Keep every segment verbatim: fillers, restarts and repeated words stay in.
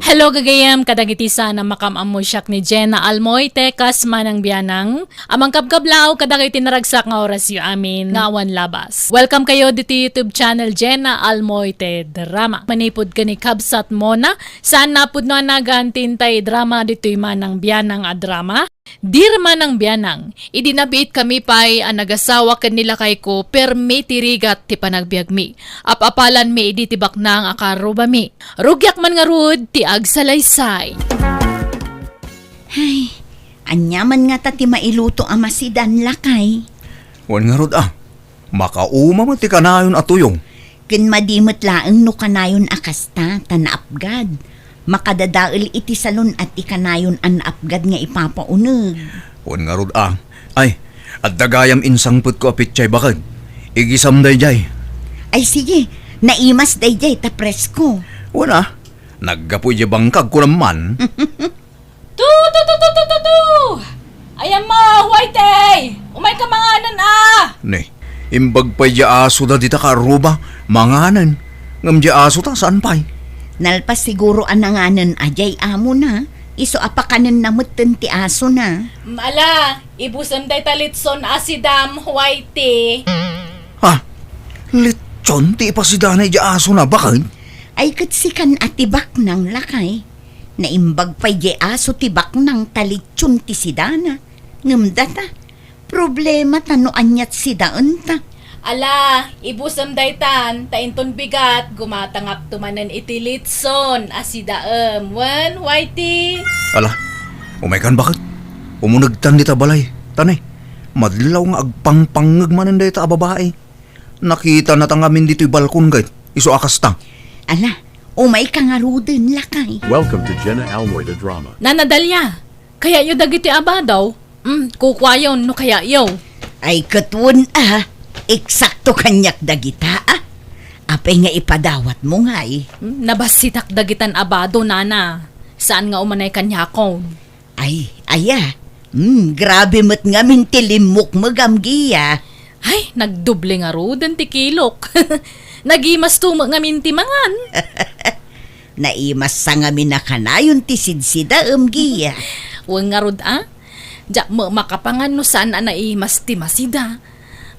Hello, gagayem, kadagiti saan a makaam-ammo, siak ni Jenna Almoite, kas manang bianang, a mangkabkablaaw kadagiti naragsak nga orasyo amin nga awan labas. Welcome kayo ditoy YouTube channel, Jenna Almoite Drama. Manipud ken ni Kabsat Mona, saan a pudno a nagan ti intay drama ditoy manang bianang a drama. Dear manang bianang, idi nabiitkami pay a nagasawa ken ni lakayko, permi ti rigat ti panagbiagmi. Ap-apalanmi idi ti baknang a kaarrubami. Rugiak man ngarud ti agsalaysay. Ay, ania man ngata ti mailuto a masidan, lakay? Wen ngarud a, makauma met ti kanayon a tuyo. Ken madi met laeng no kanayon a kasta, ta naapgad. Makadadael iti salon a ti kanayon a naapgad nga ipapauneg. Wen ngarud a. Ay, adda gayam insangpetko a petsay baked. Igisam daydiay. Ay, sige, naimas daydiay ta presko. Wen a, naggapu idiay bangkag kunam man. Tu, tu, tu, tu, tu, tu, tu! Ayan mo, Whitey! Umay ka manganan, a! Ne, imbag pay diay aso da dita kaarruba, manganan. Ngem diay aso ta, saan pay? Nalpas siguro a nanganan a diay amo na, isu a pakanen na metten ti aso na. Mm, ala, ibusem dayta litson a sidam, Whitey. Ha? Litson ti ipasidanay diay aso na, baked? Ay, ket sikan a ti baknang, lakay. Naimbag pay diay aso ti baknang ta litson ti sidana. Ngem data, problema ta no aniat sidaenta. Ala, ibusem daytan, ta inton bigat, gumatangakto manen iti litson a sidaem. Wen, Whitey? Ala, umaykan baked? Umunegtan dita balay. Tane, madlaw nga agpangpangngeg manen dayta a babai. Nakitana ta ngamin ditoy balkon ket isu a kasta. Ala, umayka ngaruden, lakay. Welcome to Jenna Almoy the Drama. Nana Dalia, kayatyo dagiti abado? Mm, kukuayon no kayatyo. Ay, ket wen a, eksakto kaniak dagita, a. Apay nga ipadawatmo ngay? Mm, nabassitak dagitan abado, nana. Saan nga umanay kaniakon? Ay, aya. Hmm, grabe met ngamin ti limmukmegam, Gia. Ay, nagdoble ngaruden ti kilok. Nagimasto met ngamin ti mangan. Naimassa ngamin a kanayon ti sidsidaem, Gia. Wen ngarud a? Diak met makapangan no saan a naimas ti masida.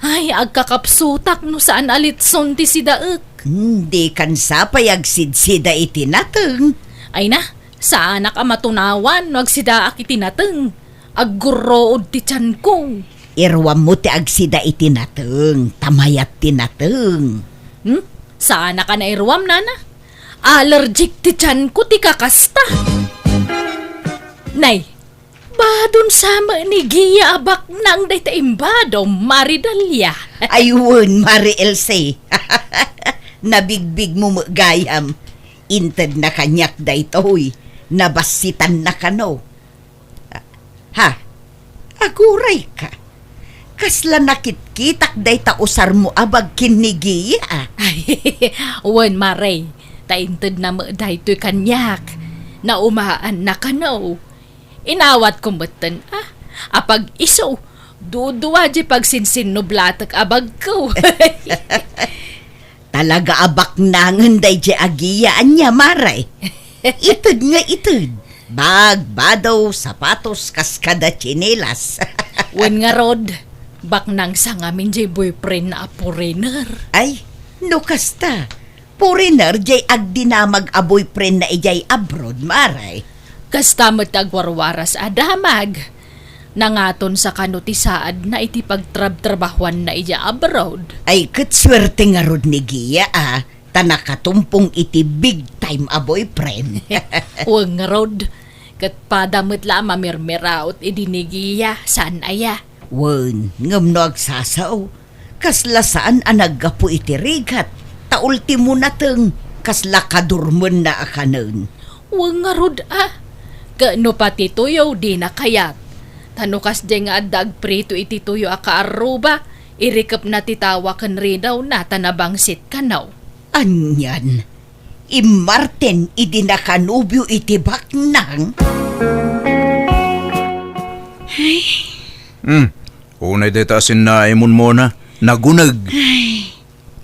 Ay, agkakapsutak no saan a litson ti sidaek. Hmm, dikan sa pay agsidsida iti nateng. Ay na, saanak a matunawan no agsidaak iti nateng. Aggurruod ti tianko. Iruammo ti agsida iti nateng, ta mayat ti nateng. Hmm? Saanak a nairuam, nana? Allergic ti tianko ti kakasta. Nay, badon sa met ni Gia a baknang dayta imbado, Mari Dalia. Ay wen, Mari Else. Nabigbigmo met gayam. Intedna kaniak daytoy. Nabassitanna kano. Ha? Agurayka. Kasla nakitkitak dayta usarmo a bag ken ni Gia. Ay, wen, Mare. Ta intedna met daytoy kaniak. Naumaanna kano. Inawatko metten, a, a pag-isu, dudua diay pagsinsinnublatek a bagko. Talaga a baknangen daydiay a Gia ania, Mare. Ited nga ited. Bag, bado, sapatos, kas kada tsinelas. Wen ngarud, baknang sa ngamin diay boyfriend na a foreigner. Ay, no kasta, foreigner diay agdinamag a boyfriend na idiay abroad, Mare. Kasta met ti agwarwaras a damag. Nangaton sa kano ti saadna iti pagtrabtrabahuanna idiay abroad. Ay, ket suerte ngarud ni Gia, a, ta nakatumpong iti big time a boyfriend. Wen ngarud, ket pada met la a mamirmiraot idi ni Gia, saan aya? Wen, ngem no agsasao, kasla saan a naggapu iti rigat, ta ultimo nateng, kasla kadurmenna a kanen. Wen ngarud a, ket no pati tuyo, dina kayat. Ta no kasdiay nga adda agprito iti tuyo a kaarruba, irikepna ti tawa ken ridawna ta nabangsit kano. Anian, immarten idi nakanubio iti baknang? Ay. Hmm. Unay dayta a sinnaimon, Mona. Naguneg. Ay.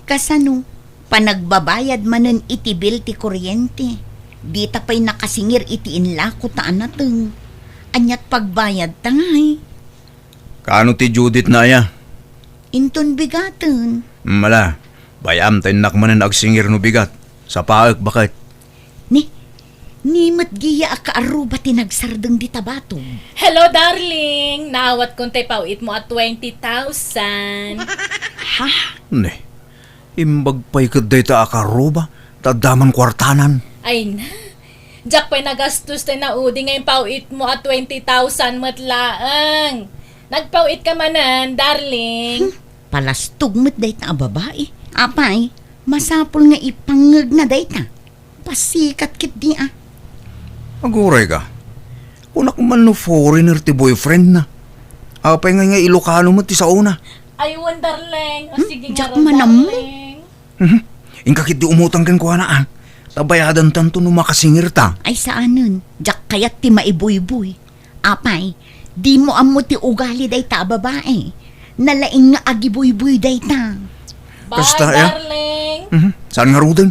Kasano? Panagbabayad manen iti bill ti kuryente. Dita pay nakasingir iti inlako ta a nateng. Aniat pagbayadta ngay? Kaano ti Judith na aya? Inton bigaten. Mala, bay-am ta innak manen agsingir no bigat. Sapaek, baket. Ni, ni met giya a kaarruba ti nagsardeng dita batog. Hello, darling! Naawat kon tay paw-itmo a twenty thousand. Ha? Ne, imbag pay ket dayta a kaarruba, ta adda man kuartanan. Ay na, diak pay nagastos tay naudi nga impaw-itmo a twenty thousand met laeng. Nagpaw-it ka manen, darling. Hmm, palastog met dayta a babai. Apay, masapul nga ipangngegna dayta. Pasikat ketdi a. Aguray ka. Kunak man no foreigner ti boyfriend na. Apay nga, nga Ilocano met ti saona. Ay, wen, darling. O, hmm, sige nga diak ro, manammo, darling. Mhm. Inka ketdi umutang kenkuana, a. Ta bayadantanto no makasingirta. Ay, saanen. Diak kayat ti maibuybuy. Apay, dimo ammo ti ugali dayta a babai. Nalaing nga agibuybuy dayta. Bye, kasta, ya? Darling. Mhm. Saan ngaruden?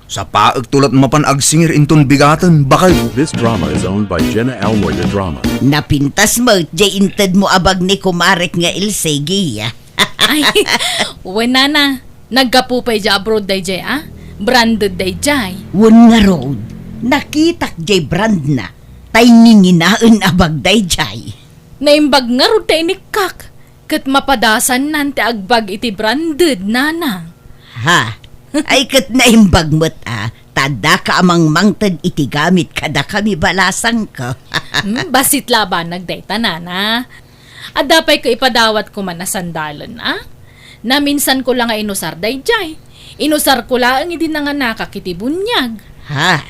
Sapaekto la't mapan agsingir inton bigaten, baket. This drama is owned by Jenna Almoy the Drama. Napintas met jay intedmo a bag ni kumarek nga Ilse, Gia. Ay, wen, nana. Naggapu pay jay abroad dayjay, a? Branded dayjay. Wen ngarud, nakitak jay brandna. Tay nginginaen a bag dayjay. Naimbag ngarud ti inikkak, ket mapadasannan ti agbag iti branded, nana. Ha? Ay, ket naimbag met a, ta addaka a mangmangted iti gamit kadakami balasangko. Hmm, bassit la a banag dayta, nana. Adda pay ket ipadawatko man a sandalen, a? Naminsanko la nga inusar dayjay. Inusarko laeng idi nanganakak iti buniag. Ha?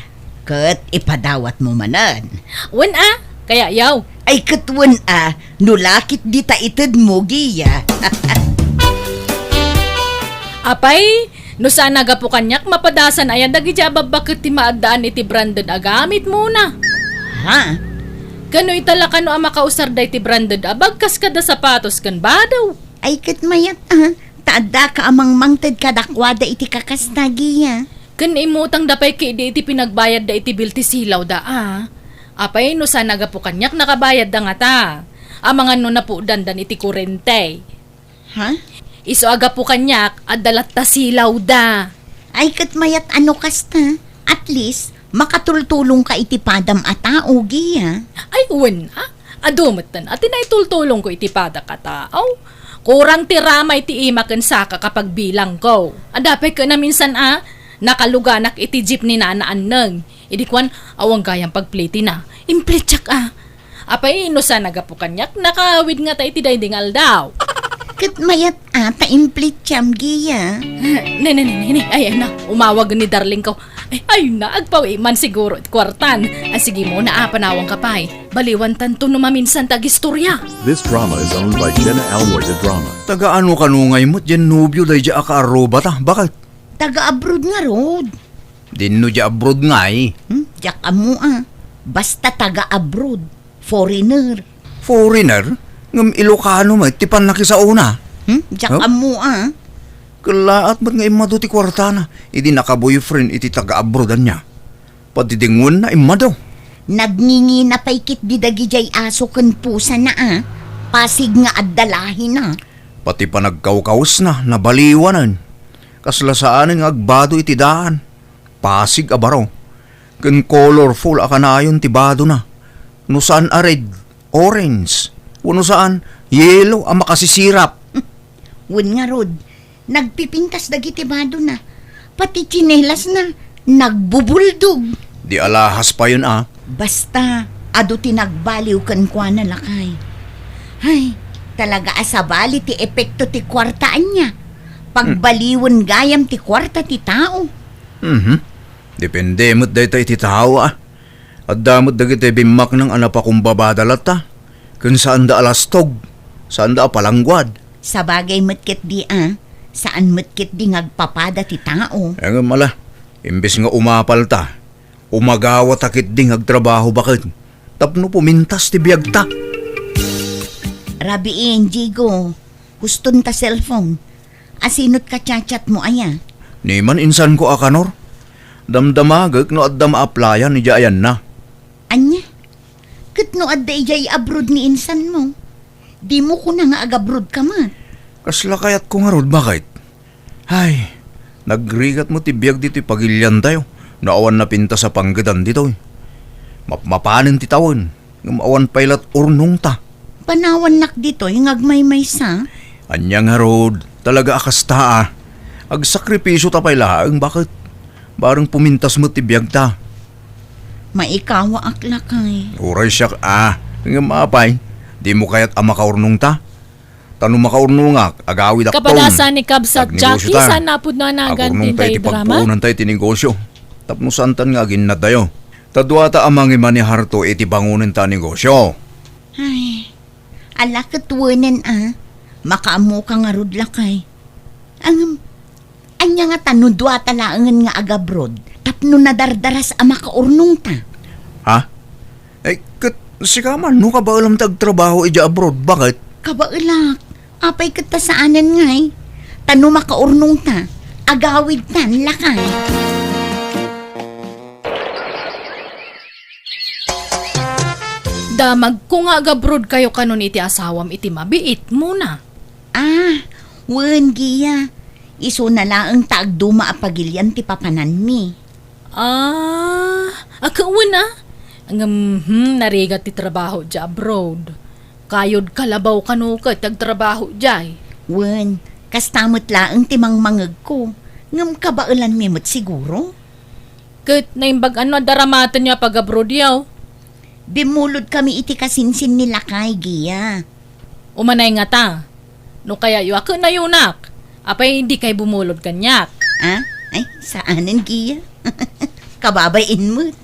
Ket ipadawatmo manen? Wen a, kaya yaw. Ay, ket wen a, no lakit dita itedmo, Gia. Apay, no saan a gapu kaniak, mapadasan aya dagiti a babbaket ti maaddaan iti branded a gamitmona? Ha? Ken no ita la kano a makausar dayta branded a bag kas kada sapatos ken bado? Ay, ket mayat a, ta addaka a mangmangted kadakuada iti kakasta, Gia. Ken immutangda pay ketdi iti pinagbayadda iti bill ti silawda a. Apay no saan a gapu kaniak nakabayadda ngata? Amangan no napudandan iti kurente. Ha? Isu a gapu kaniak, adda latta silawda. Ay, ket mayat a no kasta. At least, makatultulongka iti padam a tao, Gia. Ay, wen a. Adu metten a ti naitultulongko iti padak a tao. Kurang ti ramay ti ima ken saka a pagbilangko. Adda pay ket naminsan a, nakaluganak iti jeep ni Nana Anneng. Idi kuan, awan gayam pagplitina. Implitiak a. Apay, no saan a gapu kaniak, nakaawid ngata iti daydi nga aldaw. Ket mayat a ta implitiam, Gia. Ne, ne, ne, ne, ne. Ay, ay na, umawag ni darling ko. Ay, ay na, agpawi man siguro it kuartan. Ah, sige muna, a, panawangka pay. Baliwantanto no maminsan ta agistorya. This drama is owned by Jenna Almoy the Drama. Taga ano kano ngay met diay nobio daydiay a kaarrubata? Baket? Taga abroad ngarud. Dinno diay abroad ngay? Hmm? Diak ammo a. Basta taga abroad. Foreigner. Foreigner? Ngem Ilocano met ti pannakisaona? Hmm? Diak ammo a. Kellaat met nga immadu ti kuartana idi naka-boyfriend iti taga-abroad ania. Pati dingwenna immadu. Nagngingina pay ketdi dagidiay aso ken pusana a. Pasig nga adda lahina. Pati panagkawkawesna, nabaliwanen. Kasla saanen nga agbado iti daan. Pasig a baro. Ken colorful a kanayon ti badona. No saan a red, orange. Wenno saan, yellow a makasisirap. Wen ngarud, nagpipintas dagiti badona. Pati tsinelasna, nagbubuldog. Di alahas payen a. Basta, adu ti nagbaliw kenkuana, lakay. Ay, talaga a sabali ti epekto ti kuarta ania. Pagbaliwen gayam ti kuarta ti tao. Mhm. Depende met dayta iti tao, a. Adda met dagiti bimmaknang a napakumbabada latta, ken saanda a lastog, saanda a palangguad. Sabagay met ketdi a, saan met ketdi nga agpapada ti tao. Ngem ala, imbes nga umapalta, umagawata ketdi nga agtrabaho baket tapno pumintas ti biagta. Rabiin, Jigo, huston ta cellphone. Asinot ka chat-chat mo aya? Ni man insanko a kanor. Damdamagek no adda maaplayan idiay ayanna. Ania? Ket no adda idiay abroad ni insanmo, dimo kuna nga agabroad ka met? Kasla kayatko ngarud, baket? Ay, nagrigat met ti biag ditoy pagiliantayo no awan napintas a panggedan ditoy. Mapmapanen ti tawen, ngem awan pay lat urnongta. Panawannak ditoy nga agmaymaysa. Ania ngarud, talaga a kasta a. Agsakripisio ta pay laeng, baket? Bareng pumintas met ti biagta. Maikawaak, lakay. Uray siak a, ngem apay, dimo kayat a makaurnongta? Ta no makaurnongak, agawidak ton. Kapadasan ni Kabsat Jackie, saan napudno a nagan ti drama? Agurnongta iti pagpuonanta iti negosio. Tapno saantan nga aginnatayo. Ta duata a mangimaneharto iti bangonenta a negosio. Ay, ala ket wenen a. Makaammoka ngarud, lakay. Ngem, ania ngata no duata laengen nga agabroad tapno nadardaras a makaurnongta? Ha? Ay, ket sika man, no kabaelam ti agtrabaho idiay abroad, baket? Kabaelak. Apay ket ta saanen ngay? Ta no makaurnongta, agawidtan, lakay. Damagko nga agabroad kayo kanon iti asawam iti mabiit, Mona. Ah, wen, Gia. Isuna laeng ta agduma a pagilian ti papananmi. Ah, a, ket wen a. Ngem, hmm, narigat ti trabaho idiay abroad. Kayod kalabaw kano ket ti agtrabaho idiay. Wen, kasta met laeng ti mangmangegko. Ngem kabaelanmi met siguro? Ket naimbag-an no adda ramatenyo a pag-abroadyo? Bimulodkami iti kasinsin ni lakay, Gia. Umanay ngata. No kayatyo a ket nayunak, apay dikay bumulod kaniak? Ah? Ay, saanen, Gia. Kababay-in met.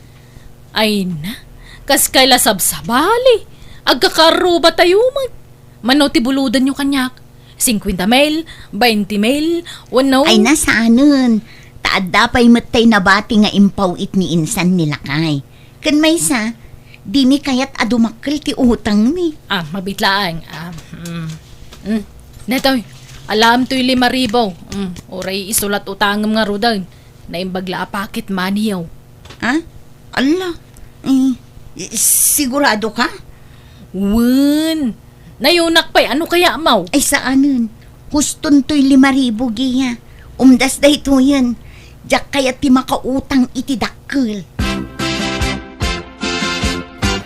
Ay na, kas kay la sabsabali. Agkakaarrubatayo met. Mano ti bulodenyo kaniak? Singkuenta mil, baynte mil, wenno? Ay na, saanen. Ta adda pay met tay nabati nga impaw-it ni insan ni lakay. Ken maysa, dimi kayat a dumakkel ti utangmi. Ah, mabiit laeng. Ah, mm. Mm. Daytoy, alaem toy lima ribu. Mm, uray isulat utangem ngaruden. Naimbag la a pocket money-yo. Ha? Alla, eh, sigurado ka? Wen. Nayunak pay, ano kaya, maw? Ay, saanen. Huston toy lima ribu, Gia. Umdas daytoyen. Diak kayat ti makautang iti dakkel.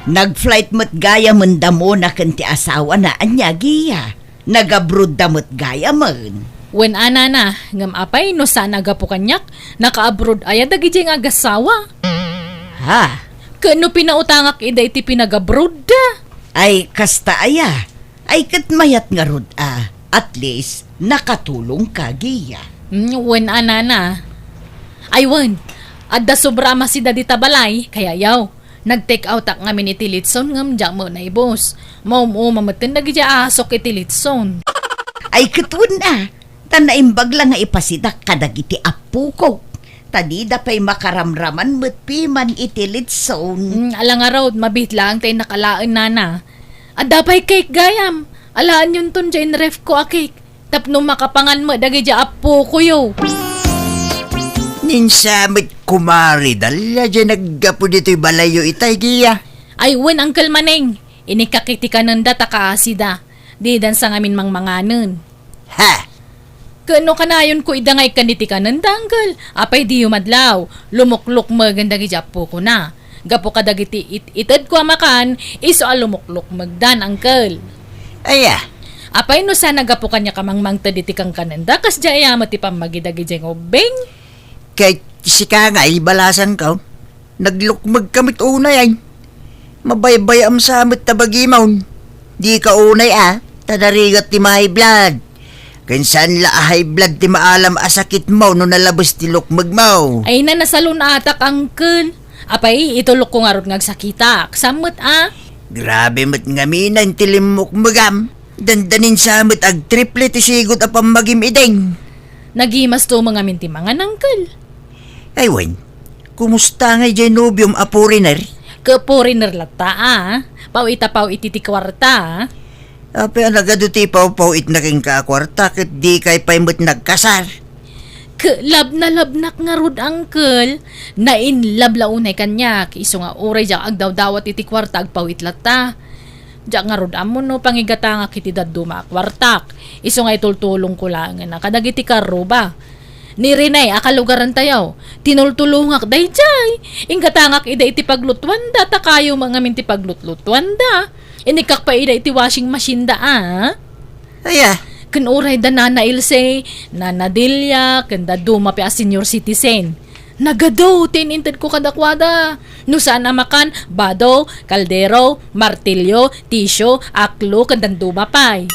Nag-flight met gayamen da Mona ken ti asawana, ania, Gia? Nag-abroad da met gayamen. Wen a, nana, ngem apay no saan a gapu kaniak, naka-abroad aya dagidiay nga agassawa? Ha? Ken no pinautangak ida iti pinag-abroad da? Ay, kasta aya. Ay, ket mayat ngarud a. At least, nakatulong ka, Gia. Mm, wen a, nana. Ay, wen, adda sobra a masida dita balay, kaya yaw. Nag-take out-ak ngamin iti litson ngem diak met naibus. Maum-uma metten dagidiay asok iti litson. Ay, ket wen a, ta naimbag la nga ipasidak kadagiti appokok. Ta dida pay makaramraman met piman iti litson. Mm, ala ngarud, mabiit laeng tay nakalaen, nana. Adda pay cake gayam. Alaenyonton diay ref ko a cake. Tapno makapangan met dagidiay appokoyo. Ninsa met kumare, dalla diay naggapu ditoy balayyo itay, Gia. Ay, wen, Uncle Maneng. Inikak iti kanenda ta kaasida. Didansa ngamin mangmanganen. Ha? Ken no kanayonko ida nga ikkan iti kanenda, Uncle, apay diyo madlaw? Lumuklukmegen dagidiay appokona. Gapu kadagiti it-itedko a makan, isu a lumuklukmegdan, Uncle. Aya? Apay no saan a gapu kaniak a mangmangted iti kankanenda, kasdiay aya met ti pammagi dagidiay nga ubbing? Ket sika ngay, balasanko, naglukmegka met unay, ay. Mabaybayaam sa met ta bagimon. Dika unay a, ta narigat ti ma-high blood. Ken saan la a high blood ti maalam a sakitmo no nalabes ti lukmegmo. Ay na, nasalun-atak, Uncle. Apay, itulokko ngarud nga agsakitak. Saan met a? Grabe met ngamin ti limmukmegam. Dandanin sa met agtriple ti sigut a pammagim idin. Nagimasto met ngamin ti mangan, Uncle. Ay wen, kumusta ngay diay nobiom a foreigner? Ket foreigner latta a. Paw-it a paw-it iti kuarta a. Apay a nagadu ti ipawpaw-itna kenka a kuarta ket dikay pay met nagkasar? K-, love na love nak ngarud, uncle. Na-in love la unay kaniak. Isu nga uray diak agdawdawat iti kuarta, agpawit latta. Diak ngarud ammo no pangigatangak iti dadduma a kuartak. Isu nga itultulongko laengen a kadagiti karruba. Ni Rene a kalugarantayo, tinultulongak daydiay. Inggatangak ida iti paglutuanda, ta kayo met ngamin ti paglutlutuanda. Inikkak pay ida iti washing machine da, a? Aya. Ken uray da Nana Ilse, Nana Delia, ken dadduma pay a senior citizen. Nagadu ti in-intedko kadakuada. No saan a makan, bado, kaldero, martilyo, tisyo, aklo, ken dadduma pay.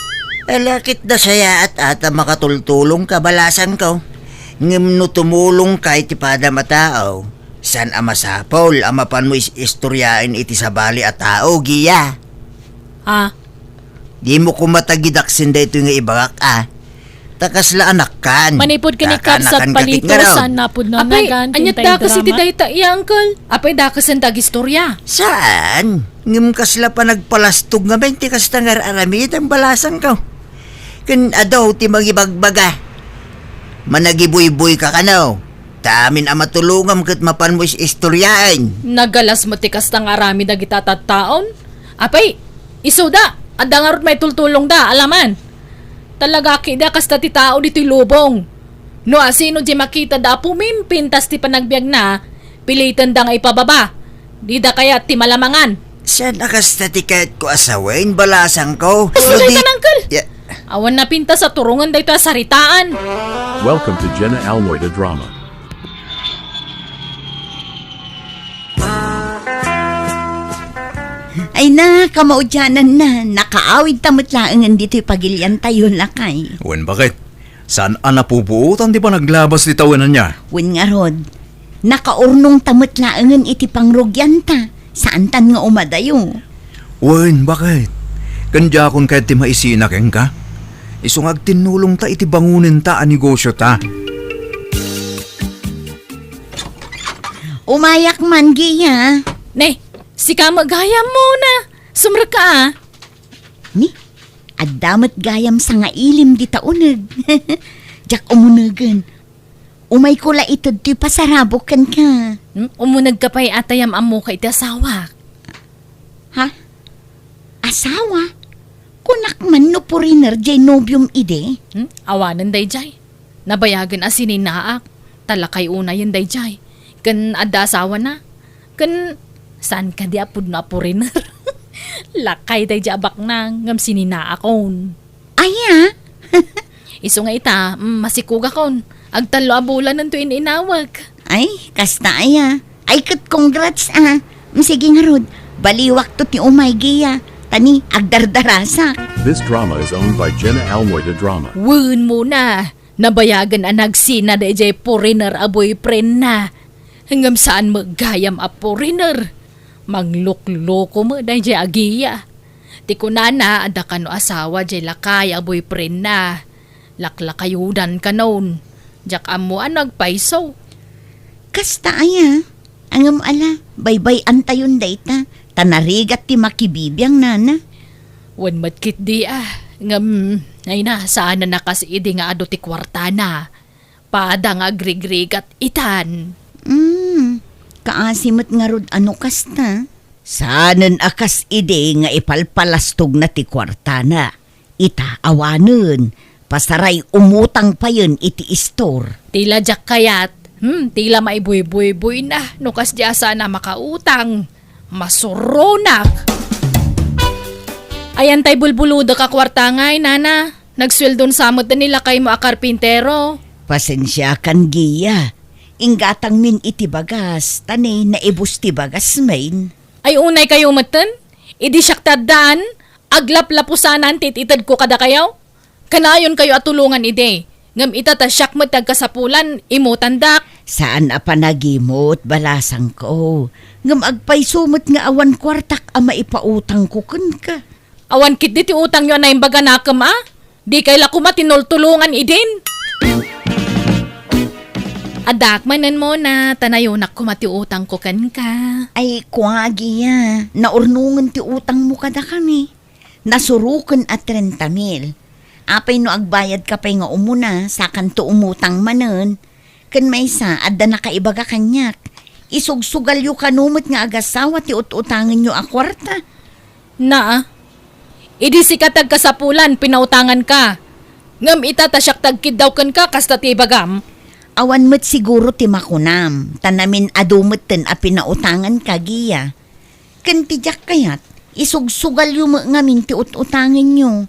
Ala, ket da sayaat a ta makatultulongka, balasangko. Ngem no tumulongka iti padam a tao, saan a masapul a mapanmo is-istoriaen iti sabali a tao, Gia. Ha? Dimo koma tagidaksen daytoy nga ibagak, a? Ta kasla anakkan. Manipud ken ni Kakanakan Kabsat kakit Palito, nga raw. Saan napud no Apay, nagan, aniat tintay dakas iti drama? Dayta iya, uncle? Apay, dakasen ti agistorya? Saan? Ngem kasla panagpalastog ngamin ti kasta nga ar-aramidem, balasangko. Ken adu ti mangibagbaga. Managibuyboyka kano. Ta amin a matulongam ket mapanmo is-istoriaen. Nagalas met ti kasta nga aramid dagita tattaon. Apay, isuda, adda ngarud maitultulongda, alaman. Talaga, kida kasta ti tao ditoy lubong. No asino di makitada a pumimpintas ti panagbiagna, pilitenda nga ipababa. Dida kayat ti malamangan. Saan a kasta ti kayatko a sawen, balasangko? Basta no di dayta, uncle. Ya. Awan napintas a turongen daytoy a saritaan. Welcome to Jenna Almoy the Drama. Ay na, kamaudianan na. Nakaawid ta met laengen ditoy pagiliantayo, lakay. Wen, baket? Saan a napupuotan ti panaglabas ti tawen ania? Wen ngarud, nakaurnong ta met laengen iti pangrugianta. Saantan nga umadayo. Wen, baket? Ken diakon kayat ti maisina kenka? Isu nga agtinnulongta iti bangonenta a negosiota. Umayak man, Gia. Ne, sika met gayam, Mona. Sumrekka, a. Ni, adda met gayam sangailim dita uneg. Diak umunegen. Umayko la ited ti pasarabok kenka. Hmm? Umunegka pay a ta yam-ammoka iti asawak. Ha? Asawa? Kunak man no foreigner jay nobiom idi? Hmm? Awanen dayjay. Nabayagen a sininaak, ta lakay unayen dayjay. Ken adda asawana. Ken saan kadi a pudno a foreigner? Lakay dayjay a baknang, ngem sininaakon. Aya? Isu nga ita, mm, masikugakon. Agtallo a bulanento in-inawek. Ay, kasta aya. Ay, ket congrats, a. Mm, sige ngarud, baliwakto ti umay, Gia. Ta ni, agdardarasak. This drama is owned by Jenna Almoy the Drama. Wen, Mona, nabayagen a nagsina dayjay foreigner a boyfriendna. Ngem saan met gayam a foreigner. Manglukloko met dayjay a Gia. Ti kunana, adda kano asawa jay lakay a boyfriendna. Laklakayudan kanon. Diak ammo a nagpayso. Kasta aya. Ngem ala, baybay-antayon dayta, ta narigat ti makibibiang, nana. Wen met ketdi, a. Ngem, ay na, saan a nakas idi nga adu ti kuartana. Pada nga agrigrigat itan. Mm, kaasi met ngarud a no kasta. Saanen a kas idi nga ipalpalastogna ti kuartana. Ita awanen, pasaray umutang payen iti istor. Tila diak kayat, hmm, tila maibuybuyboyna no kasdi a saan a makautang. Masuronak! Ayan tay bulbuludek a kuarta ngay, nana. Nagsueldon sa met ni lakaymo a karpintero. Pasensiakan, Gia. Inggatangmin iti bagas, ta ni naibus ti bagasmin. Ay, unay kayo metten? Idi siak ti addaan, aglaplapusanan ti it-itedko kadakayo? Kanayon kayo a tulongan idi. Ngem ita ta siak met ti agkasapulan, imutandak. Saan a panagimut, balasangko. Ngem agpayso met nga awan kuartak a maipautangko kenka. Awan ketdi ti utangyo a naimbaganakem, a? Dikay la koma tinultulongan idin. Addaak manen, Mona, ta nayonak koma ti utangko kenka. Ay, kua, Gia, naurnongen ti utangmo kadakami. Nasuroken a trenta mil. Apay no agbayadka pay nga umuna, sakanto umutang manen? Ken maysa, adda nakaibaga kaniak. Isugsugalyo kano met nga agasawa ti ut-utangenyo a kuarta. Naa, idi sika ti agkasapulan, pinautanganka. Ngem ita ta siak ti agkiddaw kenka, kasta ti ibagam. Awan met siguro ti makunam, ta namin-adu metten a pinautanganka, Gia. Ken ti diak kayat, isugsugalyo met ngamin ti ut-utangenyo.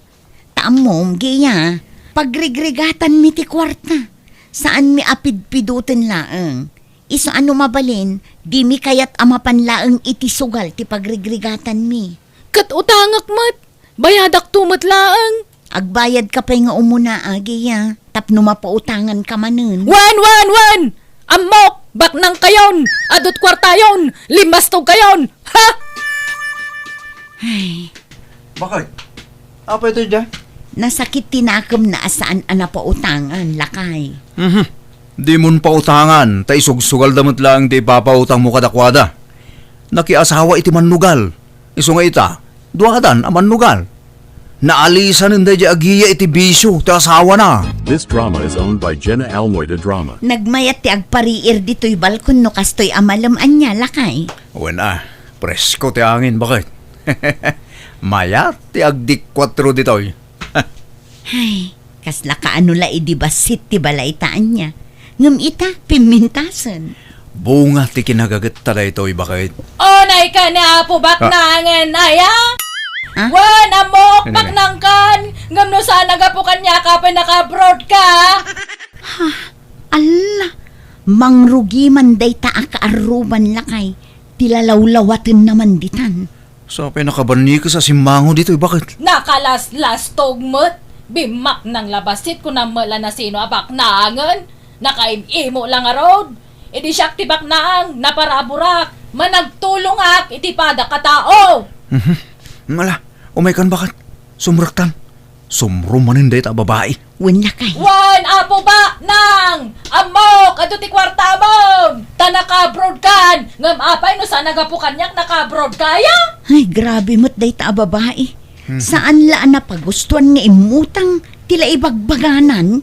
Ta ammom, Gia, pagrigrigatanmi ti kuarta. Saanmi a pidpiduten laeng. Isu a no mabalin, dimi kayat a mapan laeng iti sugal ti pagrigrigatanmi. Ket utangek met, bayadakto met laeng. Agbayadka pay nga umuna, Gia, tapno mapautanganka manen. Wen, wen, wen! Ammok, baknangkayon, adu't kuartayon, limmastogkayon! Ha? Ay. Bakit? Apa ito, Jay? Nasakit ti nakemna a saan a napautangan, lakay. Mhm. Dimon pautangan, ta isugsugalda met laeng ti ipapautangmo kadakuada. Nakiasawa iti mannugal. Isu nga ita, duadan a mannugal. Naalisanen daydi a Gia iti bisio ti asawana. This drama is owned by Jenna Almoy de Drama. Nagmayat ti agpariir ditoy balkon no kastoy a malem ania, lakay. Wen a, presko ti angin, bakit? Mayat ti agdikkuatro ditoy. Ay, kasla kaano la idi bassit ti balayta ania. Ngem ita, pimmintasen. Bunga ti kinagagetta daytoy, bakit? Unayka ni Apo Baknangen, aya? Ah? Wen, ammok, Ano na? Baknangkan, ngem no saan a gapu kaniak, apay naka-abroad ka? Ha? Alla, mangrugi man dayta a kaarruban, lakay. Ti lalawlawatenna man ditan. Sa pay nakabannikes a simmango ditoy, bakit? Nakalaslastog met. Bimaknang la bassit, kunam met la nasino a baknangen. Nakaim-imo la ngarud. Idi siak ti baknang, naparaburak, managtulongak iti padak a tao. Mhm. Ala, umaykan, bakit? Sumrektan. Sumro manen dayta a babai. Wen, lakay. Wen, Apo Baknang! Ammok, adu ti kuartamon! Ta naka-abroad kan! Ngem apay no saan a gapu kaniak naka-abroad ka, aya? Ay, grabe met dayta a babai. Mhm. Saan la a napagustuan nga immutang ti la ibagbaganan?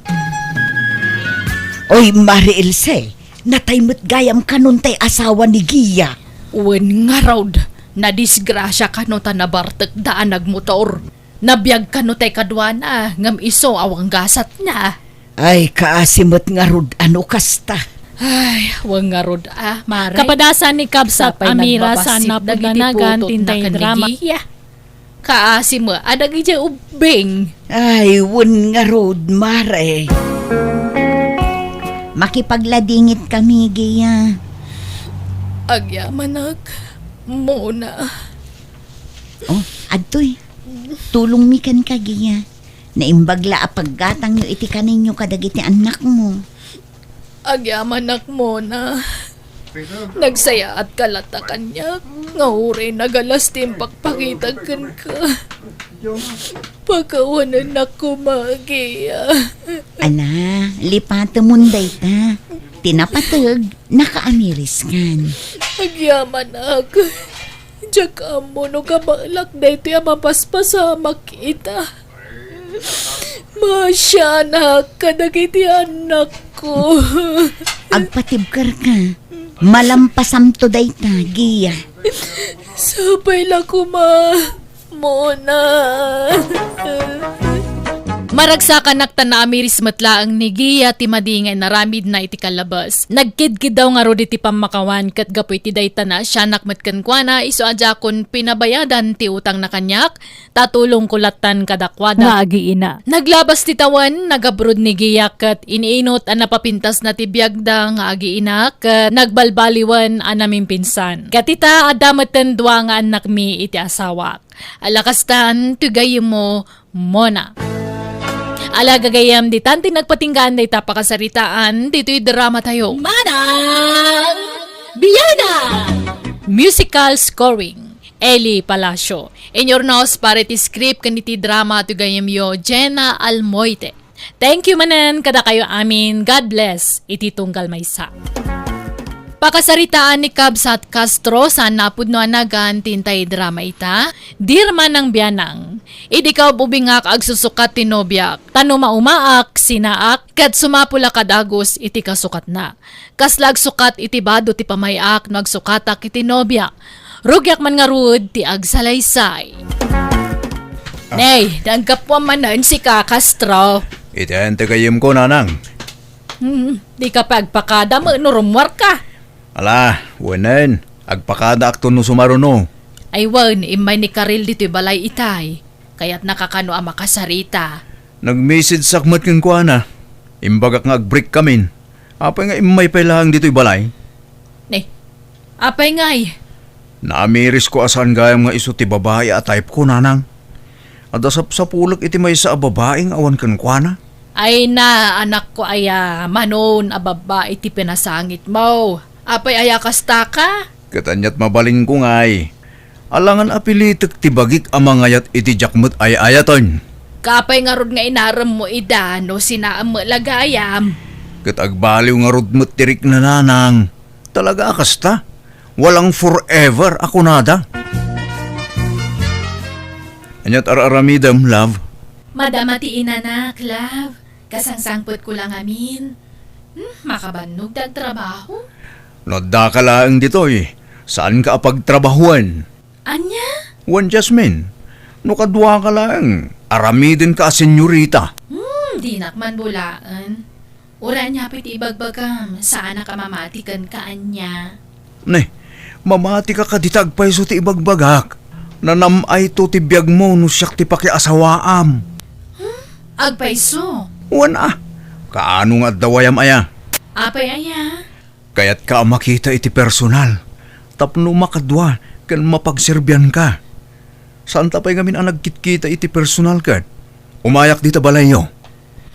Oy, Mare Ilse, natay met gayam kanon tay asawa ni Gia. Wen ngarud, nadisgrasia kano ta nabartekda a nagmotor. Nabiag kano tay kaduana, ngem isu awan gasatna. Ay, kaasi met ngarud a no kasta. Ay, wen ngarud a, Mare. Kapadasan ni Kabsat Sapay a Mira, saan nagbabasit dagiti napudanagan putotna ti ken ni drama. Gia. Kaasi met a dagiti ubbing. Ay, wen ngarud, Mare. Makipagladingit kami, Gia. Agyamanak, Mona. Oh, adtoy. Tulongmi kenka, Gia. Naimbag la a paggatangyo iti kaninyo kadagiti annakmo. Agyamanak, Mona. Nagsayaatka latta kaniak nga uray nagalas ti impakpakitag kenka. Pakawanennak koma, Gia. Ala, lipatemon dayta. Ti napateg, nakaamiriskan. Agyamanak. Diak ammo no kabaelak daytoy a mapaspasamak ita. Maasianak kadagiti annakko. Agpatibkerka. Malampasamto dayta, Gia. Sapay la koma, Mona. Maragsakanak ta naamiris met laeng ni Gia ti madi nga inaramidna iti kalabes. Nagkidkiddaw ngarud iti pammakawan ket gapu iti dayta naasianak met kenkuana, isu a diakon pinabayadan ti utangna kaniak, ta tulongko lattan kadakuada nga agiina. Naglabas ti tawen, nagabroad ni Gia ket iniinut a napapintasna ti biagda nga agiina ket nagbalbaliwen a namimpinsan. Ket ita, adda metten dua nga annakmi iti asawak. Ala kastan, ti gayyemmo, Mona. Ala gagayyem, ditan ti nagpatinggaan dayta pakasaritaan ditoy dramatayo. Manang Biana! Musical scoring, Eli Palacio. Inyurnos para iti script ken iti drama ti gayyemyo, Jenna Almoite. Thank you manen kadakayo amin. God bless iti tunggal maysa. Pakasaritaan ni Kabsat Castro, saan napudno a nagan ti intay drama ita. Dear Manang Bianang, idi kaububingak agsusukat ti nobiak, ta no maumaak, sinaak, ket sumapul a kadagus iti kasukatna. Kasla agsukat iti bado ti pamay-ak no agsukatak iti nobiak. Rugiak man ngarud ti agsalaysay. Nay, naggapuam manen sika, Castro. Iti ayan ti gayyemko, nanang? Hmm, di ka pa agpakada met no rummuarka. Ala, wenen, agpakadaakto no sumaruno. Ay wen, immay ni Karil ditoy balay itay. Kayatnaka kano a makasarita. Nagmessage-ak met kenkuana. Imbagak nga agbreak kamin. Apay nga immay pay laeng ditoy balay? Ne, apay ngay? Naamirisko a saan gayam nga isu ti babai a type ko, nanang. Adda sapsapulek iti maysa a babai nga awan kenkuana. Ay na, anakko aya, manon a babai ti pinasangitmo. Apay aya kasta ka? Ket aniat mabalinko ngay? Alangan a pilitek ti bagik a mangayat iti diak met ay-ayaten. Kaapay ngarud nga inaremmo ida no sinaam met la gayam? Ket agbaliw ngarud met ti rikna, nanang. Talaga a kasta? Walang forever a kunada. Aniat ar-aramidem, love? Madama ti inanak, love. Kasangsangpetko la ngamin. Hmm, makabannog ti agtrabaho. No addaka laeng ditoy, saanka a pagtrabahoen. Ania? Wen, Jasmine, no kaduaka laeng, aramidenka a senyorita. Hmm, dinak man bulaen. Uray ania pay ti ibagbagam, saanak a mamati kenka ania? Ne, mamatika kadi ta agpayso ti ibagbagak. Nanam-ayto ti biagmo no siak ti pakiasawaam. Hmm? Agpayso? Wen a. Kaano nga adda wayam aya? Apay aya? Kayatka a makita iti personal tapno makadua ken mapagserbianka. Saanta pay ngamin a nagkitkita iti personal ket umayak dita balayyo.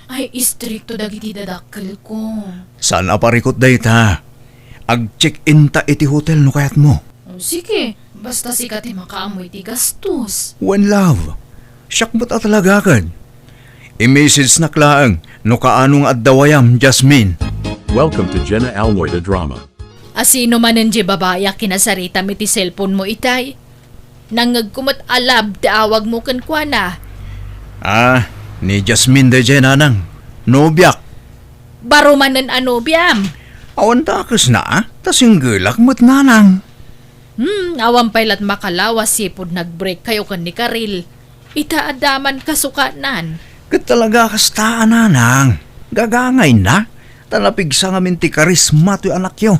Ay, istrikto dagiti dadakkelko. Saan a parikut dayta. Ag-check-in ta iti hotel no kayatmo. O, sige, basta sika ti makaammo iti gastos. Wen, love. Siak met a talagaken. I-message-nak laeng no kaano nga adda wayam, Jasmine. Welcome to Jenna Almoy the Drama. A sino manen diay babai a kinasaritam iti cellphone mo itay? Nangngegko met a love ti awagmo kenkuana. Ah, ni Jasmine daydiay, nanang. Nobiak. Baro manen a nobiam? Awan ta a kasna, ah. Ta singgelak met, nanang. Hmm, awan pay lat makalawas sipud nag-break kayo ken ni Karil. Ita adda man kasukatnan. Ket talaga kasta a, nanang. Gagangayna. Ta napigsa ngamin ti karisma toy anakyo.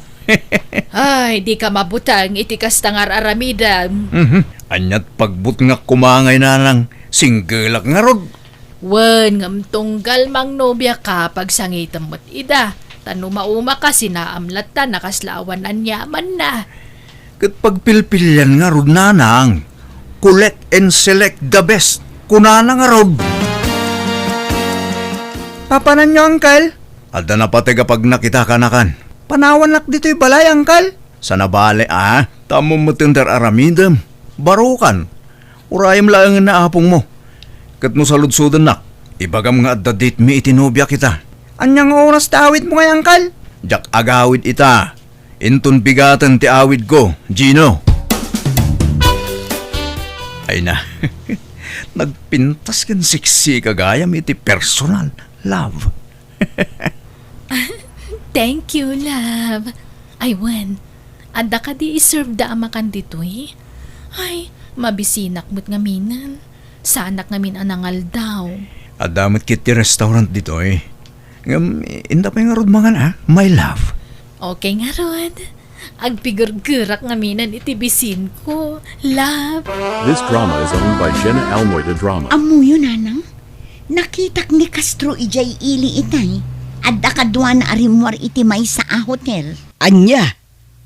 Ay, di ka mabuteng iti kasta nga ar-aramidem. Mhm. Aniat pagbutngak koma ngay, nanang. Singgelak ngarud. Wen, ngem tunggal mangnobiaka, pagsangitem met ida. Ta no maumaka, sinaam latta, nakasla awan aniamanna. Ket pagpilpilian ngarud, nanang. Collect and select the best, kunana ngarud. Papananyo, uncle? Adda napateg a pagnakita kanakan. Panawannak ditoy balay, uncle. Saan a bale, a? Ta ammom met ti ar-aramidem. Barokan. Urayem laengen ni apongmo. Ket no saludsodennak, ibagam nga adda date mi iti nobiak ita. Ania nga oras ti awidmo ngay, uncle? Diak agawid ita. Inton bigaten ti awidko, Gino. Ay na. Nagpintas ken sexy ka gayam iti personal, love. Thank you, love. Ay wen, adda kadi iserveda a makan ditoy? Ay, mabisinak met ngaminen. Saanak ngamin a nangaldaw. Adda met ket ti restaurant ditoy. Ngem, inta pay ngarud mangan, a, my love. Okay ngarud. Agpigurgurak ngaminen iti bisinko, love. This drama is owned by Jenna Almoy the Drama. Ammoyo, nanang? Nakitak ni Castro idiay ili itay. Adda kaduana a rimmuar iti maysa a hotel. Ania?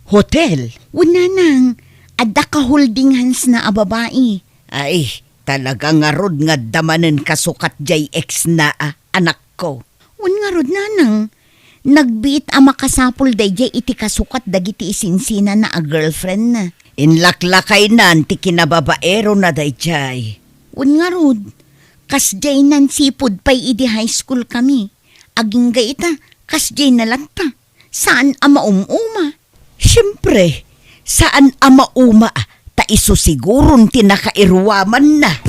Hotel? Wen, nanang, adda ka-holding hands-na a babai. Ay, talaga ngarud nga adda manen kasukat diay ex-na a anakko. Wen ngarud, nanang, nagbiit a makasapul daydiay iti kasukat dagiti isinsinana a girlfriend-na. Inlaklakaynan ti kinababaerona daydiay. Wen ngarud, kasdiay nansipud pay idi high school kami. Agingga ita, kasdiay na latta. Saan a maum-uma. Siempre, saan a mauma ta isu siguron ti nakairuamanna.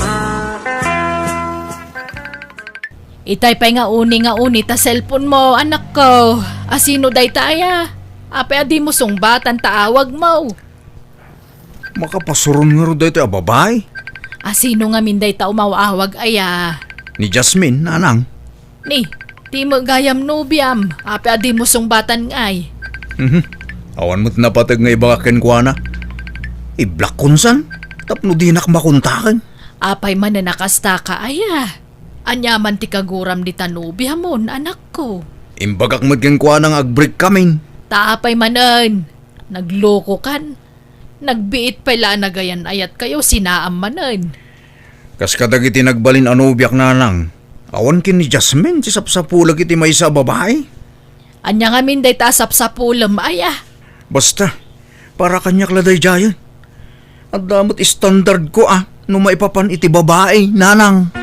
Itay pay nga uni nga uni ta cellphone mo, anakko. Asino dayta aya? Apay a dimo sungbatan ta awagmo? Makapasuron ngarud daytoy a babai? Asino ngamin dayta umaw-awag aya? Ni Jasmine, nanang. Ni, ti met gayam nobiam, apay a dimo sungbatan ngay? Mhm. Awan met napateg nga ibagak kenkuana. Iblock kon san, tapno dinak makontaken. Apay manen a kasta ka aya? Ania man ti kaguram dita nobiamon, anakko? Imbagak met kenkuana nga agbreak kamin. Ta apay manen? Naglokokan? Nagbiit pay la a nagayan-ayatkayo, sinaam manen. Kas kadagiti nagbalin a nobiak, nanang, awan ken ni Jasmine ti sapsapulek iti maysa a babai. Ania ngamin dayta a sapsapulem aya? Basta, para kaniak la daydiayen. Adda met standardko a no maipapan iti babai, nanang.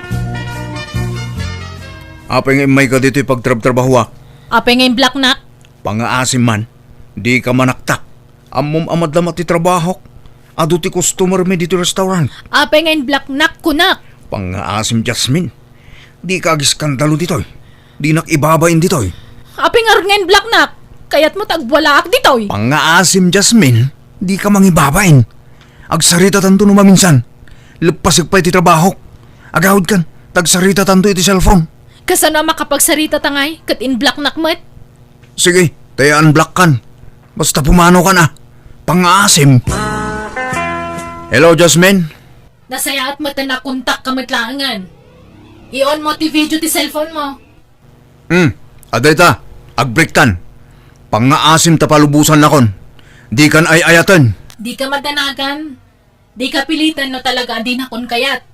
Apay nga immayka ditoy pagtrabtrabahoak? Apay nga imblocknak? Pangngaasim man, dika manaktak. Ammom a madama ti trabahok. Adu ti customermi ditoy restaurant. Apay nga imblocknak, kunak? Pangngaasim, Jasmine. Dika agiskandalo ditoy. Dinak ibabain ditoy. Apay ngarud nga imblocknak? Kayatmo ta agbualaak ditoy? Pangngaasim, Jasmine. Dika mangibabain. Agsaritatanto no maminsan. Leppasek pay ti trabahok. Agawidkan, ta agsaritatanto iti cellphone. Kasano a makapagsaritata ngay ket imblocknak met? Sige, ta i-unblockkan. Basta pumanokan a. Pangngaasim. Hello, Jasmine? Nasayaat met a nakontakka met laengen. I-on mo ti video ti cellphone mo. Hmm, adda ita. Agbreaktan. Pangngaasim ta palubosannakon. Dikan ay-ayaten. Dika madanagan. Dika piliten no talaga a dinakon kayat.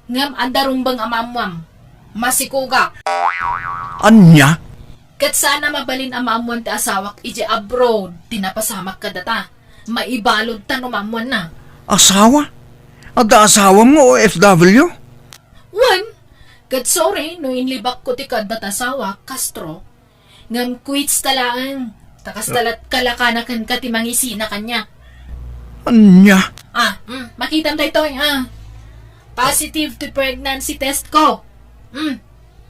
Ngem adda rumbeng a maammoam. Masikogak. Ania? Ket saan a mabalin a maammoan ti asawak idiay abroad ti napasamak kadata. Maibaludta no maammoanna. Asawa? Adda asawam nga O F W? Wen, ket sorry no inlibakko ti kaadda ta asawak, Castro. Ngem quits ta laeng, ta kasta lat kalakana kenka ti mangisina kaniak. Ania? Ah, mm, makitam daytoy, ah. Positive ti pregnancy test ko. Mm,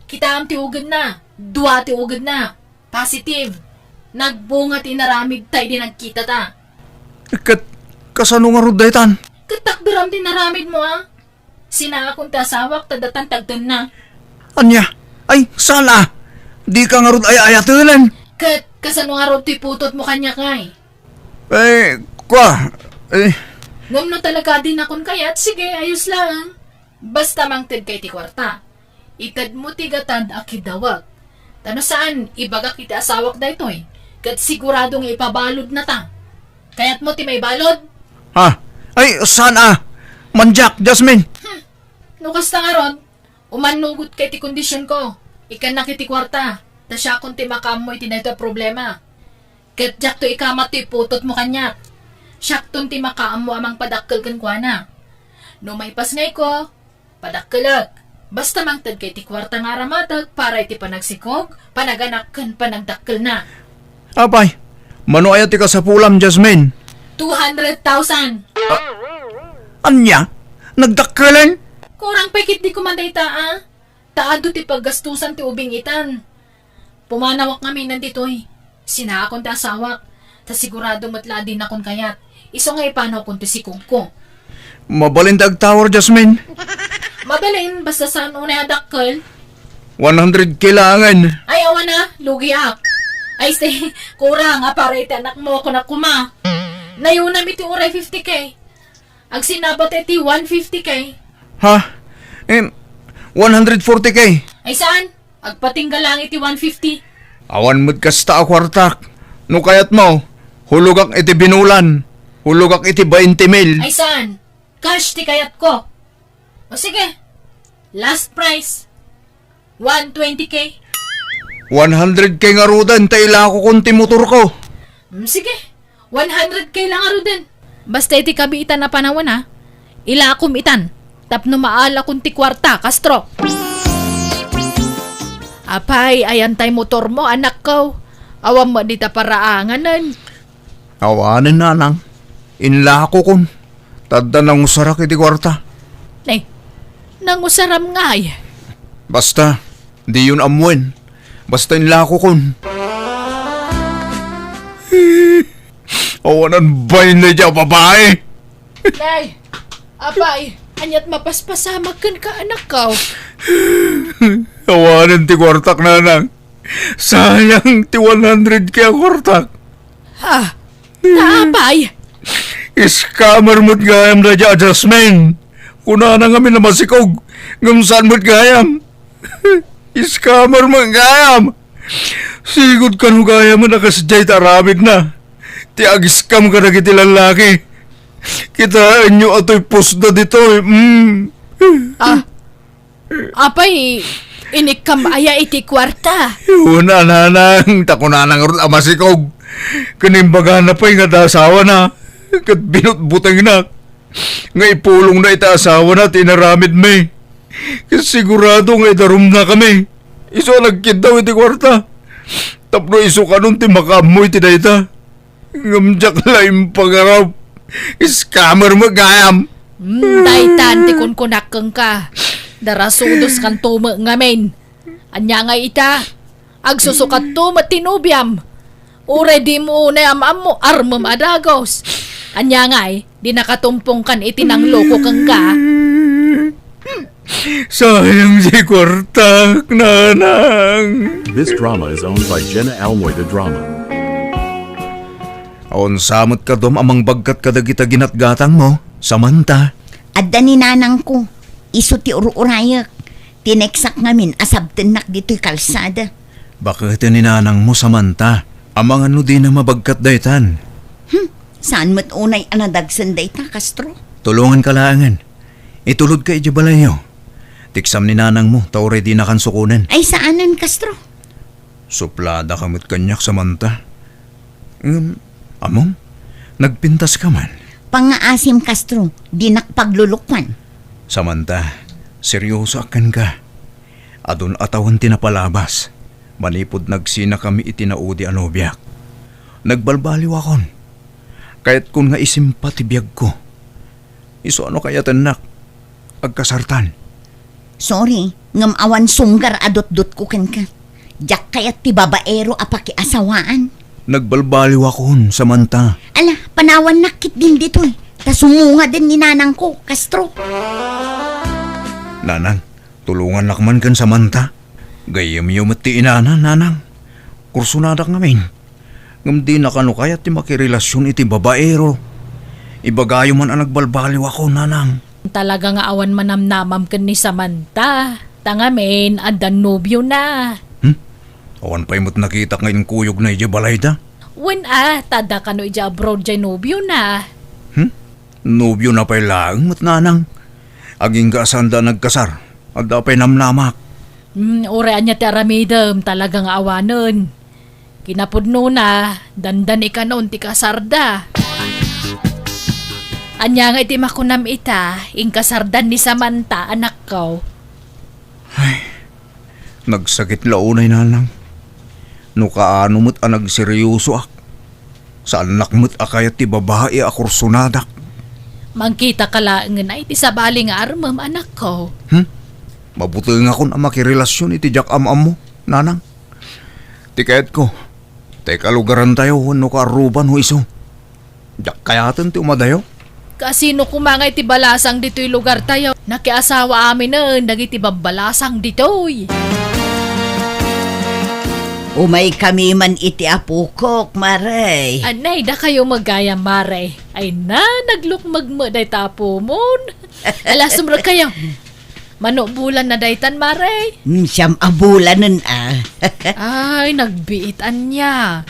kitaem ti ugedna. Dua ti ugedna. Positive. Nagbunga ti inaramidta idi nagkitata. Ket kasano ngarud daytan? Ket takderam ti inaramidmo, ah. Sinaakon ti asawak ta datan ti agtenna. Ania? Ay, saan a? Dika ngarud ay-ayatenen. Ket kasano ngarud ti putotmo kaniak ngay? Eh, kua, eh. Ngem no talaga a dinakon kayat, sige, ayos laeng. Basta mangtedka iti kuarta. Itedmo ti gatad a kidawek. Ta no saan, ibagak iti asawak daytoy, ket sigurado nga ipabaludnata. Kayatmo ti maibalud? Ha? Ay, saan a? Mandiak, Jasmine! Hmm. No kasta ngarud, umannugotka iti kondisionko. Ikkannak iti kuarta, ta siakon ti makaammo iti daytoy a problema. Ket diakto ikamat ti iputotmo kaniak. Siakton ti makaammo a mangpadakkel kenkuana. No maipasngayko, padakkelek. Basta mangtedka iti kuarta nga aramateg para iti panagsikog, panaganak, ken panagdakkelna. Apay, mano aya ti kasapulam, Jasmine? Two hundred thousand. Ania? Nagdakkelen? Kurang pay ketdi koma dayta, a? Ta adu ti paggastusan ti ubing itan. Pumanawak ngamin ditoy. Sinaakon ti asawak. Ta sigurado met la a dinakon kayat. Isu nga ipanawkon ti sikogko. Mabalin ti agtawar, Jasmine. Mabalin, basta saan unay a dakkel. One hundred K laengen. Ay, awan a, lugiak. Ay, say, kurang, a para iti anakmo, kunak koma. Nayunam iti uray fifty K. Agsinabata iti one fifty K. Ha? Em, one hundred forty K. Ay saan? Agpatingga lang iti one fifty. Awan met kasta a kuartak. No kayatmo, hulogak iti binulan. Hulogak iti bainte mil. Ay saan? Cash ti kayatko. O sige. Last price. One twenty K. One hundred K ngaruden ta ilakokon ti motorko. Mm, sige. One hundred K lang ngaruden. Basta iti kabiitan a panawen, a, ilakom itan. Tapno maalakon ti kuarta, Castro. Apay, ayan tay motormo, anakko. Awan met dita paraanganen. Awanen, nanang. Inlakokon. Ta adda nangusarak iti kuarta. Nay, nangusaram ngay? Basta, diyon ammoen. Basta inlakokon. Awanan baynay ti a babae. Nay, apay, aniat mapaspasamak kenka, anakko? Awanen ti kuartak, nanang. Sayang ti one hundred K a kuartak. Ha? Naapay? Scammer met gayam daydiay a Jasmine. Kunana ngamin a masikog, ngem saan met gayam. Scammer met gayam. Sigud kano gayam a kasdiay ti aramidna. Ti ag-scam kadagiti lallaki. Kitaenyo a toy postda ditoy. Mm. Ah, apay, inikkam aya iti kuarta? Wen a, nanang, ta kunana ngarud a masikog. Ken imbagana pay nga adda asawana, ket binutbutengna nga ipulongna iti asawana ti inaramidmi. Ket sigurado nga idarumnakami. Isu a nagkiddaw iti kuarta. Tapno isu kanon ti makaammo iti dayta. Ngem diak la impagarap. Scammer met gayam. Hmm, daytan ti kunkunak kenka. Darasudos kanto met ngamin. Ania ngay ita? Agsusukatto met ti nobiam. Uray dimo unay am-ammo, armem a dagus. Ania ngay, di nakatumpongkan iti nangloko kenka? Sayang ti kuartak, nanang. This drama is owned by Jenna Almoy, the drama. Awan sa met kadu a mangbagkat kadagita ginatgatangmo, Samantha? Adda ni nanangko. Isu ti ur-urayek. Tineksak ngamin a sabtennak ditoy kalsada. Baketen ni nanangmo, Samantha? Amangan no dina mabagkat daytan. Hmm, saan met unay a nadagsen dayta, Castro? Tulonganka laengen. Itulodka idiay balayyo. Teksam ni nanangmo, ta uray dinakan sukonen. Ay, saanen, Castro. Supladaka met kaniak, Samantha. Ngem, ammom, nagpintaska man. Pangngaasim, Castro, dinak paglulukuan. Samantha, seryosoak kenka. Adun a tawen ti napalabas, manipud nagsinakami iti naudi a nobiak. Nagbalbaliwakon. Kayatkon nga isimpa ti biagko. Isu a no kayatennak, agkasartan. Sorry, ngem awan sunggar a dutdotko kenka. Diak kayat ti babaero a pakiasawaan. Nagbalbaliwakon, Samantha. Ala, panawannak ketdin ditoy. Ta sumungaden ni nanangko, Castro. Nanang, tulongannak man ken Samantha. Gayyemyo met ti inana, nanang. Kursonadak ngamin. Ngem dina kano kayat ti makirelasyon iti babaero. Ibagayo man a nagbalbaliwakon, nanang. Talaga nga awan manamnamam ken ni Samantha. Ta ngamin, adda nobiona. Hmm? Awan pay met nakitak nga inkuyogna idiay balayda. Wen a, ta adda kano idiay abroad diay nobiona. Hmm? Nobiona pay laeng met, nanang. Agingga a saanda a nagkasar, adda pay namnamak. Hmm, uray ania ti aramidem, talaga nga awanen. Kinapudnona, dandani kanon ti kasarda. Ania ngay ti makunam ita, inkasardan ni Samantha, anakko? Ay, nagsakit la unay, nanang. No kaano met a nagseryosoak, saannak met a kayat ti babai a kursonadak. Mangkitaka laengen ay ti sabali nga armem, anakko. Hmm? Mabutengakon a makirelasyon iti diak am-ammo, nanang. Ti kayatko, ta ikalugarantayo wenno kaarruba no isu. Diak kayaten ti umadayo. Kasino koma ngay ti balasang ditoy lugartayo? Nakiasawa aminen dagiti babbalasang ditoy. Umaykami man iti apokok, Mare. Anay, dakayo met gayam, Mare. Ay na, naglukmeg met dayta apomon. Ala, sumrekkayo. Mano bulanna daytan, Mare? Hmm, siam a bulanen, a. Ay, nagbiit ania.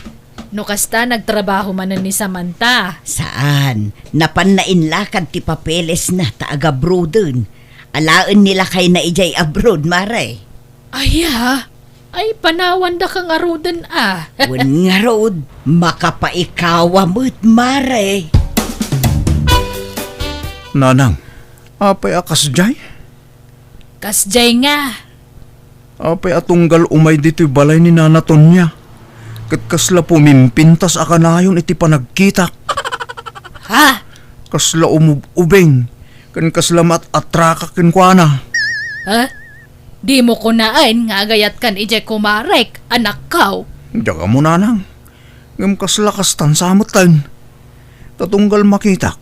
No kasta, nagtrabaho manen ni Samantha? Saan. Napanna inlakad ti papelesna ta agabroaden. Alaen ni lakayna idiay abroad, Mare. Aya, ay panawandaka ngaruden a. Wen ngarud, makapaikawa met, Mare. Nanang, apay a kasdiay? Kasdiay nga. Apay a tunggal umay ditoy balay ni Nana Tonia? Ket kasla pumimpintas a kanayon iti panagkitak. Ha? Kasla umub-ubing, ken kasla mat-atrakak kenkuana. Ha? Dimo kunaen nga agayatkan idiay kumarek, anakko? Diak ammo, nanang. Ngem kasla kastan sa metten. Ta tunggal makitak,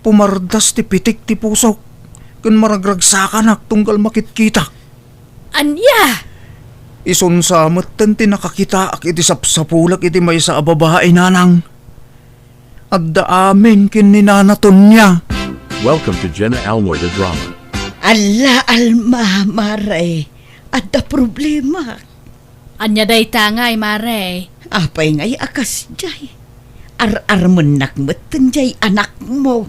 pumardas ti pitik ti pusok, ken maragragsakanak tunggal makitkitak. Ania? Isun sa metten ti nakakitaak iti sapsapulek iti maysa a babai, nanang. Adda amin ken ni Nana Tonia. Welcome to Jenna Almoy the Drama. Alla, Alma, mare. Adda problema. Ania dayta ngay, mare? Apay ngay a kasdiay? Ar-armennak metten jay anakmo.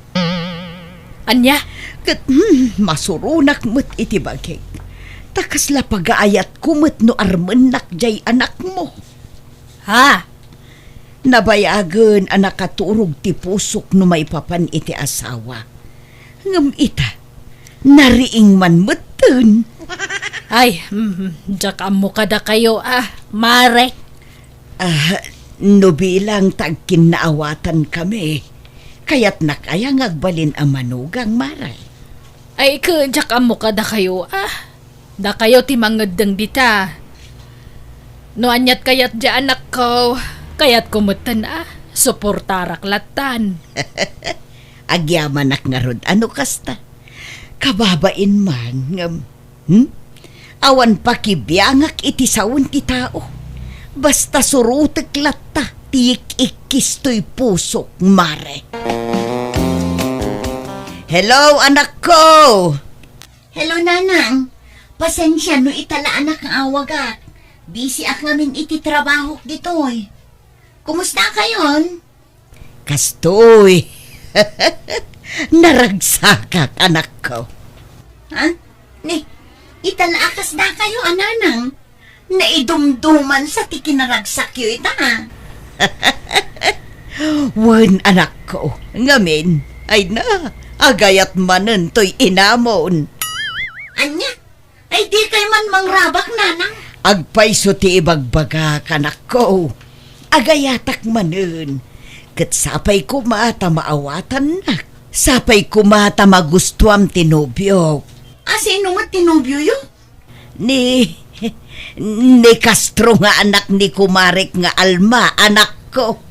Ania? Ket, hmm, masuronak met iti bagik. Ta kasla pagaayatko met no armennak jay anakmo. Ha? Nabayagen a nakaturog ti pusok no maipapan iti asawa. Ngem ita, nariing man metten. Ay, mm, diak ammo kadakayo, ah, mare. Ah, no bilang ta agkinnaawatankami, kayatnak aya nga agbalin a manugang, mare? Ay, ket diak ammo kadakayo, ah. Dakayo ti mangeddeng dita. No aniat kayat dia anakko, kayatko metten a suportarak lattan. Agyamanak ngarud a no kasta. Kababain man ngem, hmm? Awan pakibiangak iti sawen ti tao. Basta surotek latta ti ik-ikkis toy pusok, mare. Hello, anakko! Hello, Nanang. Pasensia no ita la anak nga awagak. Busy ak ngamin iti trabahok ditoy. Kumusta kayon? Kastoy. Naragsakak, anakko. Ha? Ni, ita la a kasdakayo a nanang. Naidumduman sa ti kinaragsakyo ita, a? Wen, anakko, ngamin, ay na, agayat manen toy inamon. Ania? Ay, di kay man mangrabak, nanang? Agpayso ti ibagbagak, anakko. Agayatak manen. Ket sapay koma ta maawatannak. Sapay koma ta magustuam ti nobiok. A, sino met ti nobioyo? Ni, ni Castro nga anak ni kumarek nga Alma, anakko.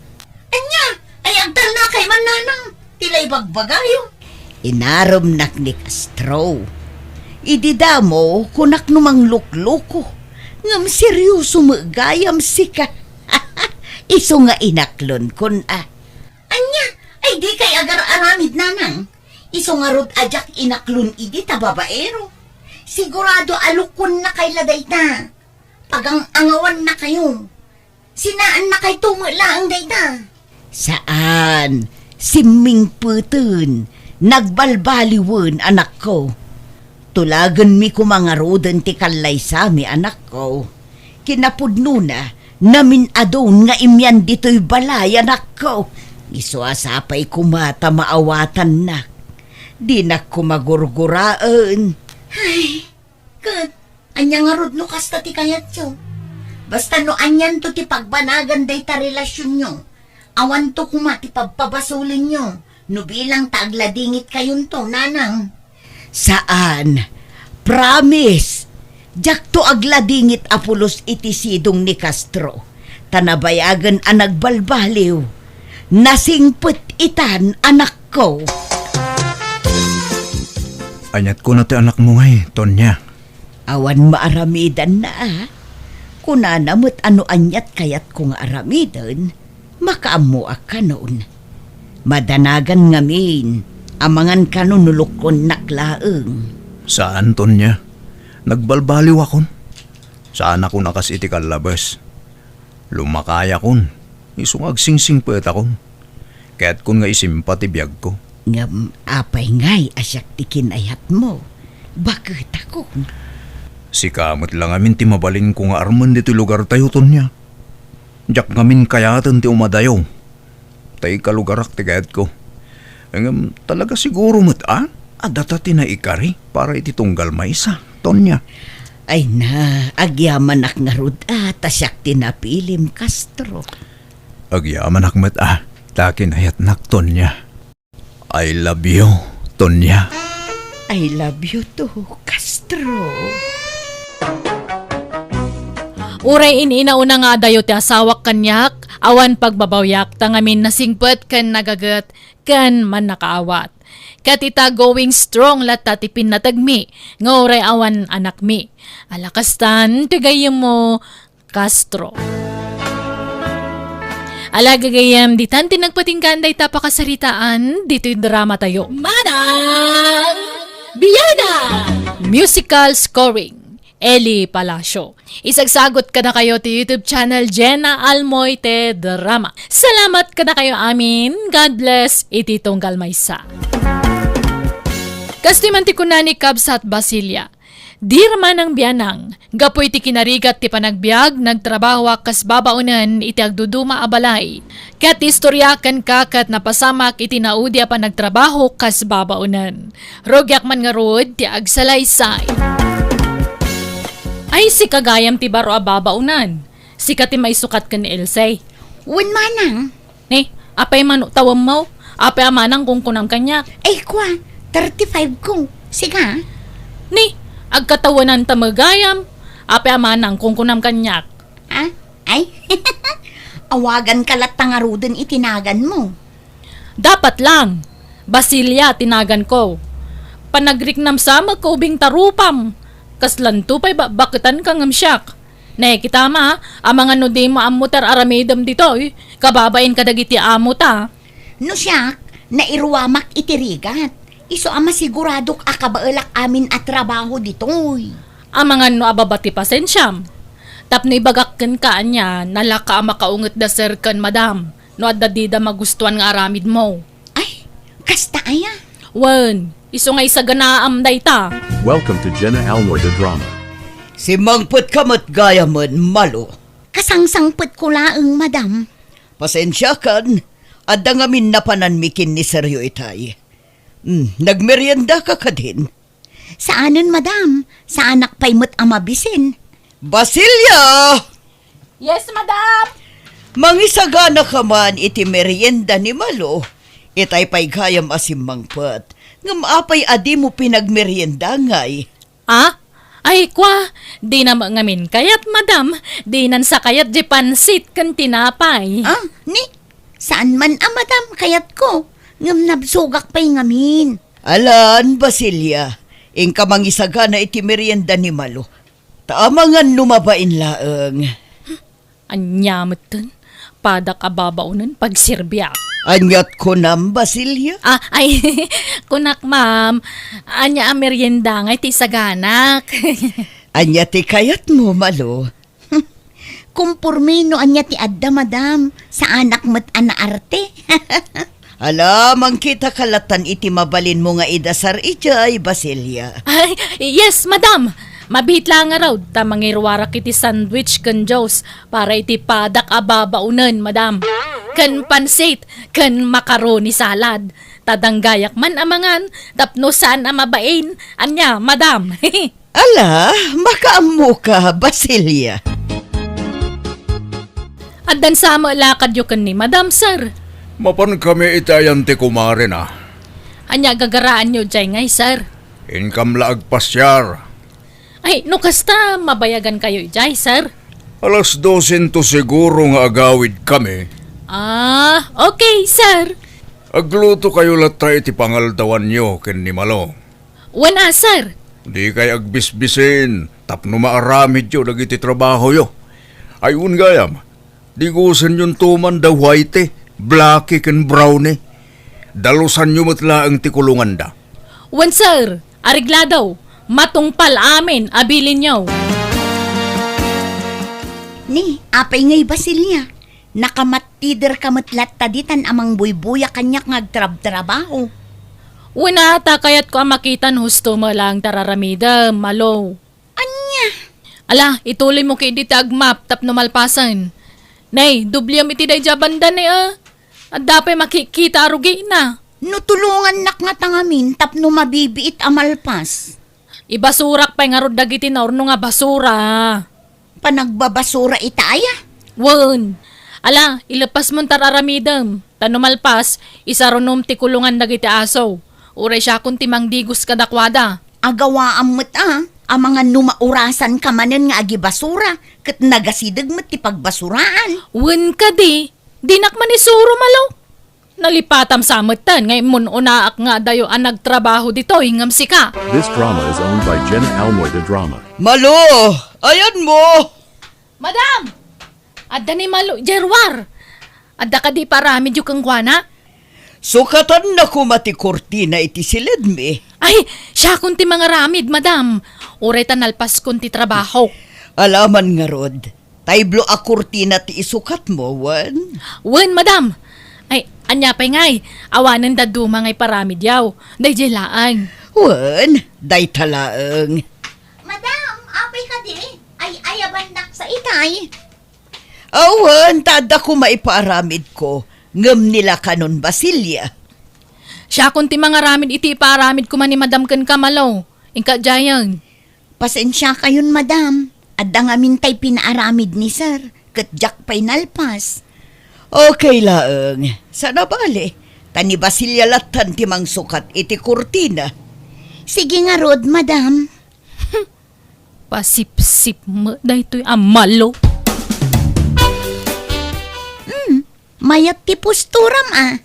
Ania? Ay, agtalna kay man, nanang, ti la ibagbagayo. Inaremnak ni Castro. Idi damo, kunak no manglukloko. Ngem serioso met gayam sika. Isu nga inaklonkon a. Ania? Ay, di kay agar-aramid, nanang. Isu ngarud a diak inaklon idi ta babaero. Sigurado a lukonna kay la dayta. Pagang-angawanna kayo. Sinaanna kay tumo laeng dayta. Saan. Simmingpeten. Nagbalbaliwen, anakko. Tulagenmi koma ngaruden ti kallaysami, anakko. Kinapudnona, namin-adun nga imian ditoy balay, anakko. Isu a sapay koma ta maawatannak. Dinak koma gurguraen. Ay, ket, ania ngarud no kasta ti kayatyo? Basta no anianto ti pagbanagan dayta relasionyo, awanto koma ti pabpabasolenyo no bilang ta agladingit kayonto, nanang. Saan. Promise. Diakto agladingit a pulos iti sidong ni Castro. Ta nabayagen a nagbalbaliw. Nasingpet itan, anakko. Aniat kuna ti anakmo ngay, Tonya? Awan maaramidanna, a. Kunana met a no aniat kayatko nga aramiden, makaammoak kanon. Madanagan ngamin, amangan kano no lukkonnak laeng. Saan, Tonya. Nagbalbaliwakon. Saanakon a kas iti kallabes. Lumakayakon, isu nga agsingsingpetakon. Kayatkon nga isimpa ti biagko. Ngem apay ngay a siak ti kinayatmo? Baketakon. Sika met la ngamin ti mabalinko nga armen ditoy lugartayo, Tonya. Diak ngamin kayaten ti umadayo. Ta ikalugarak ti kayatko. Ngem talaga siguro met a, a data ti naikari para iti tunggal maysa, Tonya. Ay na, agyamanak ngarud a, ta siak ti napilim, Castro. Agyamanak met a, ta kinayatnak, Tonya. I love you, Tonya. I love you too, Castro. Uray in-inauna nga adayo ti asawak kaniak, awan pagbabawiak, ta ngamin nasingpet ken nagaget ken mannakaawat. Ket ita, going strong latta ti pinnategmi, nga uray awan anakmi. Ala kastan ti gayyemmo, Castro. Ala gagayyem, ditan ti nagpatinggaan dayta pakasaritaan ditoy drama tayo. Manang Biada! Musical scoring, Eli Palacio. Isagsagot kadakayo ti YouTube channel Jenna Almoite Drama. Salamat kadakayo amin. God bless iti tunggal maysa. Kastoy man ti kuna ni Kabsat Basilia. Dear Manang Bianang, gapu iti kinarigat ti panagbiag, nagtrabahoak kas babaonen iti agduduma a balay. Ket istorya kenka ket napasamak iti naudi a panagtrabaho kas babaonen. Rugiak man ngarud ti agsalaysay. Ay, sika gayam ti baro a babaonen. Sika ti maisukat ken ni Else. Wen, manang. Ni, apay mano tawemmo? Apay a manang kunkunam kaniak? Ay, kua, thirty-five ko. Sika? Ni, agkatawenan ta met gayam. Apay a manang kunkunam kaniak? Ah? Ay? Awaganka latta ngaruden iti naganmo. Dapat lang. Basilia ti naganko. Panagriknam sa met ko ubing ta rupam. Kaslanto pay bakbaketanka ngem siak. Ne, kita ma, amangan no dimo ammo ti ar-aramidem ditoy, kababain kadagiti amo ta. No siak, nairuamak iti rigat. Isu a masiguradok a kabaelak amin a trabaho ditoy. Amangan no ababa ti pasensiam. Tapno ibagak kenka ania, nalaka a makaunget da sir ken madam, no adda dida magustuan nga aramidmo. Ay, kasta aya? Wen, isu nga isaganaam dayta. Welcome to Jenna Almoy the Drama. Simmangpetka met gayamen, Malo. Kasangsangpetko laeng, madam. Pasensiakan, adda ngamin napananmi ken ni Sergio itay. Hmm, nagmeriendaka kadin? Saanen, madam. Saanak pay met a mabisin. Basilia! Yes, madam! Mangisaganaka man iti merienda ni Malo. Itay pay gayam a simmangpet. Ngem apay a dimo pinagmerienda ngay? Ah? Ay, kua, dina met ngamin kayat, madam. Dinan sa kayat di pansit ken tinapay. Ah, ni? Saan man a madam kayatko. Ngem nabsogak pay ngamin. Alan, Basilia, inka mangisagana iti merienda ni Malo. Ta amangan no mabain laeng. Ania metten? Padak a babaonen pagserbiak. Aniat kunam, Basilia? Ah, ay, kunak, ma'am. Ania a merienda ngay ti isaganak? Ania ti kayatmo, Malo? Kumporme no ania ti adda, madam. Saanak met a naarte. Ala, mangkitaka lattan iti mabalinmo nga idasar idiay, Basilia. Ay, yes, madam. Mabiit la ngarud, ta mangiruarak iti sandwich ken juice para iti padak a babaonen, madam. Ken pansit, ken macaroni salad. Ta danggayak man a mangan, tapno saan a mabain. Ania, madam? Ala, makaammoka, Basilia. Addan sa met lakadyo ken ni Madam, sir? Mapankami iti ayan ti kumarena. Ania gagaraanyo idiay ngay, sir? Inkam la agpasiar. Ay, no kasta, mabayagankayo idiay, sir? Alas dosen to siguro nga agawidkami. Ah, okay, sir. Aglutokayo latta iti pangaldawanyo ken ni Malo. Wen a, sir. Dikay agbisbisin tapno maaramidyo dagiti trabahoyo. Ay, wen gayam, digusenyon to man da Whitey, Blackie, ken Brownie. Dalusanyo met laeng ti kulonganda. Wen, sir. Areglado. Matungpal amin a bilinyo. Ni, apay ngay, Basilia? Nakamattiderka met latta ditan a mangbuybuya kaniak nga agtrabtrabaho. Wen a, ta kayatko a makitan husto met laeng ti ar-aramidem, Malo. Ania? Ala, ituloymo ketdi ti agmap tapno malpasen. Nay, dubliam iti daydiay a banda, nay, a. Adda pay makikita a rugina. No tulongannak ngata ngamin tapno mabibiit a malpas. Ibasurak pay ngarud dagiti naurno nga basura. Panagbabasura ita aya? Wen. Ala, ilepasmon ta ar-aramidem. Ta no malpas, isarunom ti kulongan dagiti aso. Uray siakon ti mangdigos kadakuada. Agawaam met a, amangan no maurasanka manen nga agibasura, ket nagasideg met ti pagbasuraan. Wen kadi, dinak man isuro, Malo. Nalipatam sa metten nga immun-unaak nga adayo a nagtrabaho ditoy ngem sika. This drama is owned by Jenna Almoy, the drama. Malo! Ayanmo! Madam! Adda ni Malo, Jerwar! Adda kadi paramidyo kenkuana? Sukatanna koma ti kurtina iti siledmi. Ay, siakon ti mangaramid, madam. Uray ta nalpaskon ti trabaho. Alaman ngarud. Tayblo a kurtina ti isukatmo, wen? Wen, madam. Ay, ania pay ngay? Awanen dadduma ngay paramidyaw. Daydiay laeng. Wen, dayta laeng. Madam, apay kadi? Ay, ayabannak sa itay. Awan, ta adda koma ipaaramidko, ngem ni lakanon Basilia. Siakon ti mangaramid iti ipaaramid koma ni Madam ken Kamalo. Inka diayen. Pasensiakayon, madam. Adda ngamin tay pinaaramid ni sir, ket diak pay nalpas. Okay laeng. Saan a bale, ta ni Basilia lattan ti mangsukat iti kurtina. Sige ngarud, madam. Pasipsip met daytoy a Malo. Hmm, mayat ti posturam, a.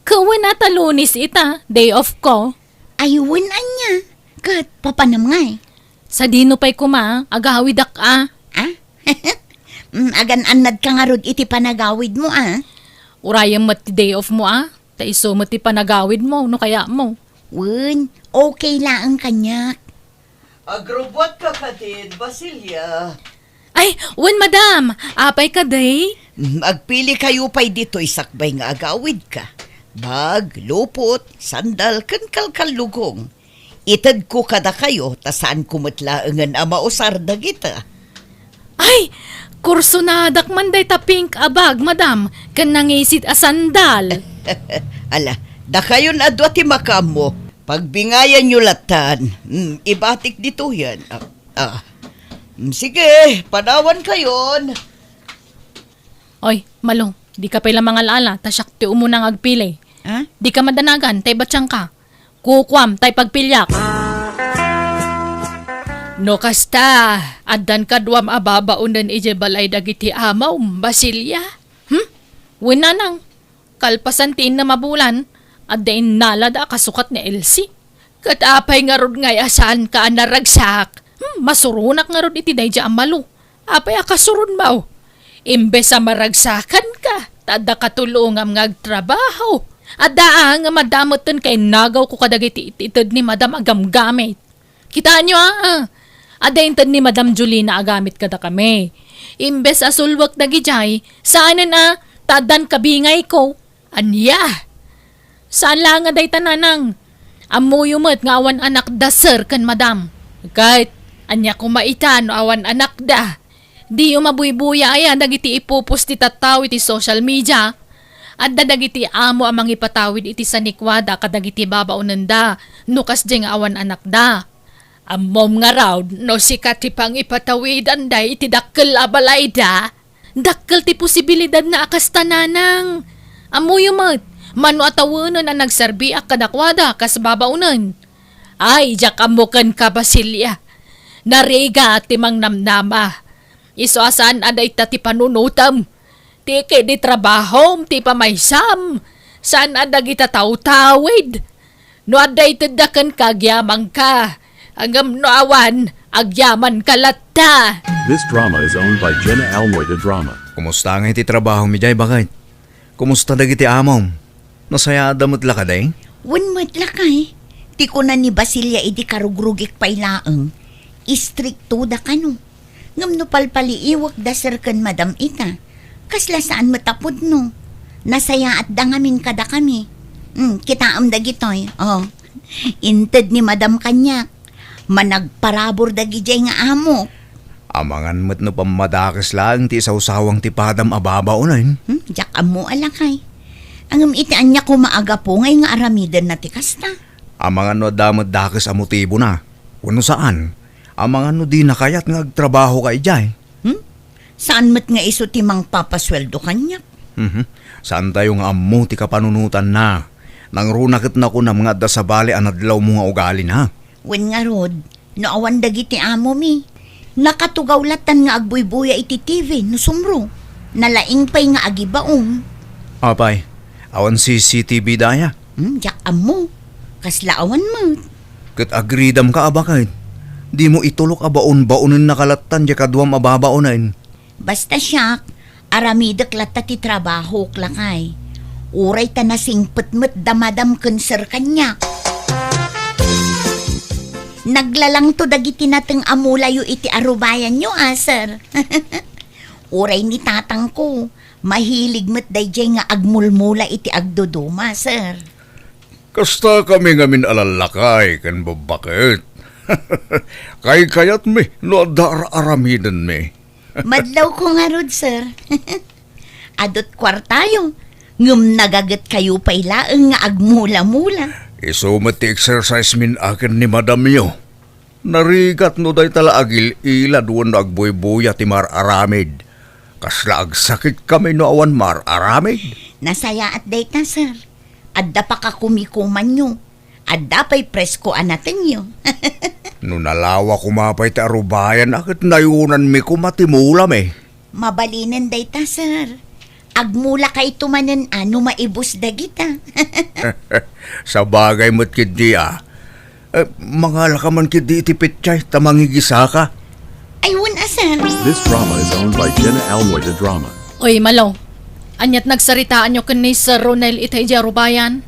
Kawen a ta Lunes ita, day off ko. Ay, wen ania. Ket papanam ngay? Sadino pay koma, agawidak a. A? Mm, agan-annadka ngarud iti panagawidmo, a? Urayem met ti day off mo, a? Ta isu met ti panagawidmo, no kayatmo. Wen, okay laeng kaniak. Agrubbuatka kadin, Basilia. Ay, wen, madam. Apay kadi? Mm, agpilikayo pay ditoy sakbay nga agawidka. Bag, lupot, sandal, ken kalkallugong. Itedko kadakayo, ta saanko met laengen a mausar dagita. Ay, kursonadak man dayta pink a bag, madam, ken nangisit a sandal. Ala, dakayon a dua ti makaammo. Pagbingayanyo lattan. Mm, ibatik ditoyen. Ah, ah. Mm, sige, panawankayon. Oy, Malo, dika pay la mangal-ala, ta siak ti umuna nga agpili. Ah? Dika madanagan, ta ibatiangka. Kukuam, ta ipagpiliak. No kasta, addan kaduam a babaonen idiay balay dagiti amom, Basilia? Hmm? Wen, nanang, kalpasan ti innem a bulan, adda innalada a kasukat ni Elsie. Ket apay ngarud ngay a saanka a naragsak? Hmm, masuronak ngarud iti daydiay a Malo. Apay a kasuronmo? Imbes a maragsakanka, ta adda katulongam nga agtrabaho. Adda a nga madameten kainnagawko kadagiti it-ited ni Madam a gamgamit. Kitaenyo a, a. Adda inted ni Madam Jolina a gamit kadakami. Imbes a sulwek dagidiay, saanen a, ta addan kabingayko. Ania? Saan laeng a dayta, nanang. Ammoyo met nga awan anak da sir ken madam. Ket, ania koma ita no awan anak da? Diyo mabuybuya aya dagiti ipupos ti tattao iti social media? Adda dagiti amo a mangipatawid iti sanikuada kadagiti babaonenda no kasdiay nga awan anak da. Ammom ngarud no sika ti pangipatawidanda iti dakkel a balayda? Dakkel ti posibilidadna a kasta, nanang. Ammoyo met, mano a tawenen a nagserbiak kadakuada kas babaonen. Ay, diak ammo kenka, Basilia. Narigat ti mangnamnama. Isu a saan a dayta ti panunotem. Ti kidi trabahom, ti pamaysam. Saan a dagita tawtawid. No adda itedda kenka, agyamanka. Ngem no awan, agyamanka latta. This drama is owned by Jenna Almoy, the drama. Kumusta ngay ti trabaho mi diay, baket? Kumusta dagiti amom? Nasayaatda met la kadi? Wen met, lakay. Ti kuna ni Basilia idi karugrugik pay laeng, istriktoda kano. Ngem no palpaliiwek da sir ken madam ita, kasla saan met a pudno. Nasayaatda ngamin kadakami. Hmm, kitaem dagitoy. Oh. Inted ni madam kaniak. Managparabur dagidiay nga amok. Amangan met no pammadakes laeng ti isawsawang ti padam a babaonen. Hmm, diak ammo a lakay. Ngem iti ania koma a gapu ngay nga aramidenna ti kasta? Amangan no adda met dakes a motibona. Wenno saan, amangan no dina kayat nga agtrabahoka idiay? Hmm? Saan met nga isu ti mangpapasueldo kaniak? Mhm. Saantayo nga ammo ti kapanunotanna. Nangruna ket nakunam nga adda sabali a nadlawmo nga ugalina. Wen ngarud, no awan dagiti amomi, nakatugaw latan nga agbuybuya iti T V no sumro. Nalaing pay nga agibaom. Apay, awan C C T V daya? Hmm, diak ammo. Kasla awan met. Ket agridamka a baket. Dimo itulok a baon-baonennaka lattan diay kaduam a babaonen. Basta siak, aramidek latta ti trabahok, lakay. Uray ta nasingpet met da madam ken sir kaniak. Naglalangto dagiti nateng a mulayo iti arubayanyo, a, sir. Uray ni tatangko, mahilig met daydiay nga agmulmula iti agduduma, sir. Kasta kami ngamin a lallakay ken babbaket. Kaykayatmi no adda ar-aramidenmi. Madlawko ngarud, sir. Adut kuartayo, ngem nagagetkayo pay laeng nga agmula-mula. Isu met ti exercise min aken ni madamyo. Narigat no dayta la agil-ilad wenno agbuybuya ti mar-aramid. Kasla agsakit kami no awan mar-aramid. Nasayaat dayta, sir. Adda pakakumikumanyo. Adda pay presko a natengyo. No nalawa koma pay ti arubayan a ket nayunanmi koma ti mulami. Mabalinen dayta, sir. Agmulakayto manen a no maibus dagita. Sabagay met ketdi a. Eh, mangalaka man ketdi iti petsay ta mangigisaka. Ay, wen a, sir. This drama is owned by Jenna Almoy de Drama. Oy, Malo. Aniat nagsaritaanyo ken ni Sir Ronel ita idiay arubayan?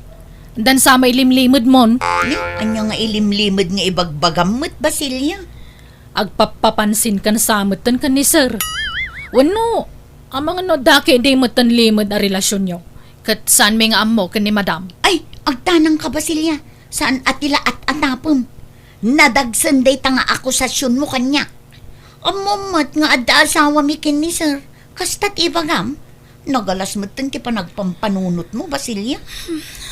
Dansa mailimlimedmon. Ni, ania nga ilimlimed nga ibagbagam met, Basilia? Agpappapansin kan sa metten ken ni Sir. Wenno, amangan no adda ketdi metten limed a relasionyo. Ket saanmi nga ammo ken ni Madam. Ay, agtanangka, Basilia. Saan a ti la at-atapem. Nadagsen dayta nga akusasionmo kaniak. Ammom met nga adda asawami ken ni Sir. Kasta ti ibagam? Nagalas metten ti panagpampanunotmo, Basilia.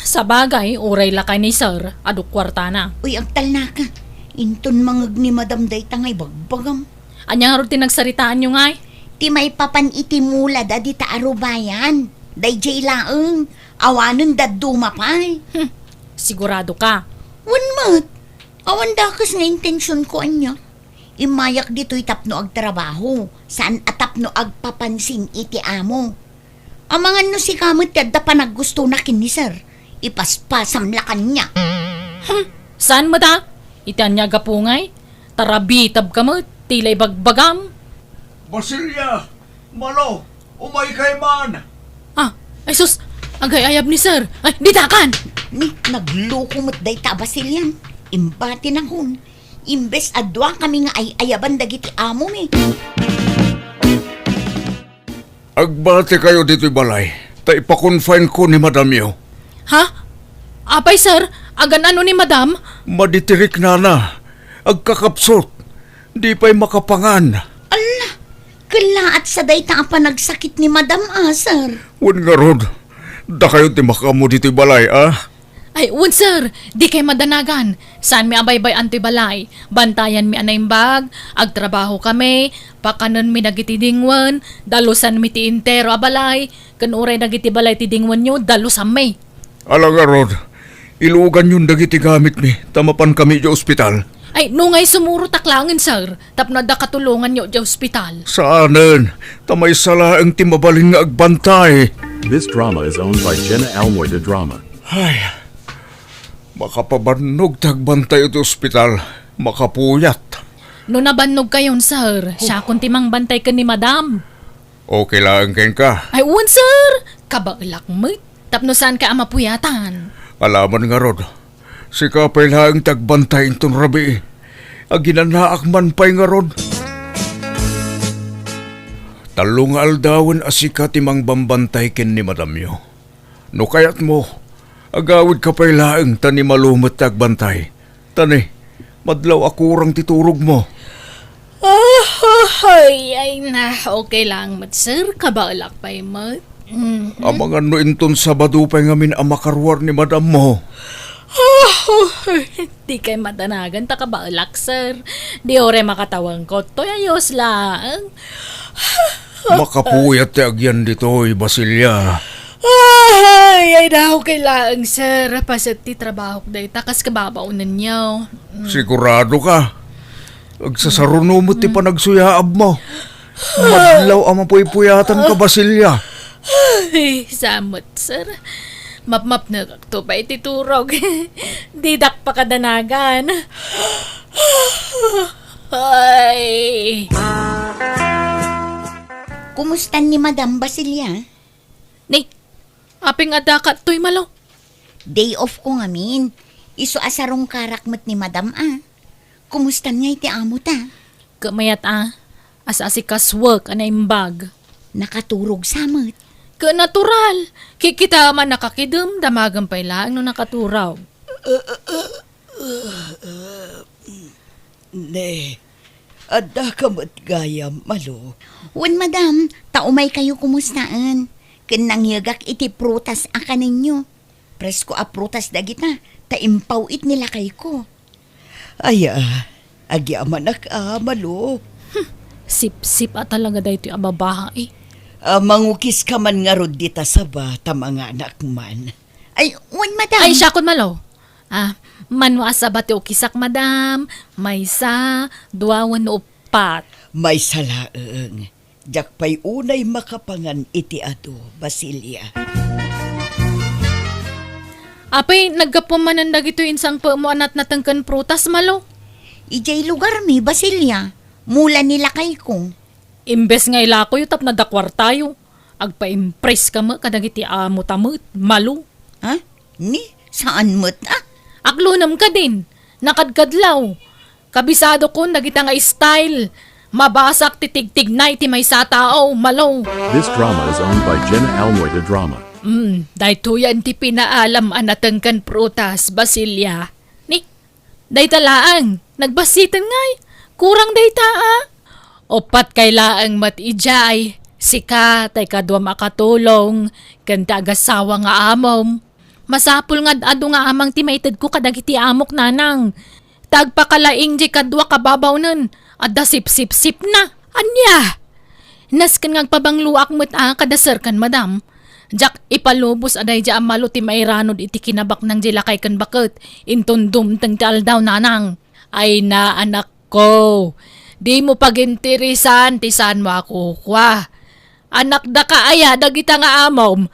Sabagay, uray lakay ni Sir, adu kuartana. Uy, agtalnaka. Inton mangeg ni Madam dayta nga ibagbagam. Ania ngarud ti nagsaritaanyo ngay? Ti maipapan iti mula da dita arubayan. Daydiay laeng. Awanen dadduma pay. Hmm, sigurado ka? Wen met. Awan dakes nga intensionko ania. Immayak ditoy tapno agtrabaho, saan a tapno agpapansin iti amo. Amangan no sika met ti adda panaggustona ken ni Sir, ipaspasam la kaniak. Hmm, saan met a? Iti ania gapu ngay? Tarabitab ka met, ti la ibagbagam. Basilia! Malo, umaykay man! Ah, ay sus, agay-ayab ni Sir. Ay, ditakan! Ni, nagloko met dayta a Basilian. Imbatinakon. Imbes a duakami nga ay-ayaban dagiti amomi. Agbatikayo ditoy balay, ta ipa-confine ko ni madamyo. Ha? Apay, sir, agan-ano ni madam? Maditiriknana. Agkakapsut. Di pay makapangan. Ala, kellaat sa dayta a panagsakit ni madam a, sir. Wen ngarud, dakayo ti makaammo ditoy balay, a? Ay, wen, sir, dikay madanagan. Saanmi a baybay-an toy balay. Bantayanmi a naimbag, agtrabahokami, pakanenmi dagiti dingwen, dalusanmi ti entero a balay, ken uray dagiti balay ti dingwenyo, dalusanmi. Ala ngarud, iluganyon dagiti gamitmi, ta mapankami idiay ospital. Ay, no ngay sumurotak laengen, sir, tapno adda katulonganyo idiay ospital. Saanen, ta maysa laeng ti mabalin nga agbantay. This drama is owned by Jenna Almoy de Drama. Ay, makapabannog ti agbantay iti ospital. Makapuyat. No nabannogkayon, sir, siakon ti mangbantay ken ni madam. Okay laeng kenka? Ay, wen, sir! Kabaelak met. Tapno saanka a mapuyatan. Alaman ngarud. Sika pay laeng ti agbantay inton rabii. Aginanaak man pay ngarud. Tallo nga aldawen a sika ti mangbambantay ken ni madamyo. No kayatmo, agawidka pay laeng ta ni Malo met ti agbantay. Ta ni, madlaw a kurang ti turogmo. Ah, ay, ay na, okay lang met, sir. Kabaelak pay met. Mm. Amangan no inton Sabado pay ngamin a makaruar ni madammo. Ah, Oh, di kay madanagan ta kabaelak, sir. Di uray makatawangko. Toy ayos laeng. Makapuyat ti agyan ditoy, Basilia. Ay, ay, daw kay laeng, sir. Paset ti trabahok dayta, kas kababaonenyo. Mm. Sigurado ka? Agsasaruno met ti panagsuyaab mo. Madlaw a mapuypuyatan ka, Basilia. Ay, samot, sir. Mapmapnekak to pay ti turog. Didak pakadanagan. Ay. Kumusta ni Madam Basilia? Ni, aping adda ka toy, Malo? Day off ko ngamin. Isu a sarungkarak met ni Madam, a. Kumusta ngay ti amo ta? Ket mayat a, as-asikasuek a naimbag. Nakaturog sa met. Ket natural. Kikita man nakakidem, damagen pay laeng no nakaturog. Ne, adda ka met gayam, Malo? Wen, madam, ta umay kayo kumustaen. Ken nangyegak iti prutas a kanenyo. Presko a prutas dagita, ta impaw-it ni lakayko. Aya, agyamanak a, Malo. Hmm, sipsip a talaga daytoy a babai. Ah, mangukis ka man ngarud dita saba, ta manganak man. Ay, wen, madam. Ay, siakon, Malo. Ah, mano a saba ti ukisak, madam? Maysa, dua, wenno uppat? Maysa laeng. Diak pay unay makapangan iti adu, Basilia. Apay, naggapu manen dagitoy insangpetmo a natnateng ken prutas, Malo? Idiay lugarmi, Basilia, mula ni lakayko. Imbes nga ilakoyo tapno adda kuartayo, agpaimpreska met kadagiti amo ta met, Malo. Ha? Ni, saan met, a? Aglunem kadin, nakadkadlaw. Kabisadokon dagita nga style. Mabasak ti tigtignay ti maysa a tao, Malo. This drama is owned by Jenna Almoy, the drama. Hmm, daytoyen ti pinaalam a nateng ken prutas, Basilia. Ni, dayta laeng, nagbasiten ngay. Kurang dayta, a. Uppat kay laeng met idiay. Sika, tay kaduam a katulong, ken ti agasawa nga amom. Masapul nga ad-adu nga amang ti maitedko kadagiti amok, nanang. Ta agpakalaing diay kadua kababaonen, adda sipsipsipna. Ania? Nasken nga agpabangloak met a kada sir ken madam. Diak ipalubos a daydiay a Malo ti mairanod iti kinabaknang diay lakay ken baket, inton dumteng ti aldaw, nanang. Ay na, anakko, dimo paginteresan ti saanmo a kukua. Anakdaka aya dagita nga amom?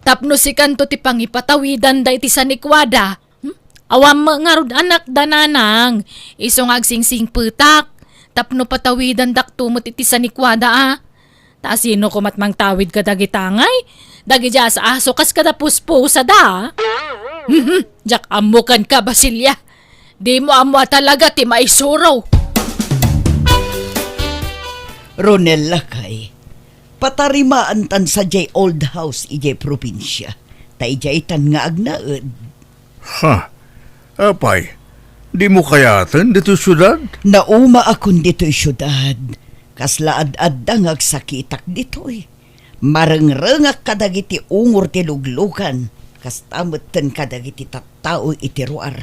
Tapno sikanto ti pangipatawidanda iti sanikuada. Hmm? Awan met ngarud anakda, nanang. Isu nga agsingsingpetak tapno patawidandakto met iti sanikuada, a. Ta asino koma ti mangtawid kadagita ngay? Dagiti as-aso kas kada puspusada, a. Mhm, diak ammo kenka, Basilia. Dimo ammo a talaga ti maisuro. Ronel, lakay, patarimaantan sadiay old house idiay probinsia, ta idiaytan nga agnaed. Ha? Apay, dimo kayaten ditoy siudad? Naumaakon ditoy siudad. Kasla ad-adda nga agsakitak ditoy. Marengrengak kadagiti ungor ti luglugan, kasta metten kadagiti tattao iti ruar.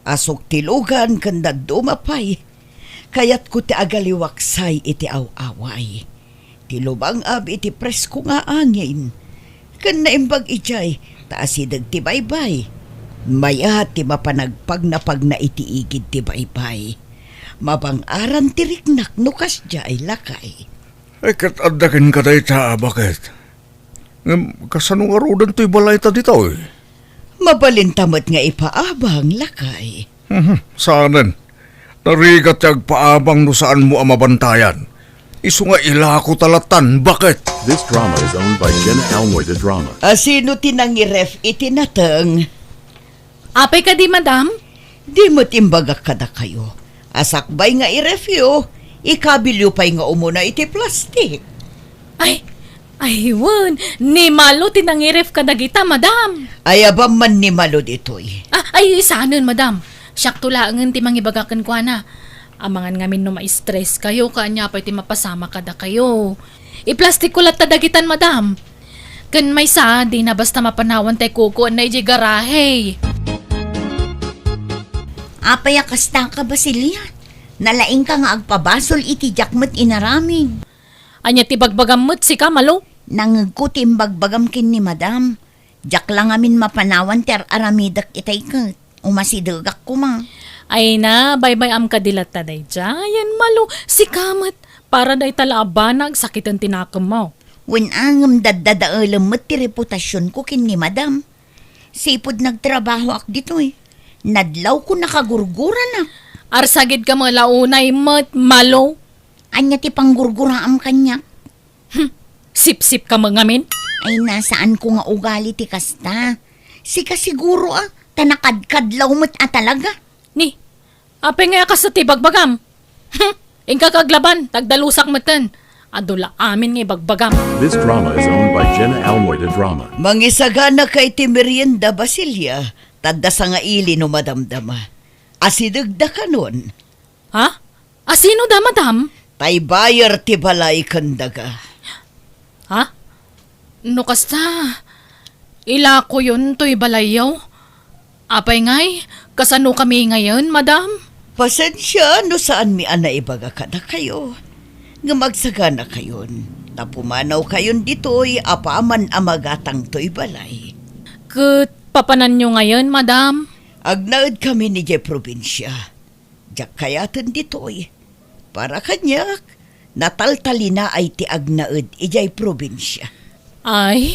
Asuk ti lugan ken dadduma pay. Kayatko ti agaliwaksay iti aw-away. Ti lumang-ab iti presko nga angin. Ken naimbag idiay ta asideg ti baybay. Mayat ti mapanagpagnapagna iti igid ti baybay. Mabang-aran ti riknak no kasdiay, lakay. Ay, ket adda kenka dayta a baket. Ngem kasano ngaruden toy balayta ditoy? Mabalinta met nga ipaabang, lakay. Mhm, saanen. Narigat ti agpaabang no saanmo a mabantayan. Isu nga ilako ta lattan, baket. This drama is owned by Jenna Almoy, the drama. Asino ti nangiref iti nateng? Apay kadi, madam? Di met imbagak kadakayo a sakbay nga irefyo, ikabilyo pay nga umuna iti plastik. Ay, ay, wen, ni Malo ti nangiref kadagita, madam. Ay, awan man ni Malo ditoy. Ah, ay, saanen, madam. Siakto laengen ti mangibaga kenkuana. Amangan ngamin no ma-stress kayo, ken ania pay ti mapasamak kadakayo. Iplastikko latta dagitan, madam. Ken maysa, dina basta mapanawan tay kukuenna idiay garahe. Apay a kastaka, Basilia? Nalaingka nga agpabasol iti diak met inaramid. Ania ti bagbagam met sika, Malo? Nangngegko ti imbagbagam ken ni Madam. Diak la ngamin mapanawan ti ar-aramidek itay ket umasidegak koma. Ay na, baybay-am kadi latta daydiayen, Malo. Sika met, para dayta la a banag, sakiten ti nakemmo. Wen a, ngem daddadaelem met ti reputasionko ken ni Madam. Sipud nagtrabahoak ditoy, nadlawko nakagurguranak. Arsagidka met la unay met, Malo. Ania ti panggurguraam kaniak? Hmm, sipsipka met ngamin? Ay, nasaanko nga ugali ti kasta. Sika siguro a, ta nakadkadlaw met a talaga. Ni, apay ngay a kasta ti bagbagam? Hmm, inka kaglaban, tagdalusak meten. Adu la amin nga ibagbagam. This drama is owned by Jenna Almoy de Drama. Mangisaganaka iti merienda, Basilia, ta adda sangaili no madamdama. Asidegda kanon. Ha? Asino da, madam? Tay buyer ti balay ken daga. Ha? No kasta, ilakoyon toy balayyo. Apay ngay, kasano kami ngayen, madam? Pasensia no saanmi a naibaga kadakayo. Ngem agsaganakayon, ta pumanawkayon ditoy apaman a magatang toy balay. Ket papananyo ngayen, madam? Agnaed kami idiay probinsia. Diak kayaten ditoy. Para kaniak, nataltalinaay ti agnaed idiay probinsia. Ay.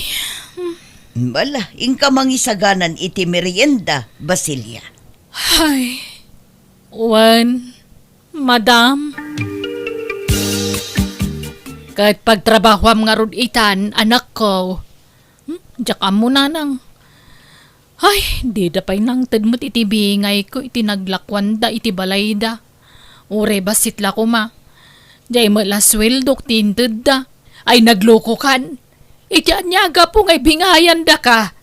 Bala, inka mangisaganan iti merienda, Basilia. Ay. Wen, madam. Ket pagtrabahoam ngarud itan, anakko. Hmm? Diak ammo, nanang. Ay, dida pay nangted met iti bingayko iti naglakuanda iti balayda. Uray bassit la koma. Diay met la sueldok ti intedda. Ay, naglokokan. Iti ania a gapu nga ibingayandaka?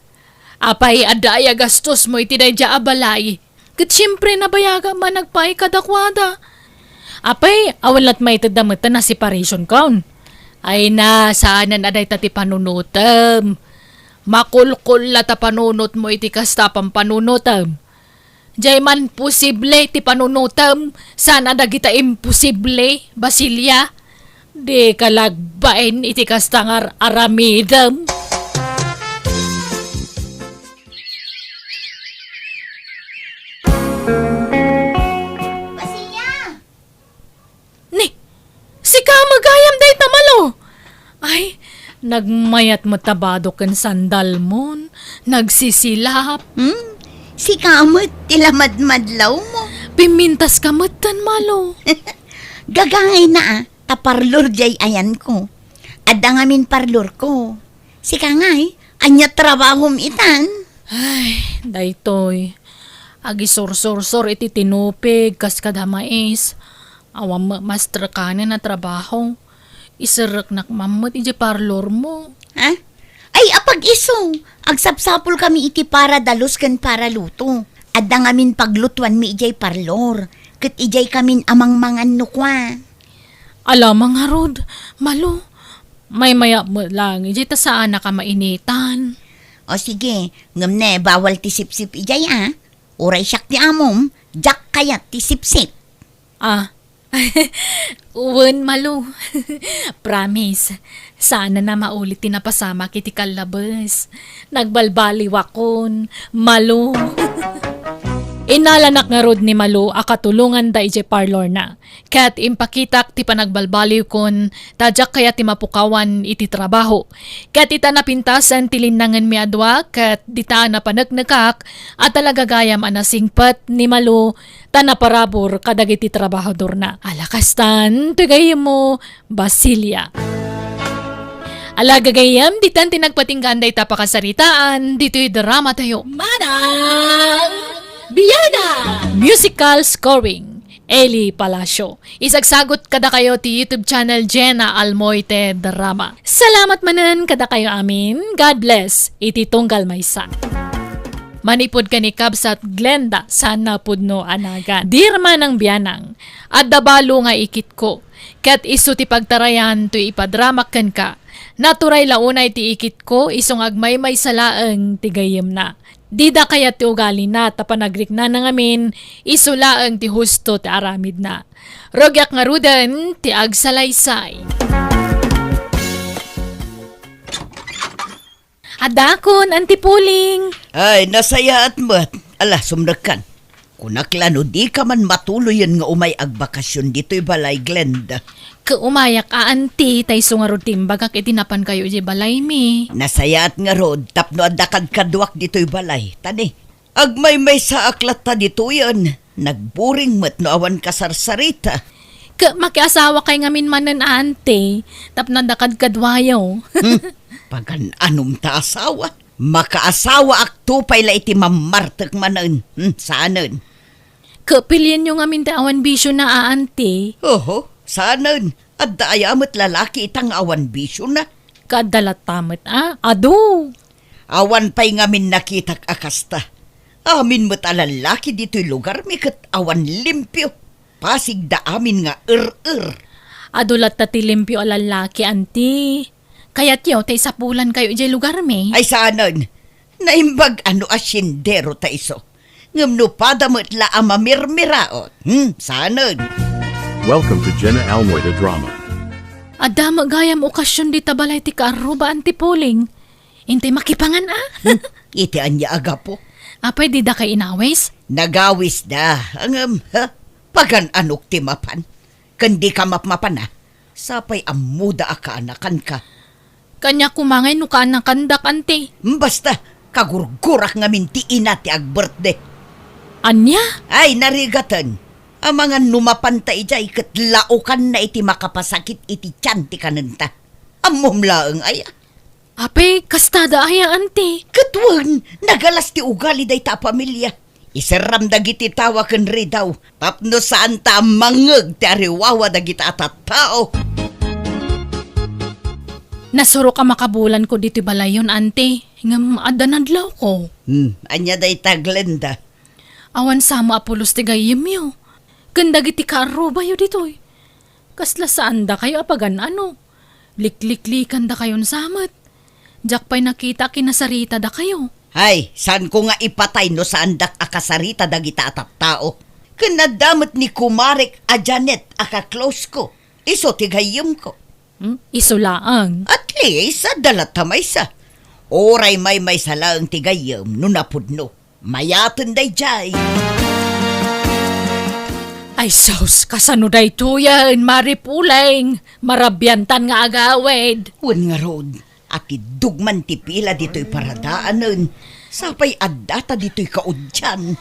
Apay, adda aya gastosmo iti daydiay a balay? Ket siempre, nabayagam a nagpaay kadakuada. Apay, awan la't maitedda met a separation kon? Ay na, saanen a dayta ti panunotem. Makulkol la ta panunotmo iti kasta a pampanunotem. Diay man posible ti panunotem, saan a dagita imposible, Basilia. Dika la agbain iti kasta nga ar-aramidem. Basilia! Ni, sika met gayam dayta, Malo. Ay, nagmayat met ta bado ken sandalmon, nagsisilap. Hmm? Sika met ti lamadmadlawmo. Pimmintaska metten, Malo. Gagangayna a, ta parlor diay ayanko. Adda ngamin parlorko. Sika ngay, ania trabahom itan? Ay, daytoy. Agisursursor iti tinupig kas kada mais. Awan met mastrekanen a trabaho. Iserreknak man met idiay parlormo. Ha? Ay, apag-isu, agsapsapulkami iti para dalus ken para luto. Adda ngamin paglutuanmi idiay parlor, ket idiay kamin a mangmangan no kua. Ala, mangarud, Malo, maymayat met laeng idiay ta saanak a mainitan. O sige, ngem ne, bawal ti sipsip idiay a. Uray siak ti amom, diak kayat ti sipsip. Ah, wen, Malo. Promise, saanen a maulit ti napasamak iti kallabes. Nagbalbaliwakon, Malo. Innalanak ngarud ni Malo a katulonganda idiay parlorna. Ket impakitak ti panagbalbaliwkon ta diak kayat ti mapukawan iti trabaho. Ket ita napintasen ti linnangenmi a dua, ket dita napaneknekak a talaga gayam a nasingpet ni Malo ta naparabur kadagiti trabahadorna. Ala kastan, ti gayyemmo, Basilia. Ala gagayyem, ditan ti nagpatinggaan dayta pakasaritaan, ditoy drama tayo. Manang Biana! Musical scoring, Eli Palacio. Isagsagot kadakayo ti YouTube channel Jenna Almoite Drama. Salamat manen kadakayo amin. God bless iti tunggal maysa. Manipud ken ni Kabsat Glenda Sana Pudno a nagan. Dear Manang Bianang, adda balo nga ikitko. Ket isu ti pagtarayan toy ipadramak kenka. Naturay la unay ti ikitko, isu nga agmaymaysa laeng ti gayyemna. Dida kayat ti ugalina, ta panagriknana ngamin, isu laeng ti husto ti aramidna. Rugiak ngaruden ti agsalaysay. Adakon, Auntie Puling. Ay, nasayaat met. Ala, sumrekkan. Kunak la no dika man matuloyen nga umay agbakasyon ditoy balay, Glenda. Ket umayak a, Auntie, ta isu ngarud ti imbagak iti napankayo idiay balaymi. Nasayaat ngarud tapno adda kadkaduak ditoy balay. Tani, agmaymaysaak latta ditoyen. Nagburing met no awan kasarsarita. Ket makiasawakay ngamin manen, Auntie, tapno adda kadkaduayo. Hmm, pagan-anom ta asawa? Makaasawaakto pay la iti mammartek manen. Hmm, saanen. Ket pilienyo ngamin ti awan bisiona, Auntie. Oho, saanen. Adda aya met lalaki ita nga awan bisiona? Ket adda latta met a, adu. Awan pay ngamin nakitak a kasta. Amin met a lallaki ditoy lugarmi ket awan limpio. Pasigda amin nga er-er. Adu latta ti limpio a lallaki, Auntie. Kayatyo ta isapulankayo idiay lugarmi? Ay, saanen. Naimbag a no asyenderota isu. Ngem no pada met la a mamirmiraot. Hmm, saanen. Welcome to Jenna Almoy the Drama. Adda met gayam okasion dita balay ti kaarruba, Auntie Puling. Intay makipangan a? Hmm, iti ania a gapu? Apay, didakay inawis? Nagawis da. Ngem, ha? Pagan-anok ti mapan. Ken dika mapmapan a? Sapay ammoda a kaanakanka. Kaniak koma ngay no kaanakandak, Auntie. Basta, kagurgurak ngamin ti ina ti agbirthday. Ania? Ay, narigaten. Amangan no mapanta idiay ket laokanna iti makapasakit iti tian ti kanenta. Ammom laeng aya? Apay, kastada aya, Auntie? Ket wen, nagalas ti ugali dayta a pamilia. Iserram dagiti tawa ken ridaw tapno saanta a mangngeg ti ariwawa dagita a tattao. Nasurok a makabulanko ditoy balayyon, Auntie, ngem adda nadlawko. Hmm, ania dayta, Glenda? Awan samo a pulos ti gayyemyo ken dagiti kaarrubayo ditoy. Kasla saandakayo a pagan-ano. Likliklikandakayon sa met. Diak pay nakita a kinasaritadakayo. Hay, saanko nga ipatay no saandak a kasarita dagita a tattao. Ken adda met ni kumarek a Janet a ka-close ko. Isu ti gayyemko. Hmm? Isu laeng? At least, adda latta maysa. Uray maymaysa laeng ti gayyem no napudno. Mayaten daydiay. Ay sus, kasano daytoyen, Mari Puling? Marabiantan nga agawid. Wen ngarud, atiddog man ti pila ditoy paradaanen, sapay addata ditoy kaudian.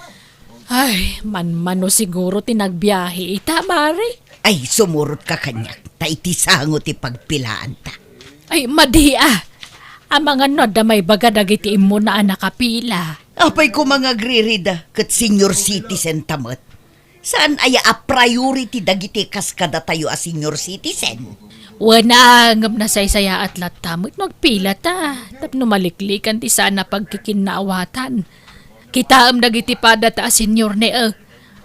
Ay, manmano siguro ti nagbiahe ita, Mari. Ay, sumurotka kaniak, ta iti sango ti pagpilaanta. Ay, madi a. Amangan no adda maibaga dagiti immuna a nakapila. Apay koma nga agririda, ket senior citizen ta met. Saan aya a priority dagiti kas kadatayo a senior citizen? Wen a, ngem nasaysayaat latta met no agpila ta, tapno maliklikan ti saan a pagkikinnaawatan. Kitaem dagiti padata a senior ne, eh.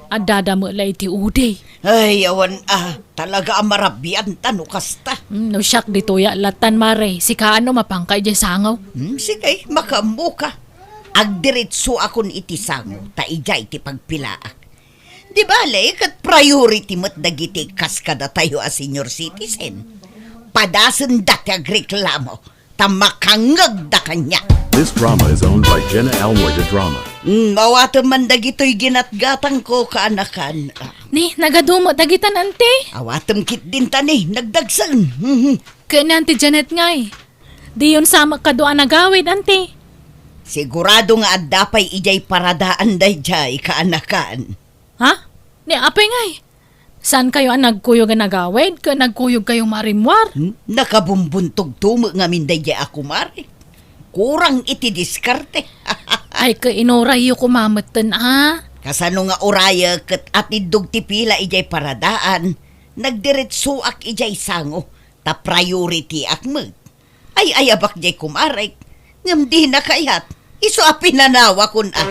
Addada met la iti udi. Ay, awan a, talaga a marabianta no kasta. Hmm, no siak ditoy a latan, Mari, sika no mapanka idiay sango? Hmm, sige, makaammoka. Agdiretsoakon iti sango, ta idiay ti pagpilaak. Di bale, ket priority met dagiti kas kadatayo a senior citizen. Padasenda ti agreklamo. Ta makangngegda kaniak. This drama is owned by Jenna Almoy the Drama. Hmm, awatem man dagitoy ginatgatangko, kaanakan. Ah. Ni, nagadu met dagitan, Auntie? Awatem ketdin ta ni, nagdagsen. Mhm. Ken ni Auntie Janet ngay? Diyon sa met kadu a nagawid, Auntie? Sigurado nga adda pay idiay paradaan daydiay, kaanakan. Ha? Ni apay ngay? Saankayo a nagkuyog a nagawid ket nagkuyogkayo marimmuar? Hmm? Nakabumbuntogto met ngamin daydiay a kumare. Kurang iti diskarte. Ay, ket inurayyo koma metten a. Kasano nga urayek ket atiddog ti pila idiay paradaan, nagdiretsoak idiay sango, ta priorityak met. Ay-ayabak diay kumarek, ngem dina kayat. Isu a pinanawakon a.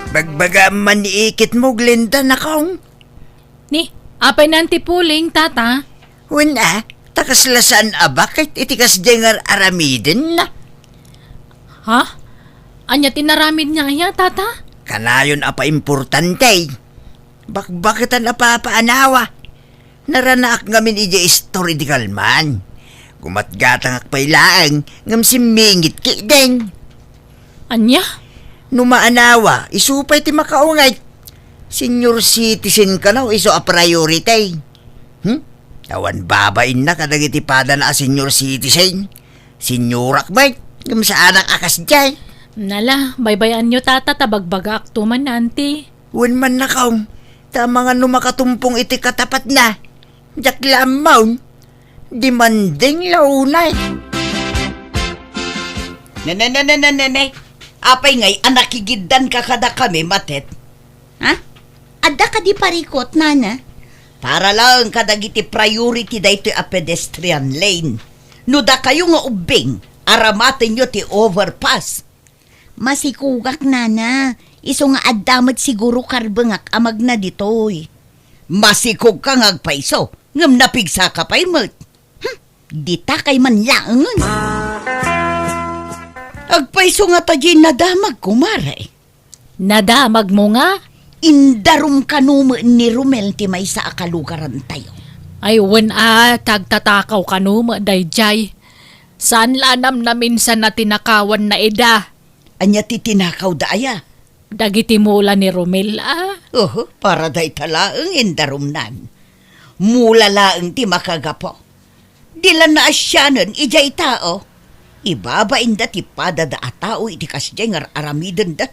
Bagbagaam man ni ikitmo, Glenda, nakong. Ni, apay na Auntie Puling, Tata? Wen a, ta kasla saan a bakit iti kasdiay nga ar-aramiden na. Ha? Ania ti naramidna aya, tata? Kanayon a paimportante. Bakbaketan a papaanawa. Naranaak ngamin idiay istor idi kalman. Gumatgatangak pay laeng ngem simmingit ketdin. Ania? No maanawa, isu pay ti makaunget. Senior citizen kano isu a priority. Hmm? Awan babainna kadagiti padana a senior citizen. Seniorak met, ngem saanak a kasdiay. Nala, baybay-anyo, tata, ta bagbagaakto man, auntie. Wen man, nakaw, ta amangan no makatumpong iti katapatna. Diak la ammo. Demanding la unay. Ne, ne, ne, ne, ne, ne, ne. Apay ngay a nakigiddanka kadakami, Matet? Ha? Adda kadi parikut, nana? Para laeng kadagiti priority daytoy a pedestrian lane. No dakayo nga ubbing, aramatenyo ti overpass. Masikugak, nana. Isu nga adda met siguro karbengak a magna ditoy. Masikugka nga agpayso, ngem napigsaka pay met. Hmm, dita kay man laengen. Agpayso ngata diay nadamagko, Mare. Nadamagmo nga? Indarum kano met ni Romel ti maysa a kalugarantayo. Ay, wen a, tagtatakaw kano met daydiay. Saan la a namnaminsan a tinakawanna ida. Ania ti tinakawda aya? Dagiti mula ni Romel, a? Oho, para dayta laeng indarumnan. Mula laeng ti makagapu. Di la naasianen idiay tao. Ibabainda ti padada a tao iti kasdiay nga ar-aramidenda.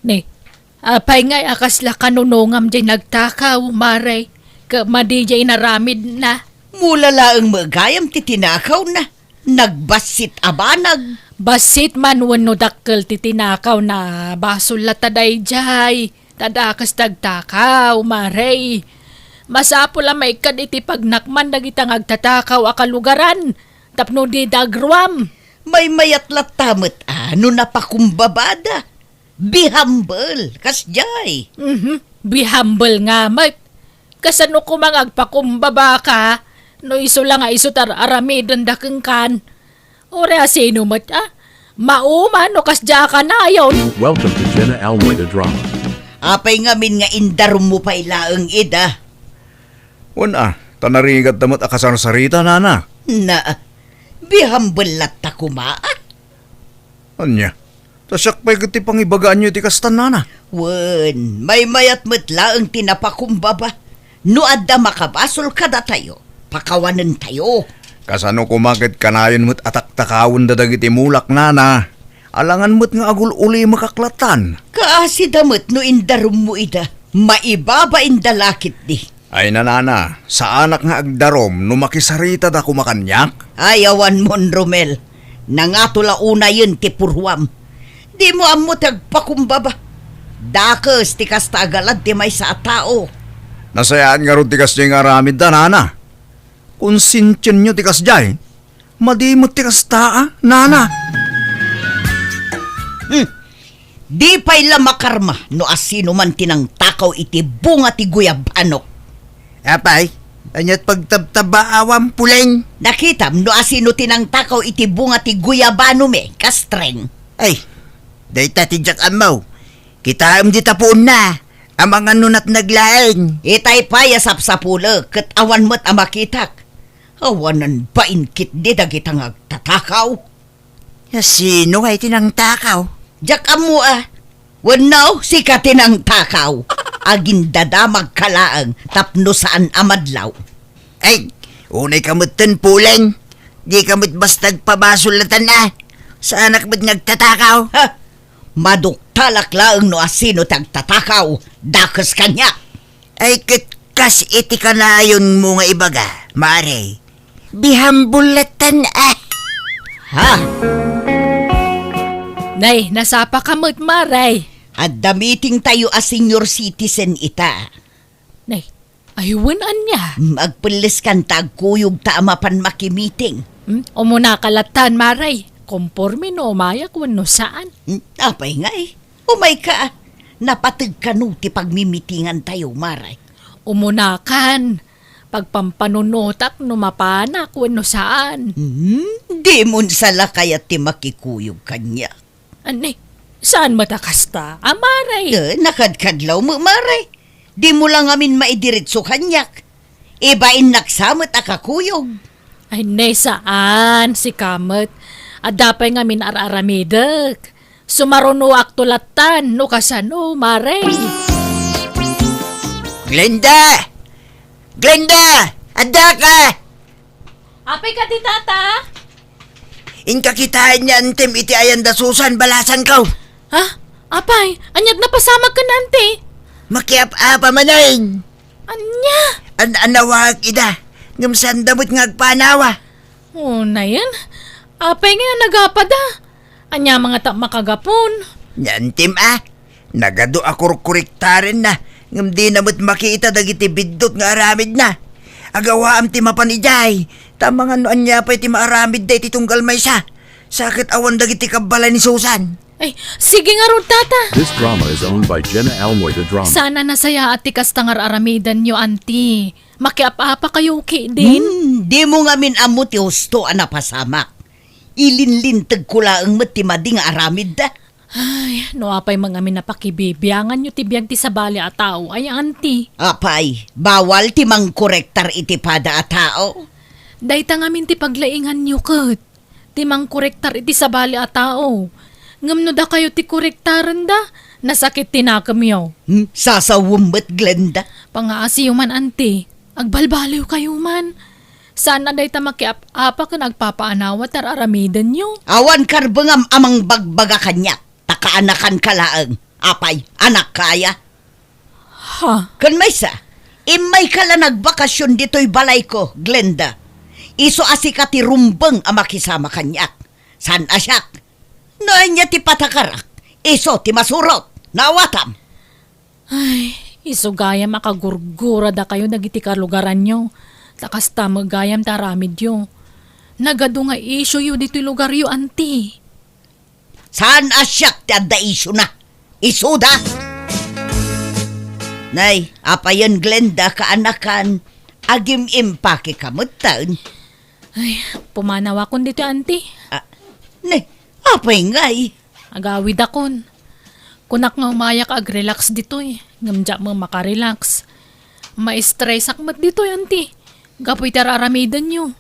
Ne, apay ngay a kasla kanunongam diay nagtakaw, Mare, ket madi diay inaramidna? Mula laeng met gayam ti tinakawna. Nagbassit a banag. Bassit man wenno dakkel ti tinakawna, basol latta daydiay. Ta dakes ti agtakaw, Mare. Masapul a maikkad iti pagnakman dagita nga agtatakaw a kalugaran tapno dida agruam. Maymayat latta met a no napakumbabada. Be humble, kasdiay. Mhm. Be humble nga met. Kasano koma nga agpakumbabaka no isu la nga isu ti ar-aramidenda kenkan? Uray a sino met, a? Mauma no kasdiay a kanayon. Welcome to Jenna Almoida Drama. Apay ngamin nga indarummo pay laeng ida? Wen a, ta narigatta met a kasarsarita, nana. Na, be humble latta koma, a? Ania? Ta siak pay ket ti pangibagaanyo iti kasta, nana? Wen, maymayat met laeng ti napakumbaba. No adda makabasol kadatayo, pakawanentayo. Kasano koma ket kanayon met a taktakawenda dagiti mulak, nana? Alangan met nga agul-ulimekak lattan. Kaasida met no indarummo ida, maibabainda la ketdi. Ay, nanana, saanak nga agdarum no makisaritada koma kaniak? Ay, awanmon, Romel. Nangato la unayen ti purruam. Dimo ammo ti agpakumbaba. Dakes ti kasta a galad ti maysa a tao. Nasayaat ngarud ti kasdiay nga aramidda, nana. Konsensianyo ti kasdiay. Madi met ti kasta, a, nana. Hmm. Di pay la makarma no asino man ti nangtakaw iti bunga ti guyabanok. Apay, aniat pagtabtabaawam, Puleng? Nakitam no asino ti nangtakaw iti bunga ti guyabanomi, Kastreng? Ay, dayta ti diak ammo. Kitaem dita puonna, amangan no natnag laeng. Itay pay a sapsapulek, ket awan met a makitak. Awanan bain ketdi dagita nga agtatakaw. Sino ngay ti nangtakaw? Diak ammo a. Wenno, sika ti nangtakaw. Agindadamagka laeng tapno saan a madlaw. Ay, unayka metten, Puleng. Dika met basta agpabasol lattan a. Saanak met nga agtatakaw. Ha? Maduktalak laeng no asino ti agtatakaw. Dakes kaniak. Ay, ket kas iti kanayonmo nga ibaga, Mare, be humble lattan a. Ha? Nay, nasapaka met, Mare. Adda meetingtayo a senior citizen ita. Nay, ay wen ania? Mm, agpelleskan ta agkuyogta a mapan makimiting. Hmm, umunaka lattan, Mare. Komporme no umayak wenno saan. Hmm, apay ngay? Umayka, a. Napateg kano ti pagmimitingantayo, Mare? Umunakan. Pagpampanunotak no mapanak wenno saan. Hmm, dimon sa la kayat ti makikuyog kaniak. Anay, Saan met a kasta, a, Mare? Eh, nakadkadlaw met, Mare. Dimo la ngamin maidiretso kaniak. Ibainnak sa met a kakuyog. Ay, ne, saan, sika met. Adda pay ngamin ar-aramidek. Sumarunoakto lattan, no kasano, Mare. Glenda! Glenda! Adda ka! Apay kadi, Tata? Inka kitaen ni Antim iti ayan da Susan, balasanko. Ha? Apay, ania't napasamak ken Anti? Makiap-apa manen. Ania? An-, anawag ida, ngem sanda met nga agpanawa. O, nayen? Apay nga nagapada? Ania nga ta makagapon? Ni Antim a, nagadu a kurkurektarenna, ngem dina met makita dagiti biddut nga aramidna. Agawaam ti mapan idiay, ta amangan no ania pay ti maaramidda iti tunggal maysa. Sa ket awan dagiti kabbalay ni Susan. Ay, sige ngarud, Tata. This drama is owned by Jenna Almoy, the drama. Saan a nasayaat ti kasta nga ar-aramidenyo, Anti. Makiap-apa kayo, Kidin. Hmm, dimo ngamin ammo ti husto a napasamak. Ilinlintegko laeng met ti madi nga aramidda. Ay, no apay man ngamin a pakibibianganyo ti biag ti sabali a tao, ay, Anti. Apay, bawal ti mangkorektar iti pada a tao? Dayta ngamin ti paglainganyo ket ti mangkorektar iti sabali a tao. Ngem no dakayo ti korektarenda, nasakit ti nakemyo. Hmm, sasawem met, Glenda. Pangaasiyo man, Anti. Agbalbaliw kayo man. Saan a dayta makiap-apa ken agpapaanawa ti ar-aramidenyo. Awan karbengam a mangbagbaga kaniak, ta kaanakanka laeng. Apay, anakka aya? Ha? Ken maysa, immayka la nagbakasion ditoy balayko, Glenda. Isu a sika ti rumbeng a makisama kaniak. Saan a siak? No ania ti patakarak, isu ti masurot. Naawatam. Ay, isu gayam a kagurgura dakayo dagiti kalugaranyo. Ta kasta met gayam ti aramidyo. Nagadu nga isioyo ditoy lugaryo, Anti. Saan a siak ti adda isiona? Isuda! Nay, apayen, Glenda, kaanakan, agim-impake ka metten. Ay, pumanawakon ditoy, Anti. Ah, ne, apay ngay? Agawidakon. Kunak nga umayak agrelax ditoy, ngem diak met makarelax. Maistresak met ditoy, Anti, gapu iti ar-aramidenyo.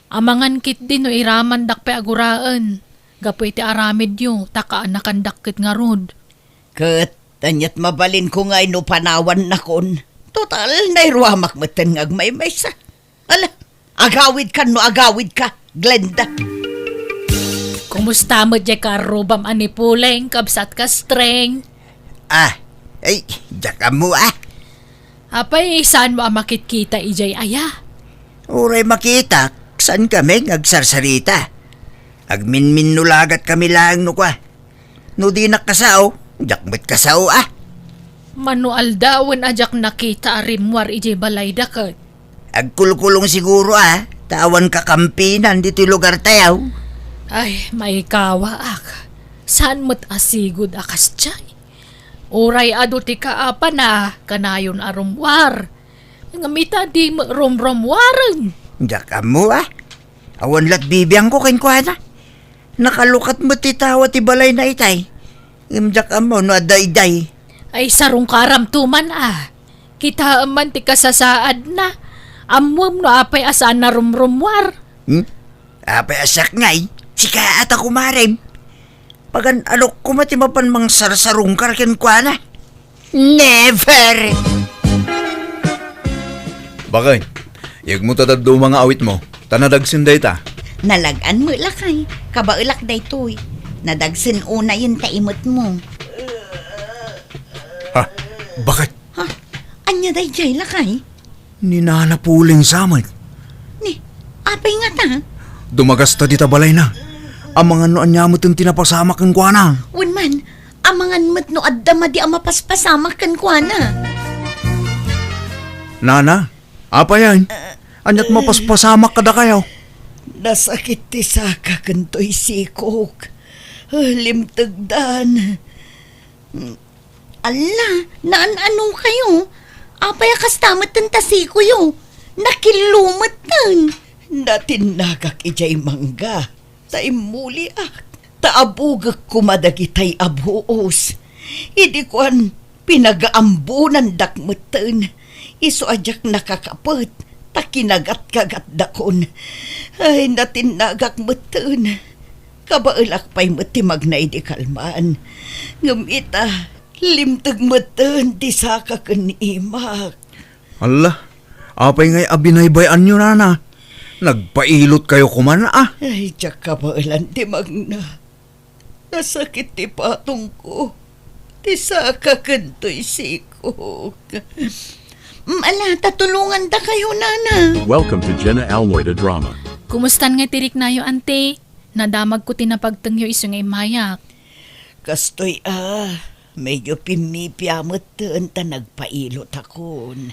Amangan ketdi no iramandak pay a guraen gapu iti aramidyo, ta kaanakandak ket ngarud. Ket aniat mabalinko ngay no panawannakon? Total, nairuamak metten nga agmaymaysa. Ala, agawidkan no agawidka, Glenda. Kumusta met diay karrubam a ni Puleng, kabsat Kastreng? Ah, ay, diak ammo, ah. Apay, saanmo a makitkita idiay aya? Uray makitak, saan kami nga agsarsarita? Agminminnulagat kami laeng no kua. No dinak kasao, diak met kasao, ah. Mano aldawen a diak nakita a rimmuar idiay balayda ket. Agkulkulong siguro, ah, ta awan kakampinan ditoy lugartayo. Ay, maikawaak. Saan met a sigud a kasdiay? Uray adu ti kaapana, kanayon a rummuar. Ngem ita, di met rumrummuaren. Diak ammo, ah. Awan lat bibiangko kenkuana. Nakalukat met ti tawa ti balayna itay. Ngem diak ammo no adda idiay. Ay, sarungkaramto man, ah. Kitaem man ti kasasaadna. Ammom no apay a saan a rumrummuar. Hmm? Apay a siak ngay? Sika a ta kumarem. Pagan-anok koma ti mapan mangsarsarungkar kenkuana. Never! Bakay, iyegmo ta dadduma nga awitmo, ta nadagsen dayta. Nalag-an met, lakay. Kabaelak daytoy. Nadagsen unayen ta imetmo. Ha? Bakay? Ha? Ania daydiay, lakay? Ni Nana Puleng sa met. Ni, apay ngata? Dumagasta dita balayna. Amangan no ania met ti napasamak kenkuana. Wen man, amangan met no adda madi a mapaspasamak kenkuana. Nana, apay aya? Aniat mapaspasamak kadakayo? Nasakit ti saka ken toy sikok. Limtegdan. Alla, naan-ano kayo? Apay a kasta metten ta sikoyo? Nakillo metten. Natinnagak idiay mangga, ta immuliak. ta abugek koma dagitay a buos. Idi kuan, pinagaambonandak metten. Isu a diak nakakapet, ta kinagatkagatdakon. Ay, natinnagak metten. Kabaelak pay met ti magna idi kalman. Ngem ita, limteg metten ti saka ken imak. Alla, apay ngay a binaybay-anyo, nana? Nagpailotkayo koman, a? Ay, diak kabaelan ti magna. Nasakit ti patongko. Ti saka ken toy sikog. Mm, ala, ta tulongandakayo, nana. Welcome to Jenna Almoida Drama. Kumustan nga ti riknayo, ante? Nadamagko ti napagtengyo isu nga immayak. Kastoy a, medyo pimmipia metten ta nagpailotakon.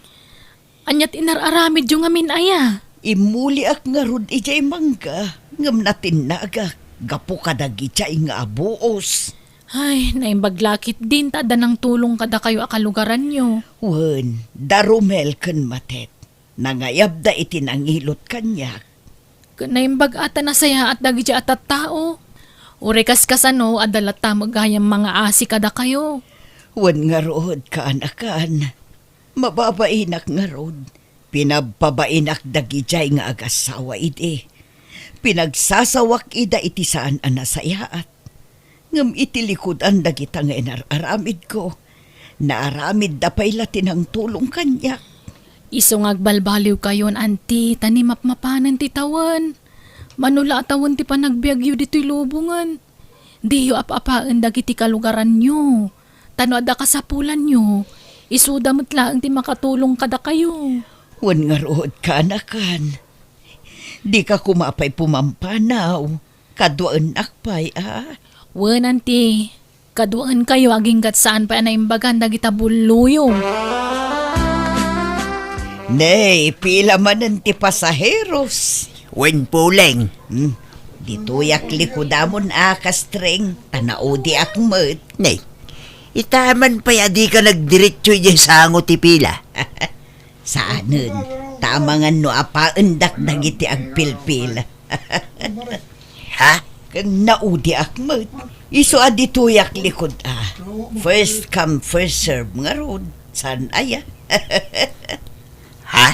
Ania ti inar-aramidyo ngamin aya? Immuliak ngarud idiay mangga, ngem natinnagak gapu kadagidiay nga abuos. Ay, naimbag la ketdin ta adda nangtulong kadakayo a kalugaranyo. Wen, da Romel ken Matet, nangayabda iti nangilot kaniak. Ket naimbag a ta nasayaat dagiti a tattao. Uray kaskasano, adda latta met gayam mangaasi kadakayo. Wen ngarud, kaanakan, mababainak ngarud. Pinabpabainak dagidiay nga agassawa idi. Pinagsasawak ida iti saan a nasayaat. Ngem iti likudan dagita nga inar-aramidko, naaramidda pay la ti nangtulong kaniak. Isu nga agbalbaliwkayon, anti, ta ni mapmapanen ti tawen. Mano la a tawen ti panagbiagyo ditoy lubongen. Diyo ap-apaen dagiti kalugaranyo. Ta no adda kasapulanyo, isuda met laeng ti makatulong kadakayo. Wen ngarud, kaanakan. Dika koma pay pumampanaw. Kaduaennak pay, a? Wen, anti, kaduaenkayo aginggat saan pay a naimbagan dagita bulloyo. Nay, pila manen ti pasaheros? Wen, Puleng. Hmm, ditoyak likudamon a, Kastreng, ta naudiak met. Nay, itaman pay a dika nagdiretso idiay sango ti pila. Saanen, ta amangan no apaendak dagiti agpilpil. Ha? Ken naudiak met. Isu a ditoyak likud a. First come, first serve ngarud. Saan aya? Ha?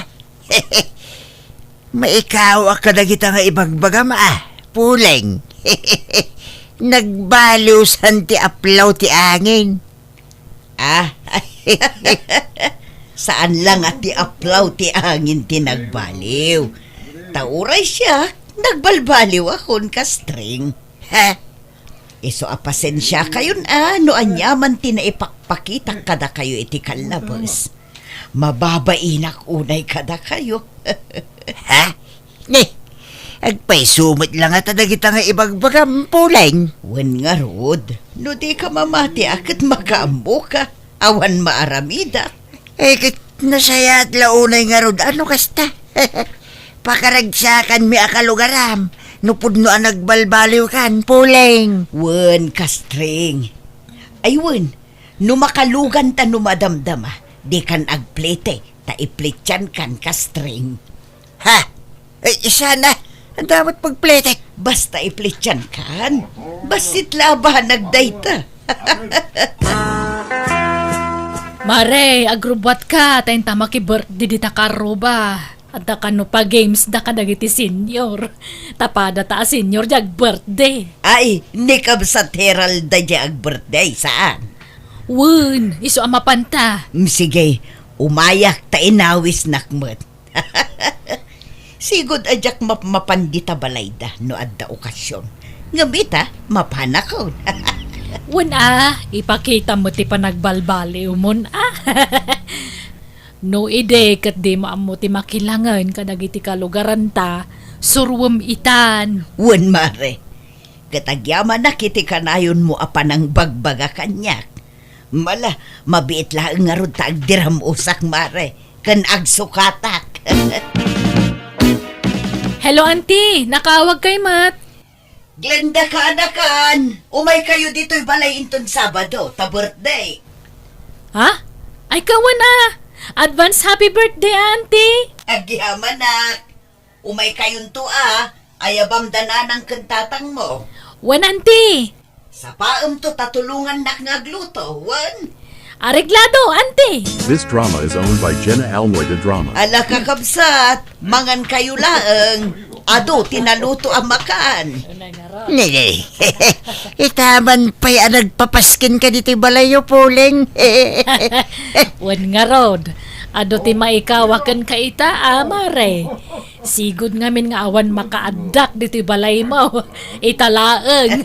Maikawak kadagita nga ibagbagam a, Puleng. Nagbaliwsan ti aplaw ti angin. Ah, saan la nga ti aplaw ti angin ti nagbaliw. Ta uray siak, nagbalbaliwakon, Kastreng. Ha? Isu a pasensiakayon a no aniaman ti naipakpakitak kadakayo iti kallabes. Mababainak unay kadakayo. Ha? Ni, agpayso met la ngata dagita nga ibagbagam, Puleng. Wen ngarud, no dika mamati a ket makaammoka, awan maaramidak. Eh, ket nasayaat la unay ngarud a no kasta. Pakaragsakanmi a kalugaram, no pudno a nagbalbaliwkan, Puleng. Wen, Kastreng. Ay wen, no makaluganta no madamdama, dikan agplete, ta iplittiankan, Kastreng. Ha? Eh, saan a? Ania met pagpletek? Basta iplittiankan. Bassit la a banag dayta. Mare, agrubbuatka, ta inta maki-birthday dita karruba. Adda kano pa-games da kadagiti senior. Ta pada ta a senior, di ag-birthday. Ay, ni kabsat Heralda di ag-birthday, saan? Wen, isu a mapanta. Mm, sige, umayak ta inawisnak met. Sigud a diak mapmapan dita balayda no adda okasion. Ngem ita, mapanakon. Wen a, ipakitam met ti panagbalbaliwmon a. No idi ket dimo ammo ti makilangen kadagiti kalugaranta, suruem itan. Wen, mare. Ket agyamanak iti kanayonmo a panangbagbaga kaniak. Ala, mabiit laeng ngarud ta agdiram-osak, mare, ken agsukatak. Hello, auntie! Nakaawagkay met? Glenda, kaanakan! Umaykayo ditoy balay inton Sabado, ta birthday. Ha? Ay, kawan a! Advance happy birthday, auntie! Agyamanak! Umaykayonto a, ayabam da nanang ken tatangmo. Wen, Auntie! Sapaemto ta tulongannak nga agluto, wen? Areglado, Auntie! This drama is owned by Jenna Almoy de Drama. Ala, kakabsat, mangan kayo laeng. Adu ti naluto a makan. Nini, ita man pay a nagpapaskin ka ditoy balayyo, Poleng. Wen ngarud, adu ti maikawa kenka ita, a, mare. Sigud ngamin nga awan makaaddak ditoy balaymo. Ita laeng.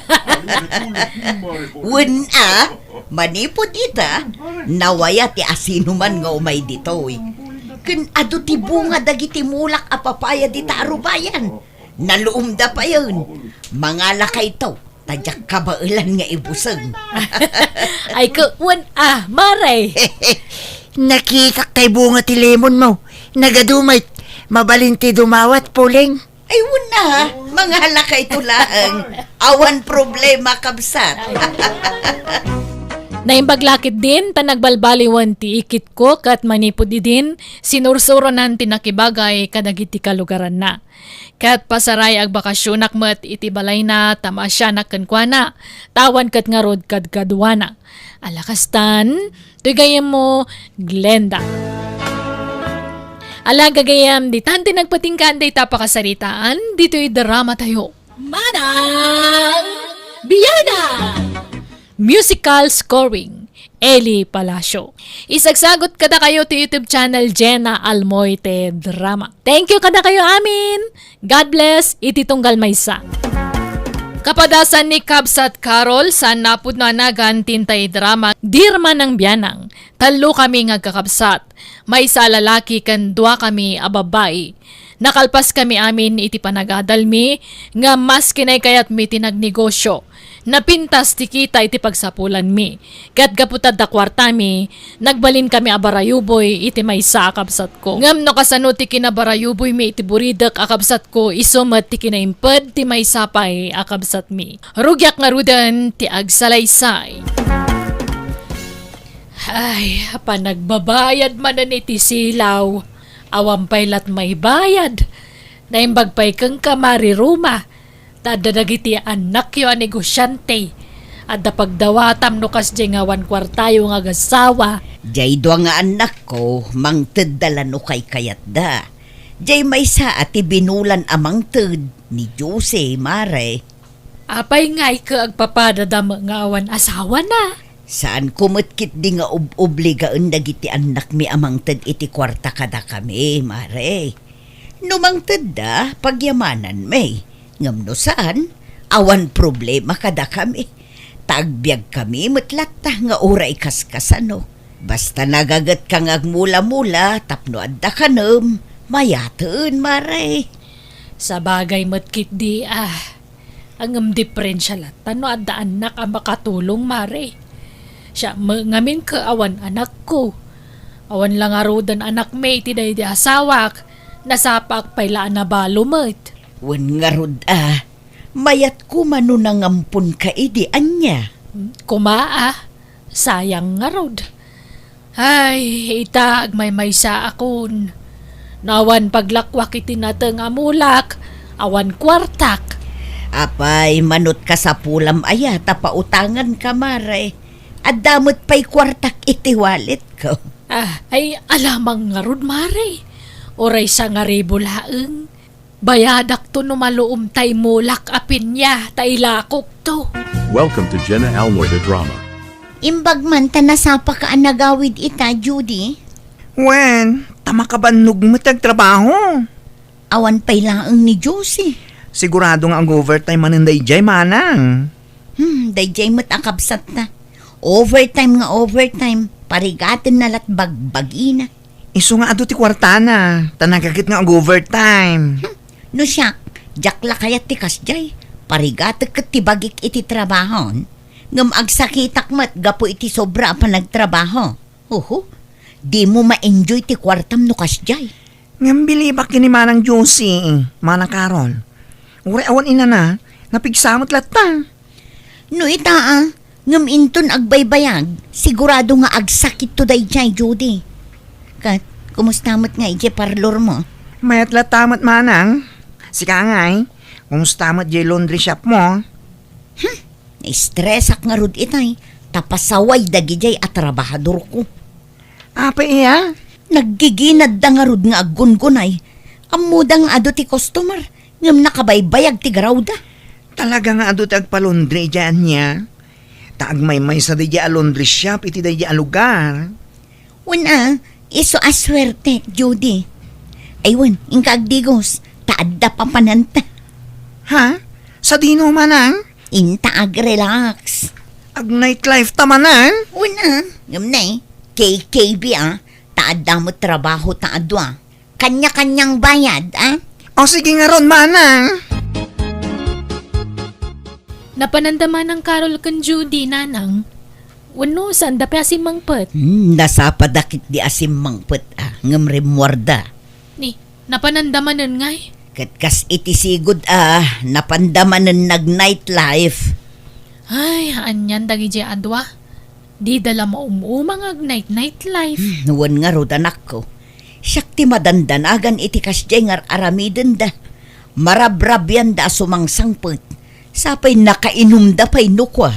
Wen a, manipud ita, nawaya ti asinoman nga umay ditoy. Ken adu ti bunga dagiti mulak a papaya dita a rubayan. Naluomda payen. Mangalakayto, ta diak kabaelan nga ibuseng. Ay, ket wen a, mare. Nakitak tay bunga ti lemonmo. Nagadu met, mabalin ti dumawat, Poleng. Ay, wen a, mangalakayto laeng. Awan problema, kabsat. Naimbag la ketdin ta nagbalbaliwen ti ikitko ket manipud idin, sinursuronan ti nakibagay kadagiti kalugaranna. Ket pasaray agbakasionak met iti balayna ta maasianak kenkuana, ta awan ket ngarud kadkaduana. Ala kastan, toy gayyemmo, Glenda. Ala gagayyem, ditan ti nagpatinggaan dayta a pakasaritaan, ditoy dramatayo. Manang Bianang! Musical scoring, Eli Palacio. Isagsagut kadakayo ti YouTube channel Jenna Almoite Drama. Thank you kadakayo amin. God bless iti tunggal maysa. Kapadasan ni Kabsat Carol, saan napudno a nagan ti intay drama, Dirma ng Bianang. Tallo kami nga agkakabsat. Maysa a lalaki ken dua kami a babbai. Nakalpas kami amin iti panagadalmi nga mas kinaykayatmi ti nagnegosio. Napintas ti kita iti pagsapulanmi. Ket gapu ta adda kuartami, nagbalin kami a barayuboy iti maysa a kabsatko. Ngem no kasano ti kinabarayuboymi iti buridek a kabsatko, isu met ti kinaimped ti maysa pay a kabsatmi. Rugiak ngaruden ti agsalaysay. Ay, panagbabayad manen iti silaw. Awan pay lat maibayad. Naimbag pay kenka, Mari Roma, ta adda dagiti annakyo a negosiante. Adda pagdawatam no kasdiay nga awan kuartayo nga agassawa. Diay dua nga annakko, mangtedda la no kaykayatda. Diay maysa a ti binulan a mangted ni Jose, Mare. Apay nga ika agpapadadam nga awan asawana? Saanko met ketdi nga ob-obligaen dagiti annakmi a mangted iti kuarta kadakami, Mare. No mangtedda, pagyamananmi. Ngem no saan, awan problema kadakami. Ta agbiagkami met latta nga uray kaskasano. Basta nagagetka nga agmula-mula tapno adda kanem, mayaten, Mare. Sabagay met ketdi, ah. Ngem diperensia latta no adda annak a makatulong, Mare. Siak met ngamin ket awan anakko. Awan la ngaruden anakmi iti daydi asawak, nasapaak pay la a nabalo met. Wen ngarud a, mayat koma no nangamponka idi ania? Koma a, sayang ngarud. Ay, ita, agmaymaysaakon. No awan paglakuak iti nateng a mulak, awan kuartak. Apay, manut kasapulam aya ta pautanganka, Mare? Adda met pay kuartak iti walletko. Ah, ay, alamang ngarud, Mare. Uray sangaribu laeng. Bayadakto no maluom tay mulak a pinya ta ilakokto. Welcome to Jenna Almoy the Drama. Imbag man ta nasapaka a nagawid ita, Judy. Wen, ta makabannog met ti agtrabaho. Awan pay laeng ni Josie. Sigurado nga ag-overtime manen daydiay, manang. Hmm, daydiay met a kabsatta. Overtime nga overtime, parigatenna lat bagbagina. Isu nga adu ti kuartana, ta nagaget nga ag-overtime. Hmm, no siak, diak la kayat ti kasdiay. Parigatek ket ti bagik iti trabahon. Ngem agsakitak met gapu iti sobra a panagtrabaho. Oho, dimo ma-enjoy ti kuartam no kasdiay. Ngem bilibak ken ni Manang Josie, Manang Carol. Uray awan inana, napigsa met latta. No ita a, ngem inton agbaybayag, sigurado nga agsakitto daydiay, Judy. Ket, kumusta met nga idiay parlormo? Mayat latta met, Manang. Sika ngay, kumusta met diay laundry shopmo? Naistresak ngarud itay, ta pasaway dagidiay a trabahadorko. Apay iya? Naggiginadda ngarud nga aggungunay. Ammoda nga adu ti customer, ngem nakabaybayag ti garawda. Talaga nga adu ti agpalaundry idiay ania? Ta agmaymaysa daydiay a laundry shop iti daydiay a lugar. Wen a, isu a suerte, Judy. Ay wen, inka agdigos, ta adda papananta. Ha? Sadino manang? Inta agrelax. Ag-nightlife ta manang? Wen a, ngem ne, K K B a, ta adda met trabaho ta adua. Kanya-kanyang bayad, a? O sige ngarud manang. Napananda manang Carol ken Judy, nanang. Wenno, saanda pay a simmangpet? Hmm, nasapada ketdi a simmangpet, a, ngem rimmuarda. Ni, napananda manen ngay? Ket kas iti sigud a, napanda manen nag-nightlife. Ay, anian dagidiay a dua? Dida la maum-uma nga ag-night-night life. Hmm, wen ngarud, anakko. Siak ti madandanagan iti kasdiay nga ar-aramidenda. Marabrabianda a sumangsangpet. Sapay nakainumda pay no kua.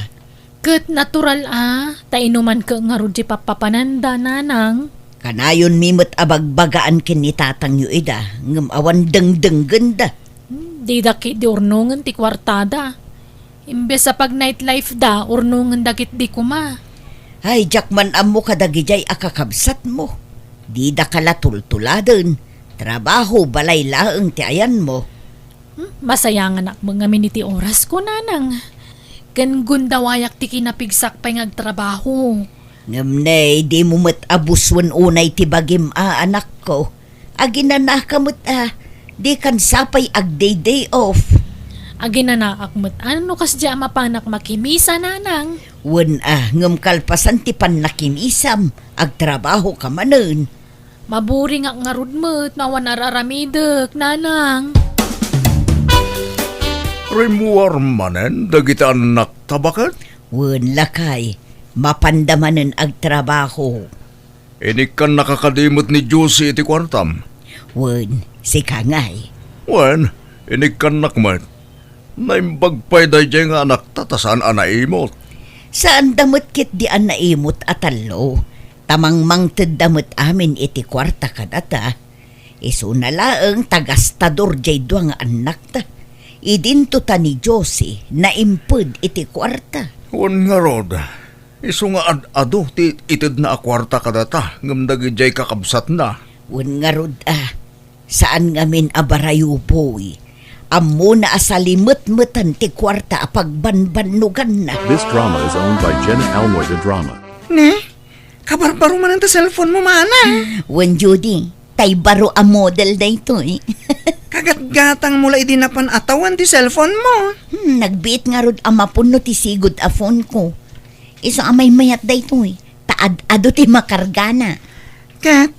Ket natural a, ta inumanka ngarud ti pappapananda, nanang. Kanayonmi met a bagbagaan ken ni tatangyo ida, ngem awan dengdenggenda. Hmm, dida ketdi urnongen ti kuartada. Imbes a pag-nightlife da, urnongen dagiti koma. Ay, diak man ammo kadagidiay a kakabsatmo. Didaka la tultuladen. Trabaho, balay laeng ti ayanmo. Hmm, masayanganak met ngamin iti orasko, nanang. Ken gundawayak ti kinapigsak pay nga agtrabaho. Ngem ne, dimo met abusen unay ti bagim a, anakko. Aginanaka met a, dikan sapay agday-day off. Aginanaak met a no kasdiay a mapanak makimisa, nanang. Wen a, ngem kalpasan ti pannakimisam, agtrabahoka manen. Maburingak ngarud met no awan ar-aramidek, nanang. Rimmuar manen dagiti annakta baket? Wen, lakay, mapanda manen agtrabaho. Inikkannaka kadi met ni Josie iti kuartam? Wen, sika ngay? Wen, inikkannak met. Naimbag pay daydiay nga anakta ta saan a naimot. Saanda met ketdi a naimot a tallo, ta mangmangtedda met amin iti kuarta kadata. Isuna laeng ta gastador diay dua nga annakta. Idinto ta ni Josie naimped iti kuarta. Wen ngarud, isu nga ad-adu ti itedna a kuarta kadata ngem dagidiay kakabsatna. Wen ngarud a, saan ngamin a barayuboy. Ammona a salimetmetan ti kuarta a pagbanbannoganna. This drama is owned by Jenna Almoy, the drama. Ne? Kabarbaro manen ti cellphone mo, manang. Wen, Judy, tay baro a model daytoy. Kagatgatang mo la idi napan a tawen ti cellphone mo. Hmm, nagbiit ngarud a mapunno ti sigud a phone ko. Isu a maymayat daytoy, ta ad-adu ti makargana. Ket,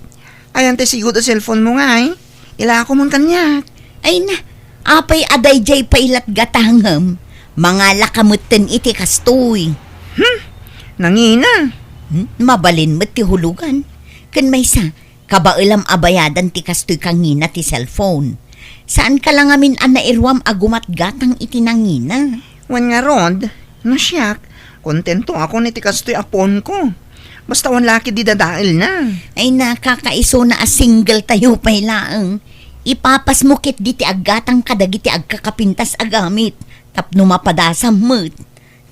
ayan ti sigud a cellphone mo ngay? Ilako mon kaniak. Ay na, apay a daydiay pay latgatangem? Mangalaka metten iti kastoy. Hmm, nangina. Hmm, mabalin met ti hulugan. Ken maysa, kabaelam a bayadan ti kastoy kangina ti cellphone. Saanka la ngamin a nairuam a gumatgatang iti nangina. Wen ngarud, no siak, kontentoakon iti kastoy a phone ko. Basta awan la ketdi dadaelna. Ay na, kakaisuna a single tayo pay laeng. Ipapasmo ketdi ti aggatang kadagiti agkakapintas a gamit tapno mapadasam met.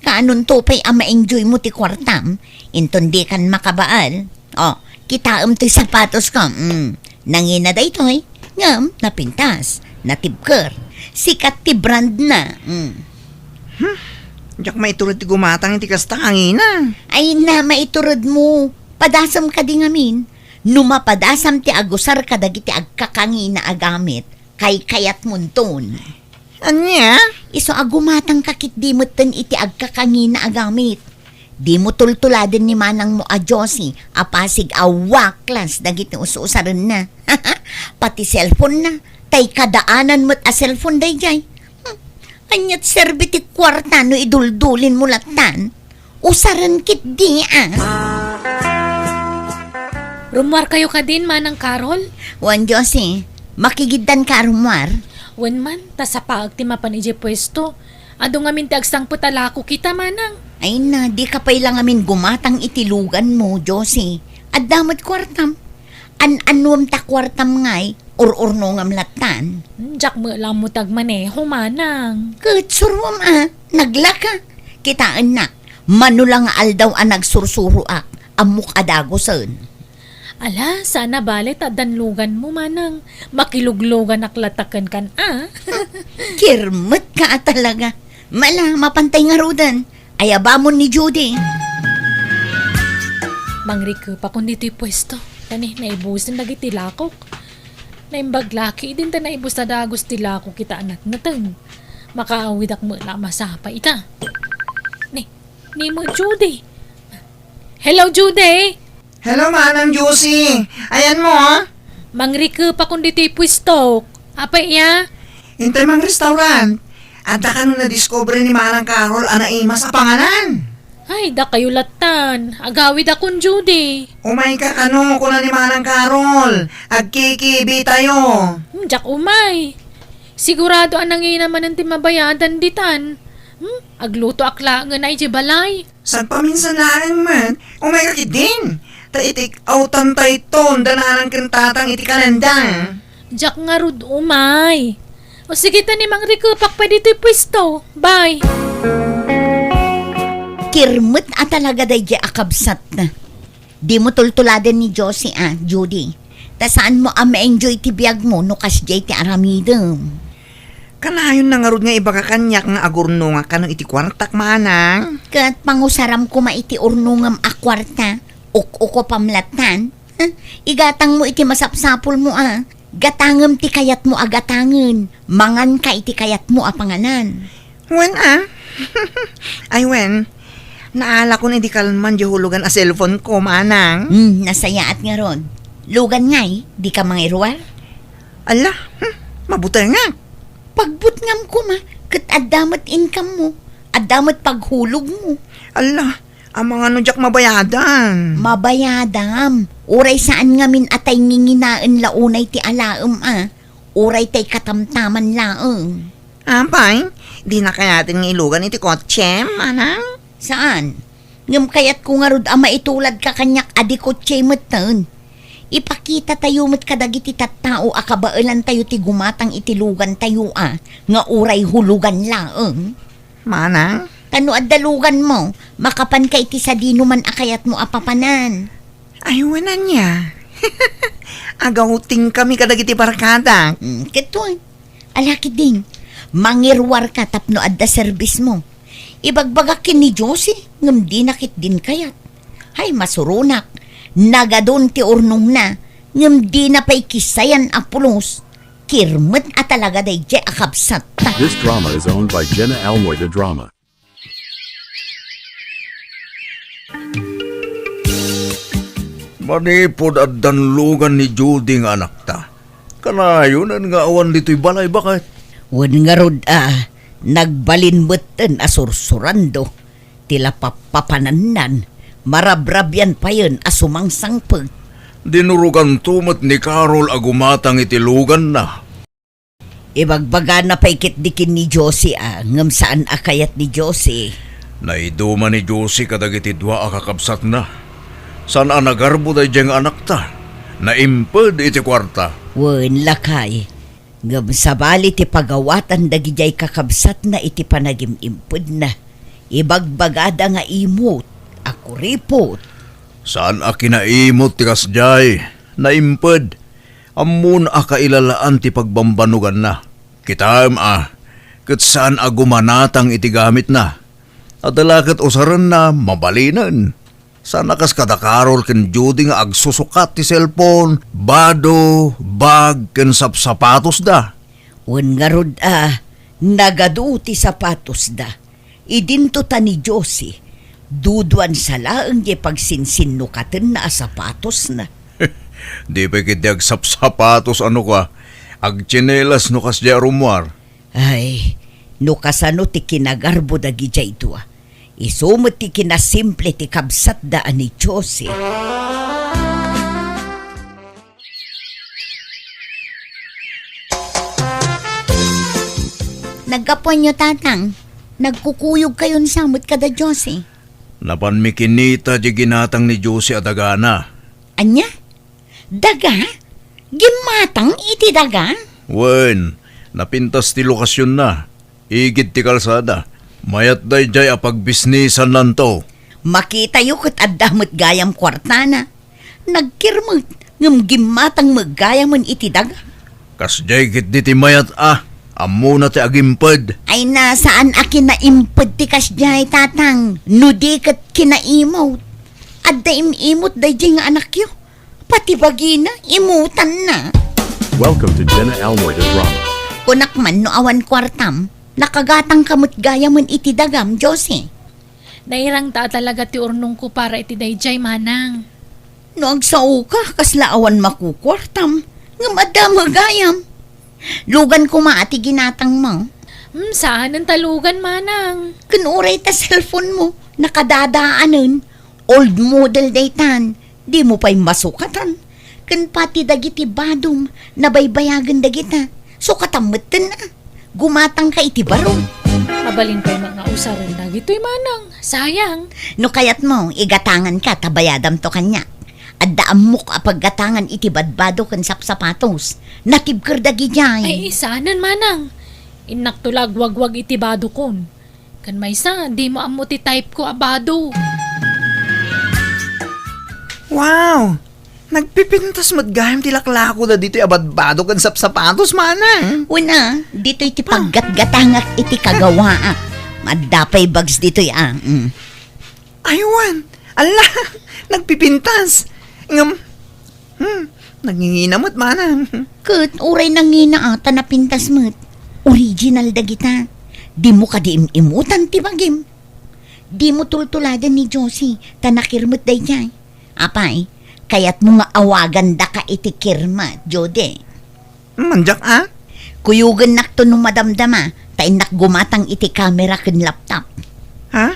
Kaanonto pay a ma-enjoy mo ti kuartam, inton dikan makabaal. O, kitaem toy sapatos ko. Mm. Nangina daytoy. Ngem, napintas. Natibker. Sikat ti brand na. Mm. Hmm. Diak maitured ti gumatang iti kasta kangina. Ay na, maitured mo. Padasam kadi ngamin. No mapadasam ti agusar kadagiti agkakangina a gamit, kaykayatmonton. Ania? Isu a gumatangka ketdi metten iti agkakangina a gamit. Dimo tultuladen ni manangmo a Josie a pasig a waklas dagiti us-usarenna. Pati cellphone na, tay kadaanan met a cellphone daydiay. Hmm, aniat serbi ti kuarta no iduldulinmo lattan? Usaren ketdi a. Rummuarkayo kadin, Manang Carol? Wen, Josie, makigiddanka a rummuar? Wen man, ta sapaek ti mapan idiay puesto. Adu ngamin ti agsangpet a lakok ita, manang. Ay na, dika pay la ngamin gumatang iti luganmo, Josie. Adda met kuartam. An-annuem ta kuartam ngay, ur-urnongam lattan. Hmm, diak met la ammo ti agmaneho, manang. Ket suroam a, naglaka. Kitaennak, mano la nga aldaw a nagsursuroak, ammok a dagusen. Ala, saan a bale ta addan luganmo, manang. Makilugluganak latta kenkan, a. Kirmetka a talaga. Mala, mapantay ngaruden. Ayabamon ni Judy. Mangrikepakon ditoy puesto. Tani, naibusen dagiti lakok. Naimbag la ketdin ta naibus a dagus ti lakok ita a natnateng. Makaawidak met la a masapa ita. Ni, ni met Judy. Hello, Judy! Hello, Manang Josie. Ayanmo, a? Mangrikepakon ditoy puestok. Apay, a? Intay mangrestaurant. Adda kano nadiskubre ni Manang Carol a naimas a panganan? Ay, dakayo lattan. Agawidakon, Judy. Umayka kano, kuna ni Manang Carol. Agkikibitayo. Hmm, diak umay. Sigurado a nangina manen ti mabayadan ditan. Hmm, aglutoak laengen idiay balay. Sagpaminsan laeng met, umayka ketdin. Ta i-take outan tayton da nanang ken tatang iti kalendar. Diak ngarud umay. O sige, tani, mangrikepak pay ditoy puesto. Bye. Kirmet a talaga daydiay a kabsatna. Dimo tultuladen ni Josie a, Judy. Ta saanmo a ma-enjoy ti biagmo no kasdiay ti aramidem. Kanayon na ngarud nga ibaga kaniak nga agurnongak kano iti kuartak, manang? Ket pangusaram koma iti urnongem a kuarta, uk-ukopam lattan. Huh? Igatangmo iti masapsapulmo a. Gatangem ti kayatmo a gatangen. Manganka iti kayatmo a panganan. Wen a? Ay wen, naalakon idi kalman di hulugan a cellphone ko, manang. Hmm, nasayaat ngarud. Lugan ngay, dika mangiruar? Ala, hmm, mabutengak. Pagbutngam koma, ket adda met income mo, adda met paghulogmo. Ala, amangan no diak mabayadan. Mabayadam, uray saan ngamin a tay nginginaen la unay ti alaem a, uray tay katamtaman laeng. Apay, dina kayaten nga ilugan iti kotse, manang? Saan? Ngem kayatko ngarud a maituladka kaniak a di kotse metten. Ipakitatayo met kadagiti tattao a kabaelantayo ti gumatang iti lugantayo a nga uray hulugan laeng. Manang? Ta no adda luganmo, makapanka iti sadinoman a kayatmo a papanan. Ay, wen ania. Agawtingkami kadagiti barkadak. Hmm, ket wen. Ala ketdin, mangiruarka tapno adda serbismo. Ibagbagak ken ni Josie, ngem dina ketdin kayat. Hay, masuronak, nagadun ti urnongna, ngem dina pay kissayan a pulos. Kirmet a talaga daydiay a kabsatta. This drama is owned by Jenna Almoy de Drama. Manipud addan lugan ni Judy nga anakta, kanayonen nga awan ditoy balay, baket? Wen ngarud a, nagbalin metten a sursurando ti lapappapanannan, marabrabian payen a sumangsangpet. Dinuroganto met ni Carol a gumatang iti luganna. Ibagbagana pay ketdi ken ni Josie a, ngem saan a kayat ni Josie. Naiduma ni Josie kadagiti dua a kakabsatna. Saan a nagarbo daydiay nga anakta. Naimped iti kuarta. Wen, lakay. Ngem sabali ti pagawatan dagidiay kakabsatna iti panagim-impedna. Ibagbagada nga imot a kuripot. Saan a kinaimot ti kasdiay. Naimped. Ammon a kailalaan ti pagbambannoganna. Kitaem a, ket saan a gumanatang iti gamitna. Adda la ket usarenna, mabalinen. Saan a kas kada Carol ken Judy nga agsusukat ti cellphone, bado, bag, ken sapsapatosda. Wen ngarud a, nagadu ti sapatosda. Idinto ta ni Josie, duduan sa laeng diay pagsinsinnukatenna a sapatosna. Di pay ketdi agsapsapatos a no kua, agtsinelas no kasdiay a rummuar. Ay, no kasano ti kinagarbo dagidiay dua. Isu met ti kinasimple ti kabsatda a ni Josie. Naggapuanyo, Tatang? Nagkukuyogkayon sa met kada Josie. Napanmi kinita di ginatang ni Josie a dagana. Ania? Daga? Gimmatang iti daga? Wen, napintas ti lokasionna. Igid ti kalsada. Mayat daydiay a pagbisnisannanto. Makitayo ket adda met gayam kuartana. Nagkirmet, ngem gimmatang met gayamen iti daga. Kasdiay ketdi ti mayat a, ammona ti agimped. Ay na, saan a kinaimped ti kasdiay, tatang. No di ket kinaimot. Adda im-imot daydiay nga anakyo. Pati bagina, imutanna. Welcome to Jenna Almoy the Drama. Kunak man no awan kuartam, nakagatangka met gayamen iti dagam, Josie. Nairangta a talaga ti urnongko para iti daydiay, manang. No agsaoka, kasla awan makukuartam, ngem adda met gayam. Lugan koma a ti ginatangmo. Hmm, saanen ta lugan, manang. Ken uray ta cellphone mo, nakadadaanen. Old model daytan, dimo pay masukatan. Ken pati dagiti badom, nabaybayagen dagita. Sukatan metten a. Gumatangka iti baro. Mabalin pay nga usaren dagitoy, manang. Sayang. No kayatmo, igatanganka ta bayadamto kaniak. Adda ammok a paggatangan iti badbado ken sapsapatos. Natibker dagidiay. Ay, saanen, manang. Innakto la agwagwag iti badokon. Ken maysa, dimo ammo ti type ko a bado. Wow! Nagpipintas met gayam ti laklako da ditoy a badbado ken sapsapatos, manang. Wen a, ditoy ti paggatgatangak iti kagawaak. Adda pay bags ditoy a. Mm. Ay, wen. Ala, nagpipintas. Ngem, hmm, nangingina met, manang. Ket uray nangina a, ta napintas met. Original dagita. Dimo kadi im-imutan ti bagim. Dimo tultuladen ni Josie, ta nakirmet daydiay. Apay, kayatmo nga awagandaka iti kirmet, Jode? Mandiak a? Kuyogennakto no madamdama, ta innak gumatang iti kamera ken laptop. Ha?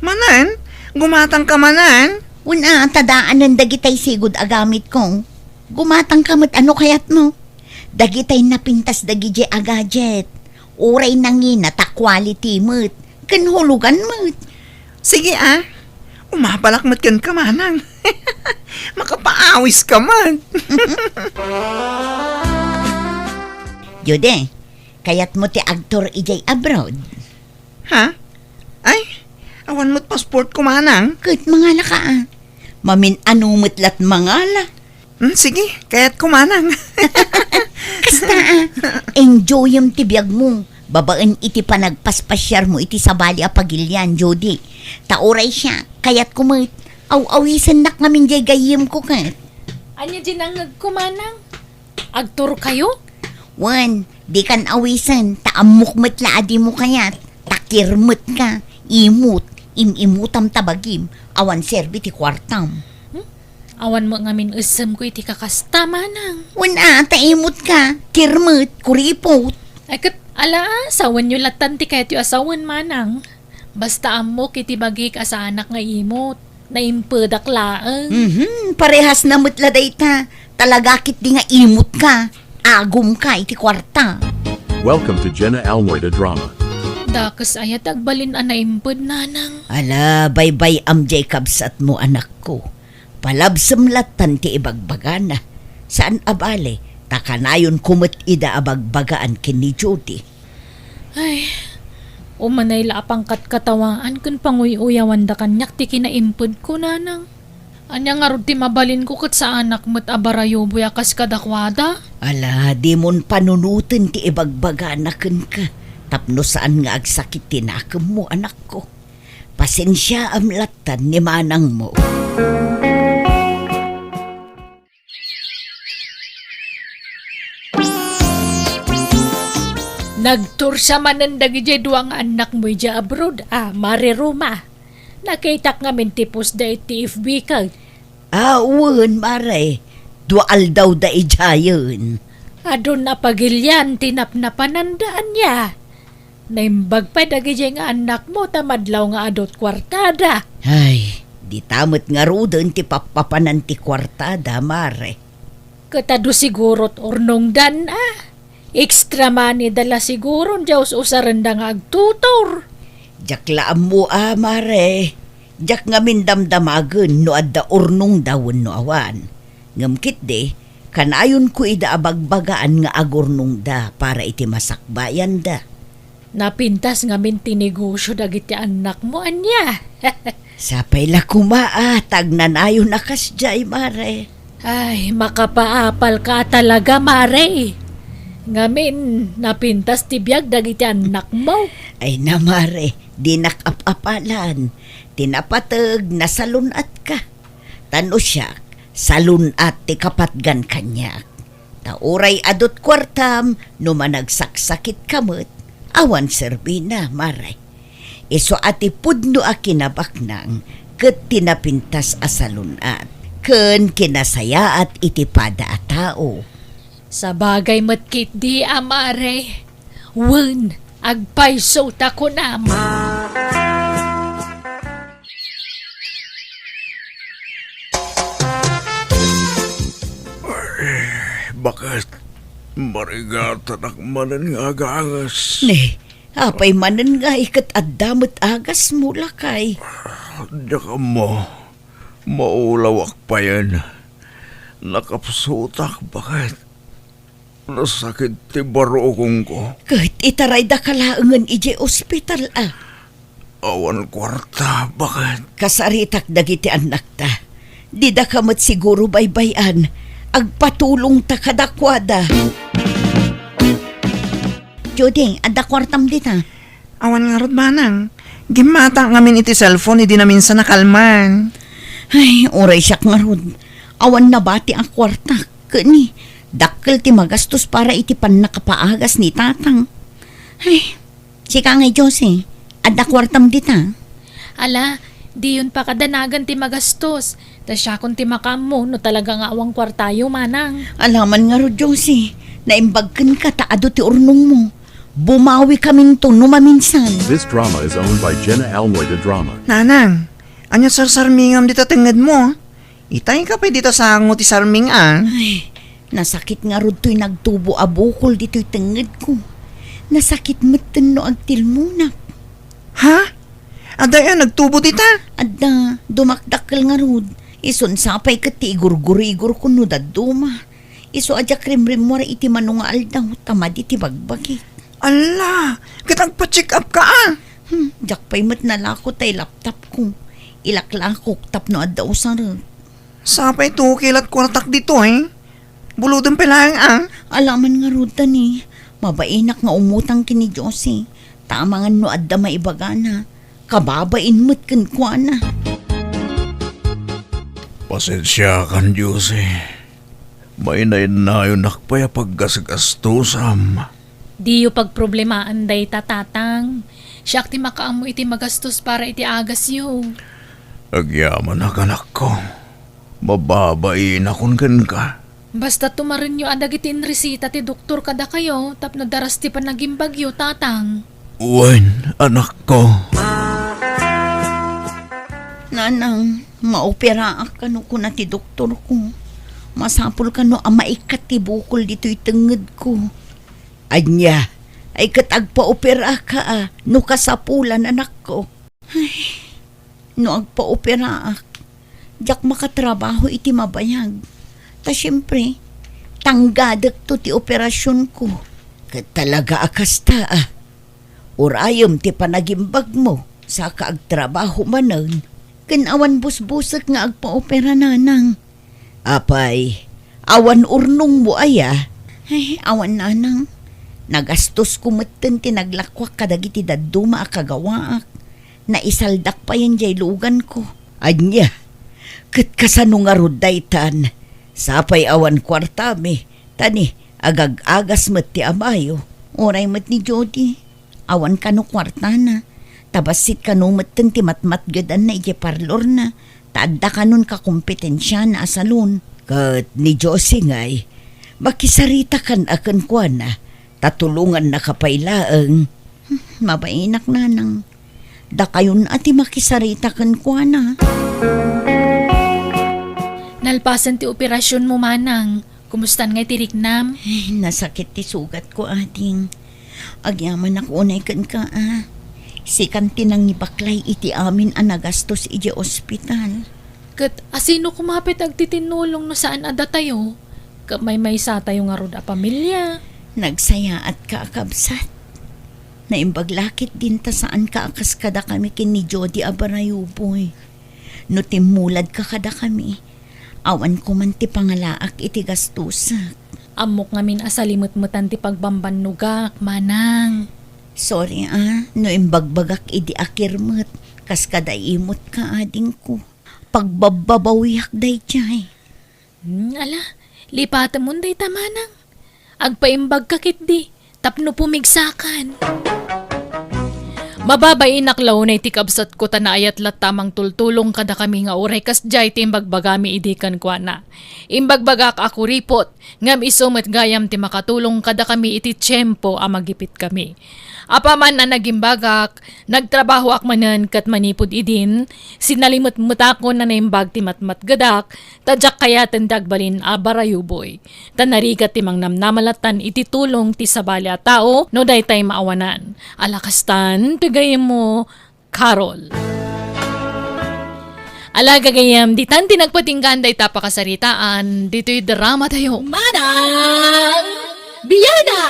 Manen? Gumatangka manen? Wen a, ta daanen dagitay sigud a gamitko. Gumatangka met a no kayatmo. Dagitay napintas dagidiay a gadget. Uray nangina ta quality met. Ken hulugan met. Sige a. Umapalak met kenka, manang. Makapaawiska met. Jode, kayatmo ti agtour idiay abroad? Ha? Ay, awan met passportko, manang. Ket mangalaka a. Mamin-ano met lat mangala. Hmm, sige, kayatko, manang. Kasta a, enjoyem ti biagmo, babaen iti panagpaspasiarmo iti sabali a pagilian, Jody. Ta uray siak, kayatko met, aw-awisennak ngamin diay gayyemko ket. Ania diay nangngegko, manang? Agtourkayo? Wen, dikan awisen, ta ammok met la a dimo kayat. Ta kirmetka, imut, im-imutam ta bagim, awan serbi ti kuartam. Hmm? Awan met ngamin essemko iti kakasta, manang. Wen a, ta imutka, kirmet, kuripot. Ay, ket, ala, sawenyo lattan ti kayatyo a sawen, manang. Basta ammok iti bagik a saanak nga imut. Naimpedak laeng. Mhm, parehasna met la dayta. Talaga ketdi nga imutka. Agumka iti kuarta. Welcome to Jenna Almoy the Drama. Dakes aya ti agbalin a naimped, nanang. Ala, baybay-am diay kabsatmo, anakko. Palabsem lattan ti ibagbagana. Saan a bale, ta kanayonko met ida a bagbagaan ken ni Judy. Ay, umanay la a pangkatkatawaan ken panguy-uyawanda kaniak ti kinaimpedko, nanang. Ania ngarud ti mabalinko ket saanak met a barayuboy a kas kadakuada? Ala, dimon panunoten ti ibagbagana kenka tapno saan nga agsakit ti nakemmo, anakko. Pasensiaam lattan ni manangmo. Nagtursa manen dagidiay dua nga annakmo idiay abroad a, Mare Roma. Nakitak ngamin ti post da iti F B ka. Ah, wen, Mare. Dua aldawda idiayen. Adun a pagilian ti napnapananda, ania? Naimbag pay dagidiay nga annakmo ta madlaw nga adu ti kuartada. Ay, dita met ngaruden ti pappapanan ti kuartada, Mare. Ket adu siguro ti urnongdan a. Extra money da la siguro diay us-usarenda nga agtutor. Diak la ammo a, mare. Diak ngamin damdamagen no adda urnongda wenno awan. Ngem ketdi, kanayonko ida a bagbagaan nga agurnongda para iti masakbayanda. Napintas ngamin ti negosio dagiti annakmo, ania? Sapay la koma a ta agnanayon a kasdiay, mare. Ay, makapaapalka a talaga, mare. Ngamin, napintas ti biag dagiti annakmo. Ay na, mare, dinak ap-apalan. Ti napateg, nasalun-atka. Ta no siak, salun-at ti kapatgan kaniak. Ta uray adut kuartam, no managsaksakitka met, awan serbina, mare. Isu a ti pudno a kinabaknang ket ti napintas a salun-at ken kinasayaat iti pada a tao. Sabagay met ketdi a, mare. Wen, agpayso ta kunam. Ay, baket? Marigatanak manen nga agagas. Ne, apay manen nga iket adda met agasmo, lakay? Diak ammo. Maulawak payen. Nakapsutak, baket? Nasakit ti barukongko. Ket itaraydaka laengen idiay ospital, a. Awan kuarta, baket? Kasaritak dagiti annakta. Didaka met siguro baybay-an. Agpatulongta kadakuada. Judy, adda kuartam dita? Awan ngarud, manang. Gimmata ngamin iti cellphone idi naminsan a kalman. Ay, uray siak ngarud. Awan nabati a kuarta. Ket ni, dakkel ti magastos para iti pannakapaagas ni tatang. Ay, sika ngay, Josie, adda kuartam dita? Ala, diyon pakadanagan ti magastos. Ta siakon ti makaammo no talaga nga awan kuartayo, manang. Alaman ngarud, Josie, naimbag kenka ta adu ti urnongmo. Bumawikaminto no maminsan. This drama is owned by Jenna Almoy de Drama. Nanang, ania sarsarmingam dita tengngedmo? Itayka pay dita sango ti sarming, a. Ay, nasakit ngarud toy nagtubo a bukol ditoy tengngedko. Nasakit metten no agtilmonak. Ha? Adda aya nagtubo dita? Adda, dumakdakkel ngarud. Isun sapay ket ti igurgurigorko no dadduma. Isu a diak rimrimmuar iti mano nga aldaw ta madi ti bagbagi. Alla, ket agpa-check up ka, a? Hmm, diak pay met nalako tay laptopko. Ilaklakok tapno adda usarek. Sapay tuki lat kuartak ditoy. Bulodem pay laeng, a? Alaman ngarud ta ni, mabainak nga umutang ken ni Josie. Ta amangan no adda maibagana, kababain met kenkuana. Pasensiakan, Josie. Mainnainnayonak pay a paggasgastosam. Diyo pagproblemaen dayta, tatang. Siak ti makaammo iti magastos para iti agasyo. Agyamanak, anakko. Mababainakon kenka. Basta tumarenyo a dagiti inresita ti doktor kadakayo tapno daras ti panagimbagyo, tatang. Wen, anakko. Nanang, maoperaak kano kuna ti doktorko. Masapul kano a maikkat ti bukol ditoy tengngedko. Ania? Ay ket agpaoperaka a, no kasapulan, anakko. Ay, no agpaoperaak, diak makatrabaho iti mabayag. Ta siempre, tanggadekto ti operasionko. Ket talaga a kasta, a. Urayem ti panagimbagmo, saka agtrabaho manen. Ken awan busbusek nga agpaopera, nanang. Apay, awan urnongmo aya? Ay, awan, nanang. Nagastosko metten ti naglakuak kadagiti dadduma a kagawaak. Naisaldak payen diay luganko. Ania? Ket kasano ngarud daytan? Sapay awan kuartami, ta ni, agag-agas met ti amayo. Uray met ni Jody. Awan kano kuartana. Ta bassit kano metten ti matmatgedanna idiay parlorna. Ta adda kanon kakompetensiana a salon. Ket ni Josie ngay, makisaritakan a kenkuana, ta tulongannaka pay laeng. Hmm, mabainak, nanang. Dakayon a ti makisarita kenkuana. Nalpasen ti operasionmo, manang. Kumustan ngay ti riknam? Ay, nasakit ti sugatko, ading. Agyamanak unay kenka, a. Sikan ti nangibaklay iti amin a nagastos idiay ospital. Ket asino koma pay ti agtitinnulong no saan a datayo? Ket maymaysatayo ngarud a pamilia. Nagsayaatka a kabsat. Naimbag la ketdin ta saanka a kas kadakami ken ni Jody a barayuboy. No timmuladka kadakami, awan koman ti pangalaak iti gastusak. Ammok ngamin a salimetmetan ti pagbambannogak, manang. Sorry, a, no imbagbagak idi a kirmet, kas kada imut ka, adingko. Pagbabbabawiak daydiay. Hmm, ala, lipatemon dayta, manang. Agpaimbagka ketdi, tapno pumigsakan. Mababainak la unay ti kabsatko ta naayat latta a mangtultulong kadakami nga uray kasdiay ti imbagbagami idi kenkuana. Imbagbagak a kuripot, ngem isu met gayam ti makatulong kadakami iti tiempo a magipitkami. Apaman a nagimbagak, nagtrabahoak manen ket manipud idin, sinalimetmetakon a naimbag ti matmatgedak, ta diak kayaten ti agbalin a barayuboy. Ta narigat ti mangnamnama lattan iti tulong ti sabali a tao no daytay maawanan. Ala kastan, ti gayyemmo, Carol. Ala gagayyem, ditan ti nagpatinggaan dayta pakasaritaan, ditoy drama tayo. Manang Biana!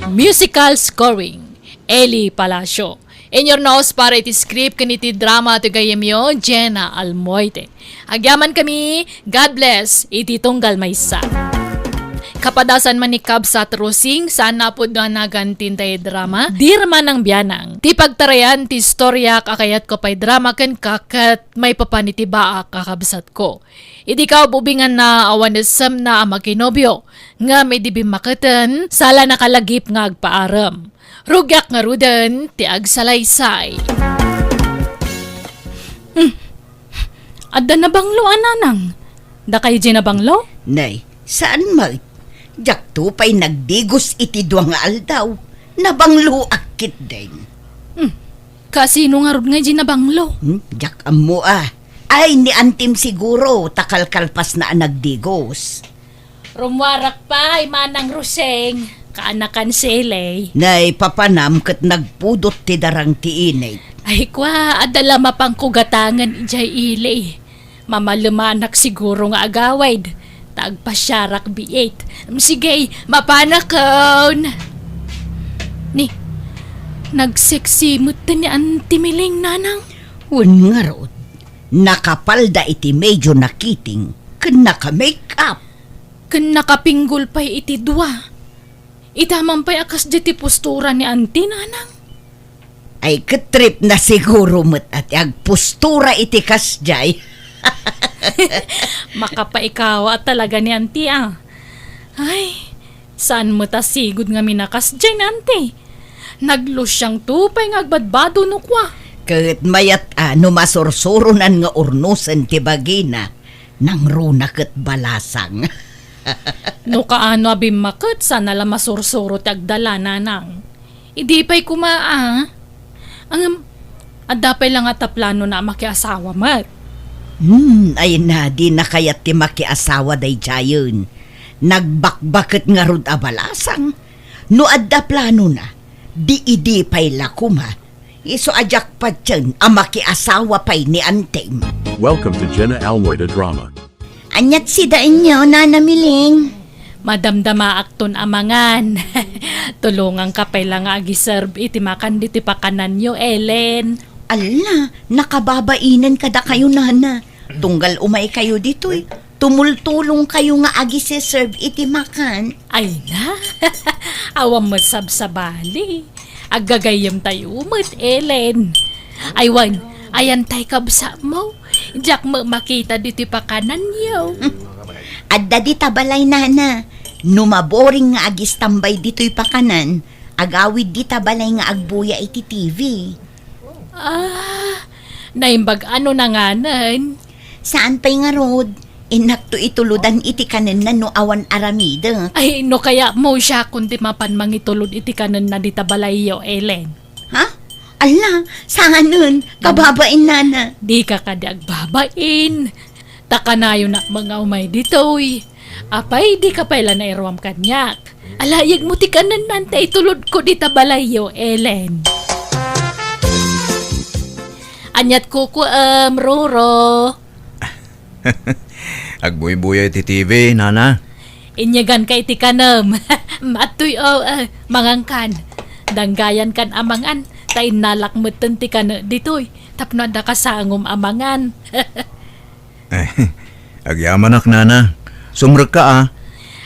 Musical scoring, Eli Palacio. Inyurnos para iti script ken iti drama ti gayyemyo, Jenna Almoite. Agyamankami, God bless, iti tunggal maysa. Kapadasan man ni Kabsat Rosing, saan a pudno a nagantin tay drama? Dirma nang bianang. Ti pagtarayan ti istoriak a kayatko pay drama kenka ket maipapan iti baak a kabsatko. Idi kaububinganna awan essemna a makinobio, ngem idi bimmaketen, sala nakalagip nga agpaarem. Rugiak ngaruden ti agsalaysay. Hmm. Adda nabanglo a nanang. Dakayo diay nabanglo? Nay, saan met. Diakto pay nagdigos iti dua nga aldaw. Nabangloak ketdin. Hmm. Kasino ngarud nga diay nabanglo? Hmm, diak ammo a. Ay, ni antim siguro, ta kalkalpasna a nagdigos. Rummuarak pay, Manang Rosing, kaanakan si Eli. Nay, papanam ket nagpudot ti darang ti init. Ay, kua, adda la mapangko gatangen idiay ili. Mamalemanak siguro nga agawid. Ta agpasiarak biit. Sige, mapanakon. Ni, nagseksi met ni Auntie Miling, nanang? Wen ngarud, nakapalda iti medyo nakiting ken naka-make up. Ken nakapinggol pay iti dua. Ita man pay a kasdiay ti postura ni Auntie, nanang? Ay, ket trip na siguro met a ti agpostura iti kasdiay. Makapaikawa talaga ni Auntie, a. Ay, saan met a sigud ngamin a kasdiay ni Auntie? Naglusiangto pay nga agbadbado no kua. Ket mayat a no masursuronan nga urnosen ti bagina, nangruna ket balasang. No kaano a bimmaket, saan a la masursuro ti agdala, nanang. Idi pay koma, a. Ngem, adda pay la ngata planona a makiasawa met. Hmm, ay na, dina kayat ti makiasawa daydiayen. Nagbakbaket ngarud a balasang. No adda planona, di idi pay la koma. Isu a diak patien a makiasawa pay ni Antem. Welcome to Jenna Almoida Drama. Aniat sidaenyo, Nana Miling? Madamdamaakton a mangan. Tulongangka pay la nga agiserve iti makan ditoy pakananyo, Ellen. Alla, nakababainen kadakayo, Nana. Tunggal umaykayo ditoy, tumultulongkayo nga agiseserve iti makan. Ay na, awan met sabsabali. Aggagayyemtayo met, Ellen. Ay wen, ayan tay kabsatmo. Diak met makita ditoy pakananyo. Adda dita balay, Nana. No maboring nga agistambay ditoy pakanan, agawid dita balay nga agbuya iti T V. Ah, naimbag a no nanganen. Saan pay ngarud? Innakto itulodan iti kanenna no awan aramidek. Ay, no kayatmo, siakon ti mapan mangitulod iti kanenna dita balayyo, Ellen. Ha? Alla, saanen? Kababain, Nana. Dika kadi agbabain. Ta kanayonak met nga umay ditoy. Apay, dika pay la nairuam kaniak. Alayegmo ti kanenna ta itulodko dita balayyo, Ellen. Aniat kukuem, Roro? Agbuybuya iti T V, nana. Inyeganka iti kanem. Adtoy, o, eh, mangankan. Danggayankan a mangan, ta innalak metten ti kane ditoy, tapno adda kasangom a mangan. Eh, agyamanak, nana. Sumrekka, a.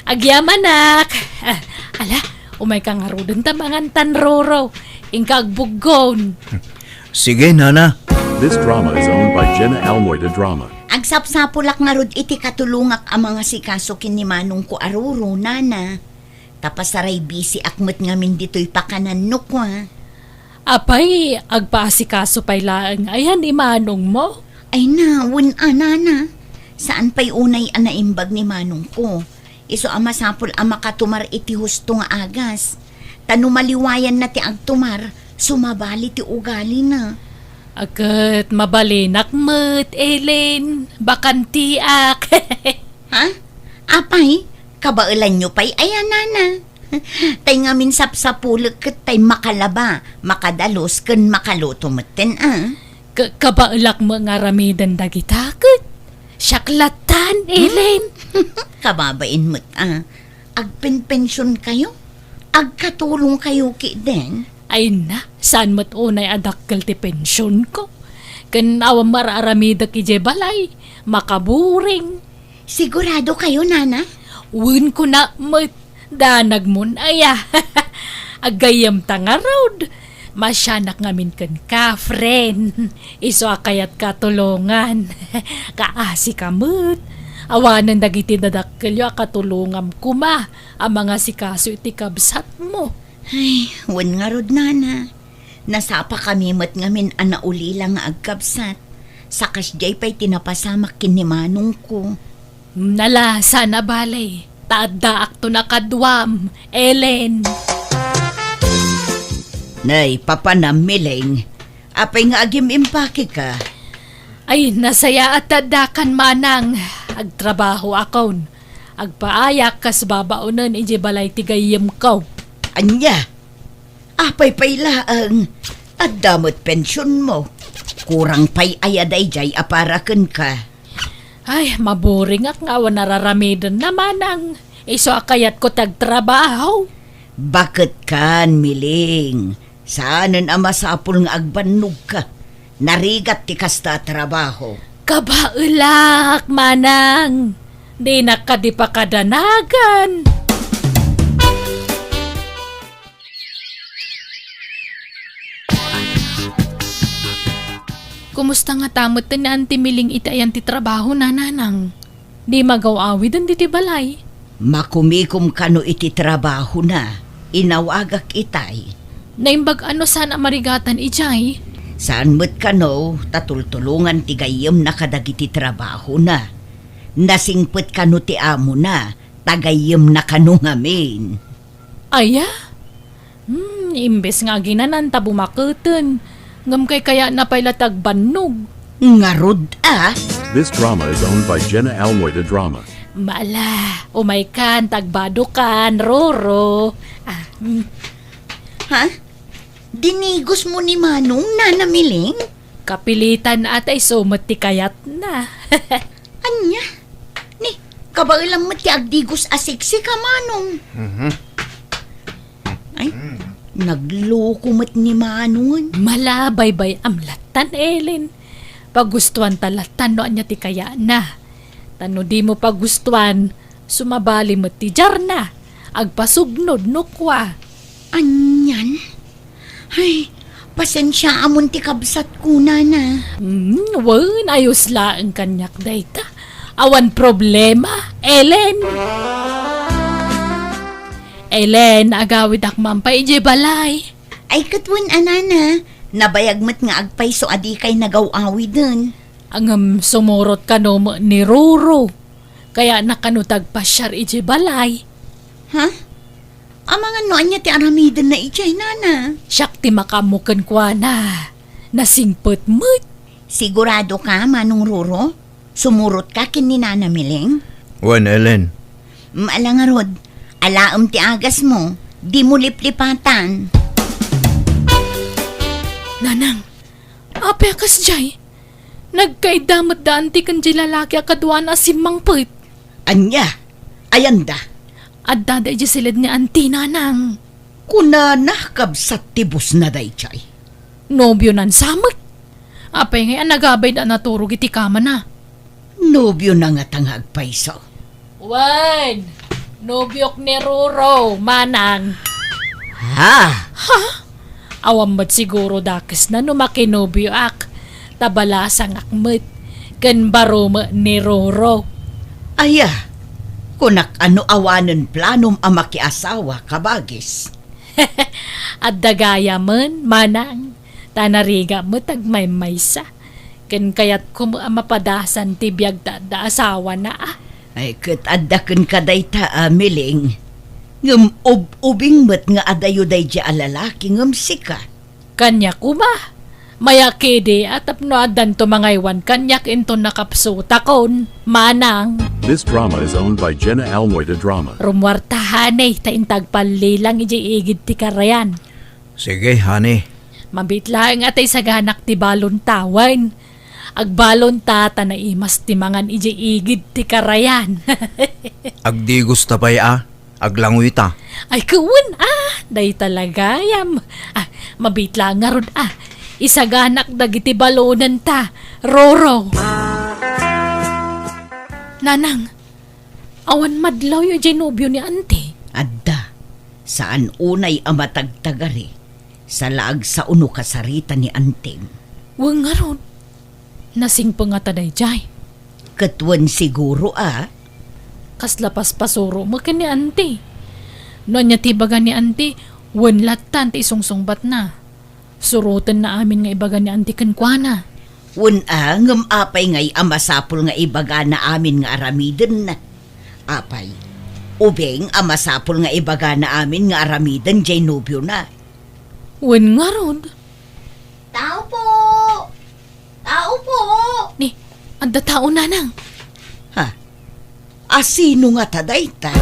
Agyamanak. Ah, ala, umayka ngaruden ta mangan tan, Roro. Inka agbuggon. Sige, nana. This drama is owned by Jenna Almoy de Drama. Agsapsapulak ngarud iti katulongak a mangasikaso ken ni manongko a Roro, nana. Ta pasaribisiak met ngamin ditoy pakananno, kua. Apay, agpaasikaso pay laeng aya ni manongmo? Ay na, wen a, nana. Saan pay unay a naimbag ni manongko. Isu a masapul a makatumar iti husto nga agas. Ta no maliwayanna ti agtumar, sumabali ti ugalina. Ket mabalinak met, Ellen. Bakantiak. Ha? Apay, kabaelanyo pay aya, nana? Tay ngamin sapsapulek ket tay makalaba, makadalus, ken makaluto metten, a. Ka-, kabaelak met nga aramiden dagita ket. Siak lattan, hmm? Ellen. Kababain met, a. Agpenpensionkayo? Agkatulongkayo ketdin? Ay na, saan met unay a dakkel ti pensionko? Ken awan met ar-aramidek idiay balay, makaburing. Siguradokayo, nana? Wen, kuna met, danagmon aya. Aggayyemta ngarud. Masianak ngamin kenka, friend. Isu a kayatka tulongan. Kaasika met. Awanen dagiti dadakkelyo a katulongam koma a mangasikaso iti kabsatmo. Ay, wen ngarud, nana. Nasapakami met ngamin a naulila nga agkabsat. Sa kasdiay pay ti napasamak ken ni manongko. Nala, saan a bale, ta addaakton a kaduam, Ellen. Nay, papanam, Miling. Apay nga agim-impakeka? Ay, nasayaat ta addakan, manang. Agtrabahoakon. Agpaayak kas babaonen idiay balay ti gayyemko. Ania? Apay pay laeng, adda met pensionmo. Kurang pay aya daydiay a para kenka? Ay, maburingak nga awan ar-aramiden, manang. Isu a kayatko ti agtrabaho. Baket kan, Miling. Saanen a masapul nga agbannogka. Narigat ti kasta a trabaho. Kabaelak, manang. Dinak kadi pakadanagan. Kumusta ngata met ni Auntie Miling iti ayan ti trabahona, nanang? Di magaw-awiden ditoy balay. Makumikom kano iti trabahona, inawagak itay. Naimbag a no saan a marigatan idiay? Saan met kano ta tultulongan ti gayyemna kadagiti trabahona. Nasingpet kano ti amona, ta gayyemna kano ngamin. Aya? Hmm, imbes nga aginanan ta bumaketen, ngem kaykayatna pay la ti agbannog. Ngarud a? This drama is owned by Jenna Almoy de Drama. Mala, umaykan, ta agbadokan, Roro. Ah, hmm. Ha? Dinigosmo ni Manong, Nana Miling? Kapilitan a ta isu met ti kayatna. Ania? Ni, kabaelam met ti agdigos a siksik a Manong. Mhm. Ay, nagloko met ni Manong. Mala, baybay-am lattan, Ellen. Pagustuanta lattan no ania ti kayatna. Ta no dimo pagustuan, sumabali met ti diarna. Agpasugnod no kua. Anian? Ay, pasensiaamon ti kabsatko, Nana. Hmm, wen, ayos laeng kaniak dayta. Awan problema, Ellen. Ellen, agawidak man pay idiay balay. Ay, ket wen a, Nana. Nabayag met nga agpayso a dikay nagaw-awiden. Ngem sumurot kano met ni Roro. Kayatna kano ti agpasiar idiay balay. Ha? Amangan no ania ti aramidenna idiay, Nana? Siak ti makaammo kenkuana. Nasingpet met. Siguradoka, Manong Roro? Sumurotka ken ni Nana Miling? Wen, Ellen. Mm, ala ngarud, alaem ti agasmo. Dimo liplipatan. Nanang, Apay a kasdiay? Nagkaidda met da anti ken diay lalaki a kaduana a simmangpet. Ania? Ayanda? Adda da idiay siled ni anti, nanang. Kunana, kabsat ti bosna daydiay. Nobionan sa met. Apay ngay a nagabay da a naturog iti kamana? Nobiona ngata nga agpayso? Wen, nobiok ni Roro, manang. Ha? Ha? Awan met siguro dakesna no makinobioak, ta balasangak met, ken baro met ni Roro. Aya, kunak a no awanen planom a makiasawa, kabagis. Adda gayamen, manang, ta narigat met agmaymaysa. Ken kayatko met a mapadasan ti biag ta adda asawana, a. Ay, ket adda kenka dayta a, Miling. Ngem ub-ubing met nga adayo daydiay a lalaki ngem sika. Kaniak koma. Mayakidi a tapno addanto mangaywan kaniak inton nakapsutakon, manang. This drama is owned by Jenna Almoita Drama. Rummuarta, honey, ta inta agpallilang idiay igid ti karayan. Sige, honey. Mabiit laeng a ta isaganak ti balonta, wen. Agbalonta ta naimas ti mangan idiay igid ti karayan. Agdigos ta pay a, aglanguyta. Ay, wen a, dayta la gayam. Ah, mabiit laeng ngarud a. Isaganak dagiti balonenta, Roro. Nanang, awan madlawyo idiay nobio ni anti? Adda. Saan unay a matagtagari. Salaag sao no kasarita ni antim. Wen ngarud, nasingpet ngata daydiay. Ket wen siguro a. Kasla paspasuro met ken ni anti. No ania ti ibaga ni anti, wen lattan ti isungsungbatna. Surotenna amin nga ibaga ni anti kenkuana. Wen a, ngem apay ngay a masapul nga ibagana amin nga aramidenna? Apay, ubing a masapul nga ibagana amin nga aramiden diay nobiona? Wen ngarud. Tao po! Tao po! Ni, adda tao, nanang. Ha? Asino ngata dayta?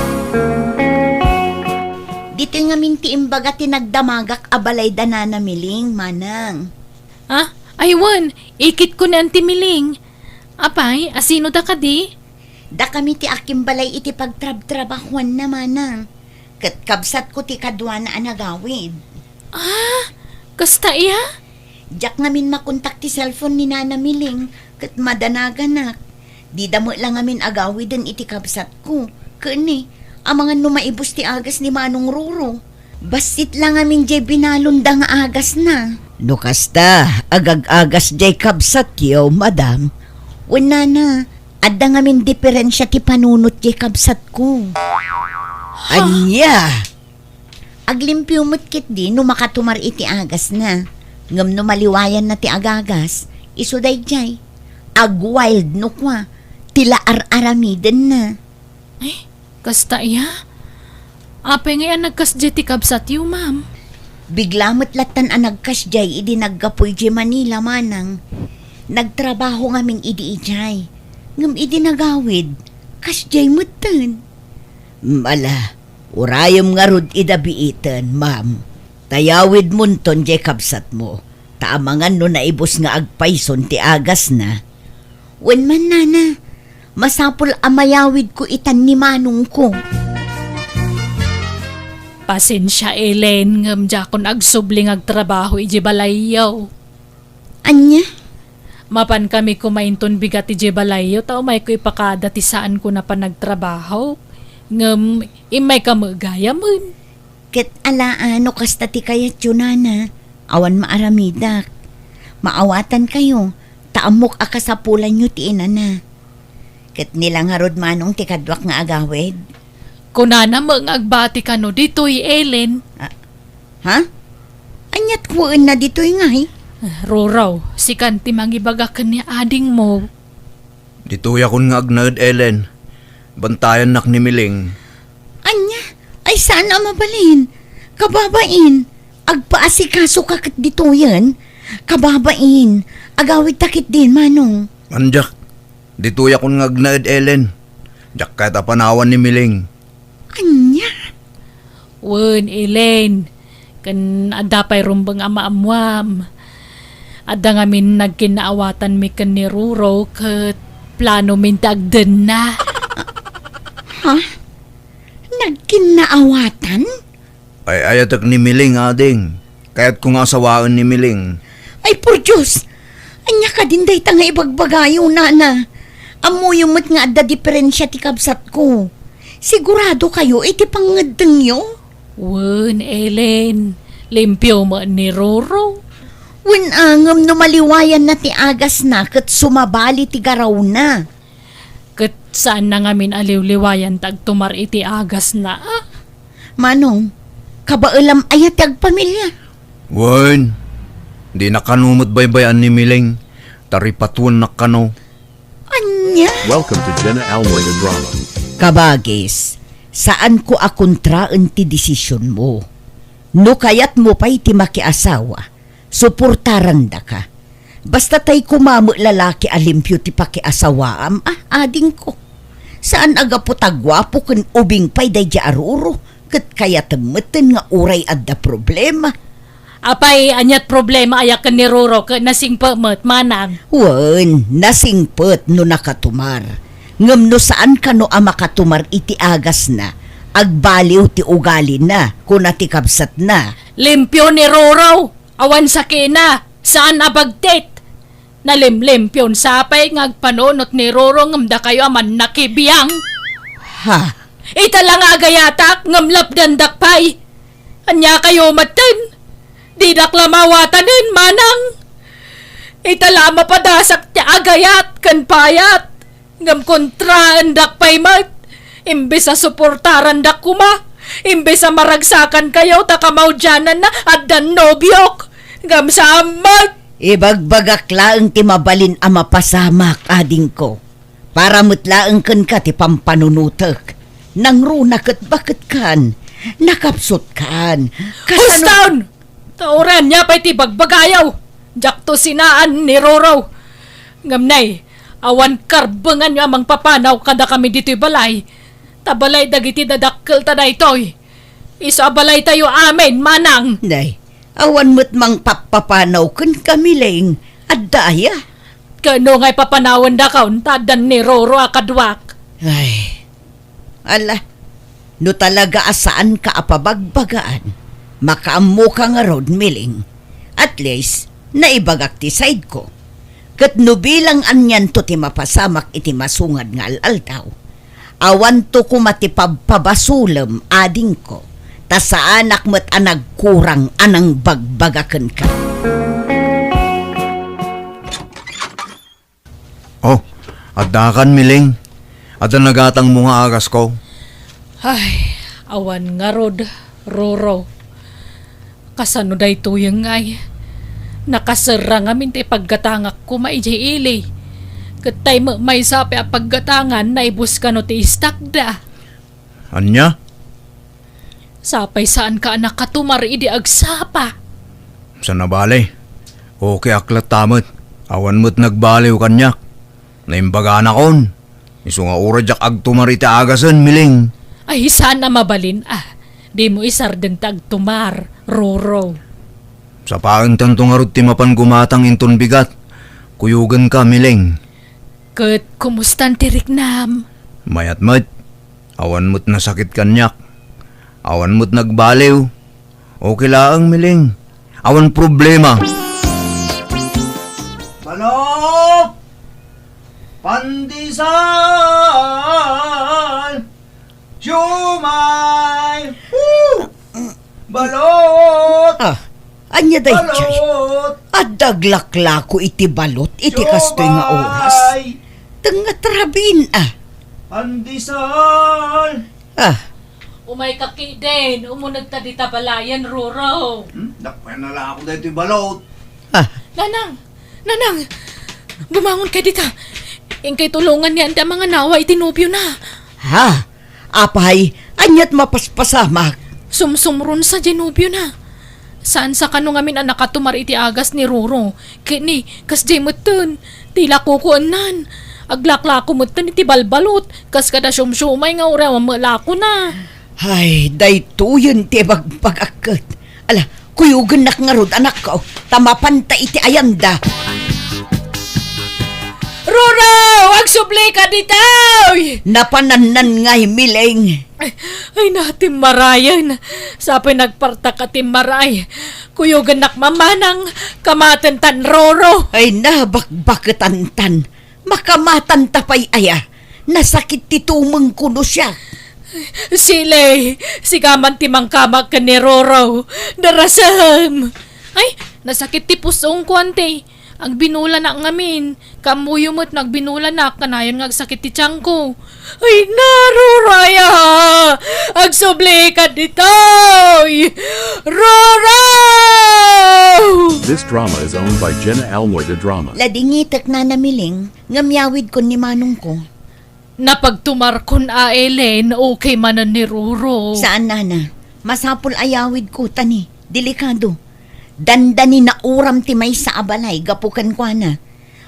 Ditoy ngamin ti imbaga ti nagdamagak a balay da Nana Miling, manang. Ah, ay wen, ikitko ni Anti Miling. Apay, asino da kadi? Dakami ti akimbalay iti pagtrabtrabahuanna, manang. Ket kabsatko ti kaduana a nagawid. Ah, kasta iya? Diak ngamin makontak ti cellphone ni Nana Miling, ket madanaganak. Dida met la ngamin agawiden iti kabsatko. Ken ni, amangan no maibus ti agas ni Manong Roro. Bassit la ngamin diay binalonda nga agasna. No kasta, agag-agas diay kabsatyo, madam. Wen nana, adda ngamin diferensia ti panunot diay kabsatko. Ha? Ania? Aglimpio met ketdi no makatumar iti agasna. Ngem no maliwayanna ti agagas, isu daydiay. Agwild no kua, ti la ar-aramidenna. Ay, kasta iya? Apay ngay a nagkasdiay ti kabsatyo, ma'am? Bigla met lattan a nagkasdiay idi naggapu idiay Manila, manang. Nagtrabaho ngamin idi idiay. Ngem idi nagawid, kasdiay metten. Ala, urayem ngarud ida biiten, ma'am. Ta yawidmonton diay kabsatmo, ta amangan no naibus nga agpayson ti agasna. Wen man, nana, masapul a mayawidko itan ni manongko. Pasensia, Ellen, ngem diakon agsubli nga agtrabaho idiay balayyo. Ania? Mapankami koma inton bigat idiay balayyo ta umayko ipakada ti saanko a panagtrabaho. Ngem immayka met gayamen. Ket ala a no kasta ti kayatyo, nana, awan maaramidak. Maawatankayo, ta ammok a kasapulanyo ti inana. Ket ni la ngarud manong ti kaduak nga agawid? Kunana met nga agbati kano ditoy, Ellen. Ah, ha? Aniat kuenna ditoy ngay? Ah, Roro, sikan ti mangibaga ken ni adingmo. Ditoyakon nga agnaed, Ellen. Bantayannak ni Miling. Ania? Ay, saan a mabalin. Kababain, agpaasikasoka ket ditoyen. Kababain, agawidta ketdin, manong. Ania? Ditoyakon nga agnaed, Ellen. Diak kayat a panawan ni Miling. Ania? Wen, Ellen. Ken adda pay rumbeng a maammuam. Adda ngamin nagkinnaawatanmi ken ni Roro ket planomin ti agdenna. Ha? Nagkinnaawatan? Ay-ayatek ni Miling, ading. Kayatko nga asawaen ni Miling. Ay, por Dios! Ania kadin dayta nga ibagbagayo, nana? Ammoyo met nga adda diferensia ti kabsatko. Sigurado kayo iti pangngeddengyo? Wen, Ellen, limpio met ni Roro. Wen, a, ngem no maliwayanna ti agasna ket sumabali ti garawna. Ket saanna ngamin a liwliwayan ta agtumar iti agasna, a? Manong, kabaelam aya ti agpamilya? Wen, dina kano met baybay-an ni Miling, ta ripatuennak kano. Ania? Welcome to Jenna Almoy the Drama. Kabagis, saanko a kontraen ti desisionmo. No kayatmo pay ti makiasawa, suportarandaka. Basta tay koma met lalaki a limpio ti pakiasawaam, a, adingko. Saan a gapu ta guapo ken ubing pay daydiay a Roro, ket kayatem metten nga uray adda problema. Apay, aniat problema aya ken ni Roro ket nasingpet met, manang? Wen, nasingpet no nakatumar. Ngem no saan kano a makatumar iti agasna, agbaliw ti ugalina, kuna ti kabsatna. Limpio ni Roro! Awan sakina, saan a bagtit. Nalimlimpion sapay nga agpanunot ni Roro ngem dakayo a mannakibiang. Ha? Ita la nga agayatak ngem lapdandak pay. Ania kayo metten? Didak la mawatanen, manang. Ita la a mapadasak ti agayat ken payat. Ngem kontraendak pay met. Imbes a suportarandak koma, imbes a maragsakan kayo ta kamaudiananna addan nobiok, ngem saan met. Ibagbagak laeng ti mabalin a mapasamak, adingko. Para met laeng kenka ti pampanunotek. Nangruna ket baketkan, nakapsutkan. Kasano Huston! Ta uray ania pay ti bagbagayo, diakto sinaan ni Roro. Ngem nay, awan karbenganyo a mangpapanaw kadakami ditoy balay. Ta balay dagiti dadakkel ta daytoy. Isu a balaytayo amin, manang. Nay, awan met mangpappapanaw kenka, Miling. Adda aya? Ket no nga ipapanawendakon ta addan ni Roro a kaduak? Ay, ala, no talaga a saanka a pabagbagaan, makaammoka ngarud, Miling. At least, naibagak ti side ko. Ket no bilang anianto ti mapasamak iti masungad nga al-aldaw, awanto koma ti pabpabasolem, adingko, ta saanak met a nagkurang a nangbagbaga kenka. Oh, addakan, Miling. Adda nagatangmo nga agasko? Ay, awan ngarud, Roro. Kasano daytoyen ngay? Nakaserra ngamin ti paggatangak koma idiay ili. Ket tay met maysa pay a paggatangan, naibus kano ti istakda. Ania? Sapay saanka a nakatumar idi agsapa. Saan a bale. Okay ak latta met. Awan met nagbaliw kaniak. Naimbaganakon. Isu nga uray diak agtumar iti agasen, Miling. Ay, saan a mabalin, a. Dimo isardeng ti agtumar, Roro. Sapaentanto ngarud ti mapan gumatang inton bigat. Kuyogenka, Miling. Ket kumustan ti riknam? Mayat met. Awan met nasakit kaniak. Awan met nagbaliw. Okay laeng, Miling. Awan problema. Balot! Pandesal! Siomai! Woo! Balot! Ah, ania daytoy? Balot! Adda aglaklako iti balot iti kastoy nga oras. Siomai! Tengnga ti rabiin, a. Pandesal! Ah. Umayka ketdin, umunegta dita balayen, Roro. Hmm? Dakpay na la ako daytoy balot. Ah. Nanang! Nanang! Bumangonka dita. Inkay tulongan ni Ante a manganawa iti nobiona. Ha? Apay, aniat mapaspasamak? Sumsumrunsa diay nobiona. Saansa kano ngamin a nakatumar iti agas ni Roro. Ket ni, kasdiay metten, ti lakokuennan. Aglaklako metten iti balbalot, kas kada siomsiomay nga uray awan met lakona. Ay, daytoyen ti ibagbagak ket. Ala, Kuyogennak ngarud, anakko, ta mapanta iti ayanda. Roro! Agsublika ditoy! Napanannan ngay, Miling. Ay, na, timmarayen. Sapay nagpartak a timmaray. Kuyogennak mamanang, kamatentan, Roro. Ay na, bakbaketantan. Makamatanta pay aya? Nasakit ti tumengko no siak. Silay, sika man ti mangkamak ken ni Roro. Darasem! Ay, nasakit ti pusongko, ante. Agbinulanak ngamin. Kaammoyo met no agbinulanak, kanayon nga agsakit ti tiangko. Ay, naruraya! Agsublika ditoy! Roro! This drama is owned by Jenna Almoy de Drama. Ladingitek, Nana Miling, ngem yawidkon ni manongko. Napagtumarkon a, Ellen, okay manen ni Roro. Saan, Nana. Masapul a yawidko, ta ni, delikado. Dandani nauram ti maysa a balay gapu kenkuana.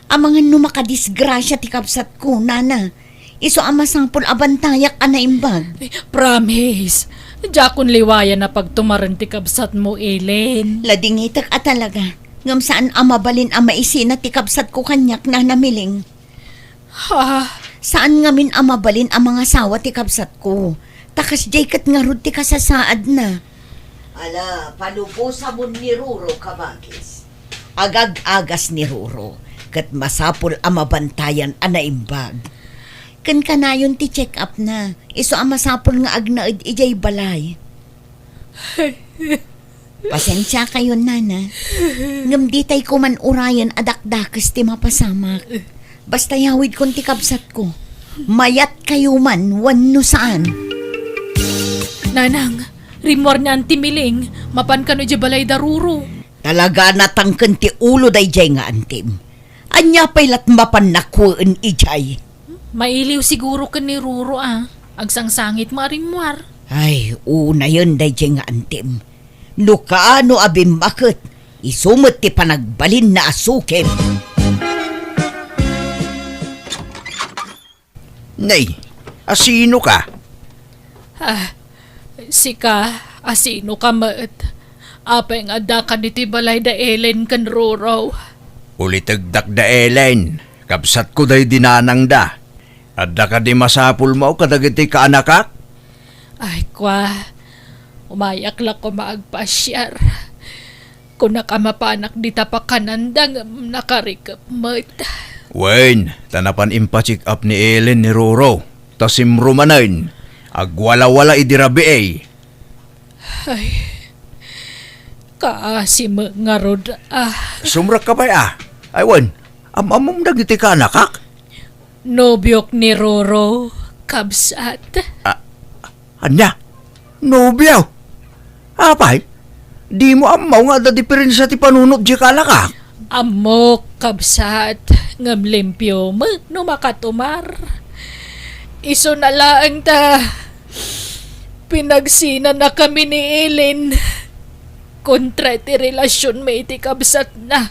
Amangan no makadisgrasia ti kabsatko, Nana. Isu a masapul a bantayak a naimbag. Ay, promise. Diakon liwayan a pagtumaren ti kabsatmo, Ellen. Ladingitek a talaga. Ngem saan a mabalin a maisina ti kabsatko kaniak, Nana Miling. Ha? Saan ngamin a mabalin a mangasawa ti kabsatko. Ta kasdiay ket ngarud ti kasasaadna. Ala, palubosamon ni Roro, kabagis. Agag-agas ni Roro, ket masapul a mabantayan a naimbag. Ken kanayon ti check-up na, isu a masapul nga agnaed idiay balay. Pasensiakayon, Nana. Ngem ditay koman urayen a dakdakes ti mapasamak. Basta yawidkon ti kabsatko. Mayatkayo man wenno saan. Nanang, rimmuar ni Anti Miling, mapan kano idiay balay da Roro. Talaga natangken ti ulo daydiay nga antim. Ania pay lat mapan nakueen idiay? Mailiw siguro ken ni Roro a. Agsangsangit mo a rimmuar. Ay, unayen daydiay nga antim. No kaano a bimmaket, isu met ti panagbalinna a sukim. Nay, asino ka? Ah, sika, asino ka met? Apay nga adda ka ditoy balay da Ellen ken Roro? Ulitegdak da Ellen, kabsatko daydi nanangda. Adda kadi masapulmo kadagiti kaanakak? Ay, kwa, umayak la koma agpasiar. Kunak a mapanak dita pakananda ngem nakarikep met. Wen, ta napan impacheck-up ni Ellen ni Roro. Ta simro manen, agwalawala idi rabii. Ay, kaasi met ngarud a. Sumrekka pay a. Ay, wen, am-ammom dagiti kaanakak? Nobiok ni Roro, kabsat. A-, ania? Nobio? Apay? Dimo ammo nga adda diperensia ti panunot diay kaanakak? Ammok, kabsat, ngem limpio met no makatumar. Isuna laeng ta pinagsinanakami ni Ellen. Kontra ti relasionmi iti kabsatna,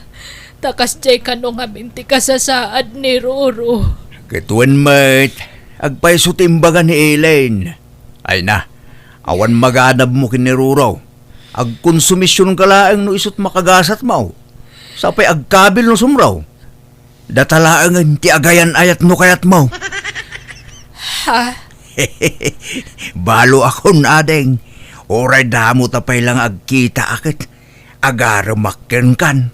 ta kasdiay kano ngamin ti kasasaad ni Roro. Ket wen met, agpayso ti imbaga ni Ellen. Ay na, awan maganabmo ken ni Roro. Agkonsumisionka laeng no isut makagasatmo. Sapay agkabil no sumro. Data laengen ti agayan-ayat no kayatmo. Ha? Baloakon, ading. Uray damo ta pay la nga agkitaak ket agaremak kenkan.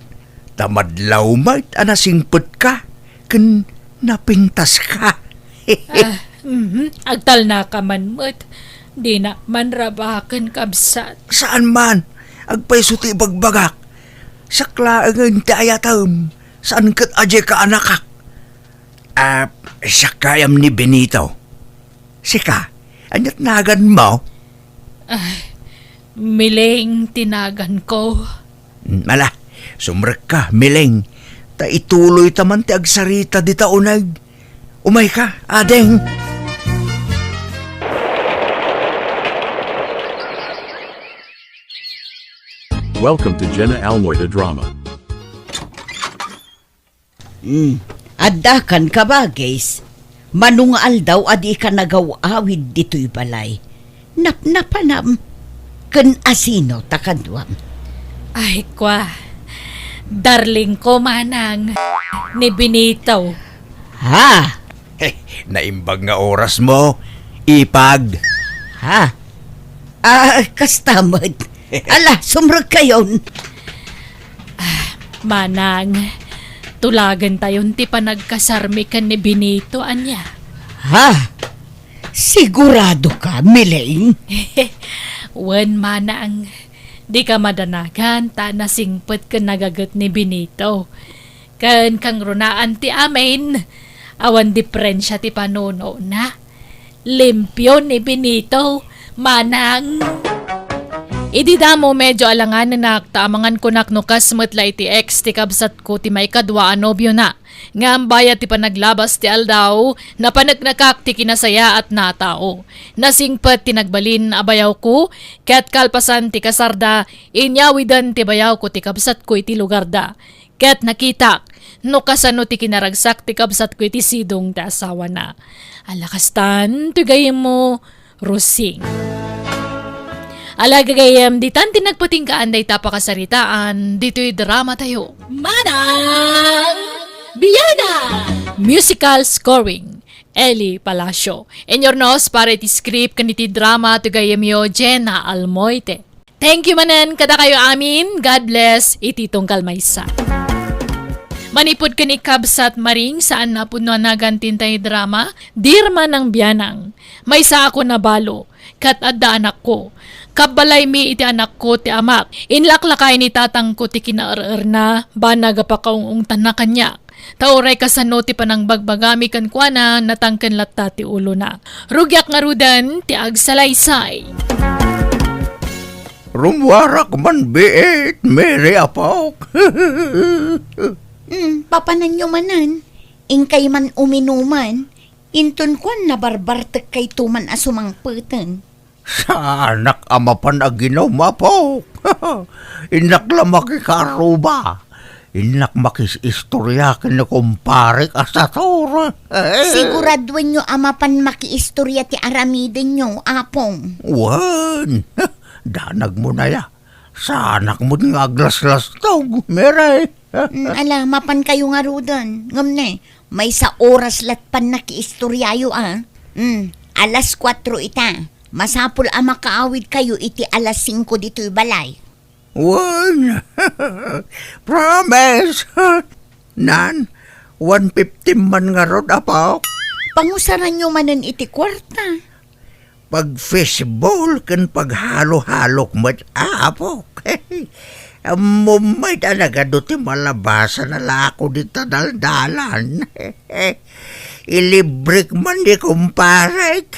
Ta madlaw met a nasingpetka ken napintaska. Ah, mhm. Agtalnaka man met. Dinak man rabaken, kabsat. Saan man. Agpayso ti ibagbagak. Siak laengen ti ayatem. Saan ket adiay kaanakak. Ah, siak gayam ni Benito. Sika, ania't naganmo? Ay, Miling ti naganko. Mm, ala, sumrekka, Miling. Ta ituloyta man ti agsarita dita uneg. Umayka, ading. Welcome to Jenna Almoy the Drama. Hmm. Addakan, kabagis. Mano nga aldaw a dika nagaw-awid ditoy balay. Napnapanam. Ken asino ta kaduam? Ay, kwa. Darling ko, manang. Ni Benito. Ha? Hey, naimbag nga oras mo, ipag. Ha? Ah, kasta met. Ala, sumrek kayon. Ah, manang, tulagen tayon ti panagkasarmi ken ni Benito, ania? Ha? Sigurado ka, Miling? Wen, manang. Di ka madanagan ta nasingpet ken nagaget ni Benito. Ken kangrunaan ti amin, awan diferensia ti panunona. Limpio ni Benito, manang. Idi damo, medyo alanganenak ta amangan kunak no kas met la iti ex ti kabsatko ti maikadua a nobiona. Ngem bayat ti panaglabas ti aldaw, napaneknekak ti kinasayaatna a tao. Nasingpet ti nagbalin a bayawko, ket kalpasan ti kasarda, inyawiden ti bayawko ti kabsatko iti lugarda. Ket nakitak no kasano ti kinaragsak ti kabsatko iti sidong ti asawana. Ala kastan, ti gayyemmo, Rosing. Ala gagayyem, ditan ti nagpatinggaan dayta pakasaritaan, ditoy drama tayo. Manang Biana! Musical scoring, Eli Palacio. Inurnos para iti script ken iti drama, ti gayyemyo, Jenna Almoite. Thank you manen kadakayo amin. God bless iti tunggal maysa. Manipud ken ni Kabsat Maring, saan a pudno a nagantin tay drama, Dirma nang Bianang. Maysa ako nabalo, ket adda anakko. Kabbalaymi iti anakko ti amak. Inlaklakay ni tatangko ti kinaer-erna, banag a pakaung-ungtanna kaniak. Ta uray kasano ti panangbagbagami kenkuana, natangken latta ti ulona. Rugiak ngaruden ti agsalaysay. Rummuarak man biit, Mary, apok. Hmm, papananyo manen, inkay man uminuman, inton kuan nabarbartekkayto man a sumangpeten. Saanak a mapan aginum, apok. Innak la makikaruba. Innak makis-istorya ken ni kumparek a Sator. Siguraduenyo a mapan makiistorya ti aramidenyo, apong. Wen, danagmo na ya. Saanak met nga aglaslastog, Mary. Mm, ala, mapankayo ngaruden. Ngem ne, maysa oras latpan nakiistoryayo, a. Mm, alas kuatro ita. Masapul a makaawidkayo iti alas singko ditoy balay. Wen, promise. Nan, one fifty man ngarud, apok. Pangusaranyo manen iti kuarta. Pag-fishball ken paghalo-halok met, apok. Ammom met a nagadu ti malabasan a lako dita daldalan. Ilibrek man ni kumparek.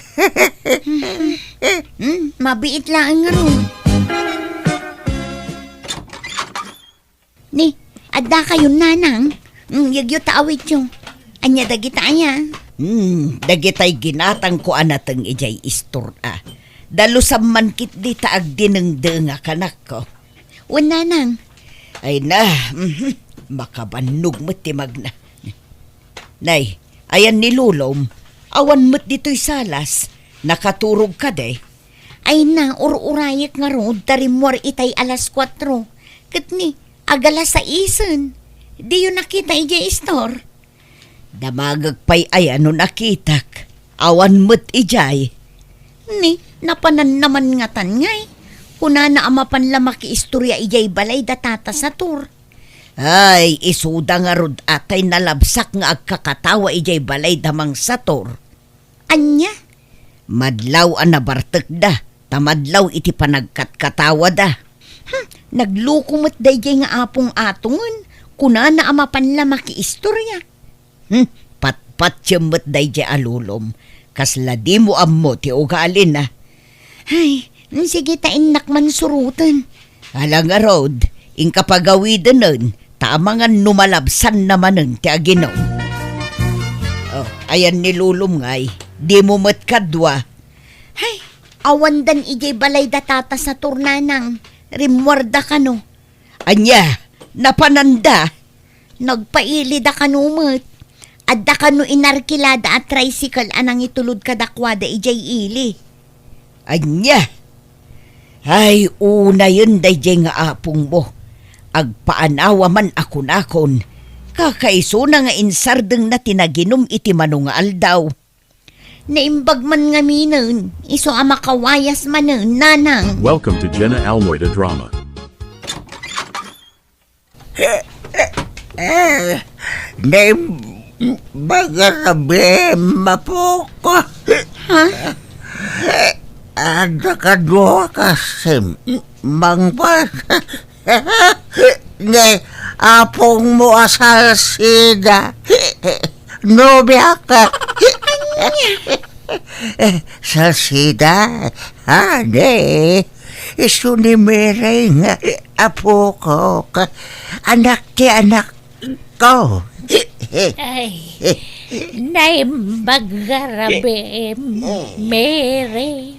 Hmm, mabiit laeng ngarud. Ni, adda kayon, nanang? Hmm, yegyo ta awityo. Ania dagita aya? Hmm, dagitay ginatangko a nateng idiay istor a. Dalusam man ketdi ta agdinengdengak, anakko. Wen, nanang. Ay na, mhm, makabannog met ti magna. Nay, ayan ni Lolom, awan met ditoy salas, nakaturog kadi? Ay na, ur-urayek ngarud ta rimmuar itay alas kuatro. Ket ni, agalas saisen. Diyo nakita idiay istor? Damagek pay aya no nakitak. Awan met idiay. Ni, napananna man ngatan ngay. Kunana a mapan la makiistorya idiay balay da Tata Sator. Ay, isuda ngarud a tay nalabsak nga agkakatawa idiay balay da Mang Sator. Ania? Madlaw a nabartekda, ta madlaw iti panagkatkatawada. Hmm, nagluko met daydiay nga apong atongen, kunana a mapan la makiistorya. Hmm, patpatiem met daydiay a Lolom. Kasla dimo ammo ti ugalina. Ay, sige ta innak man suroten. Ala ngarud, inka pagawidenen, ta amangan no malabsanna manen ti aginum. Oh, ayan ni Lolom ngay, dimo met kadua. Hay, awandan idiay balay da Tata Sator, nanang, rimmuarda kano. Ania, napananda? Nagpailida kano met. Adda kano inarkilada a tricycle a nangitulod kadakuada idiay ili. Ania? Ay, unayen daydiay nga apongmo. Agpaanawa man a kunakon, kakaisuna nga insardengna ti naginum iti mano nga aldaw. Naimbag man ngaminen, isu a makawayas manen, nanang. Welcome to Jenna Almoy the Drama. Eh, naimbag a rabii, apok. Ha? Adda kadua kasim, mangpas. Ni apongmo a Salsida. Nobiak. Ania? Eh, Salsida, honey. Isu ni Mary nga apokok. Anak ti anak ko. Ay, naimbag a rabii, Mary.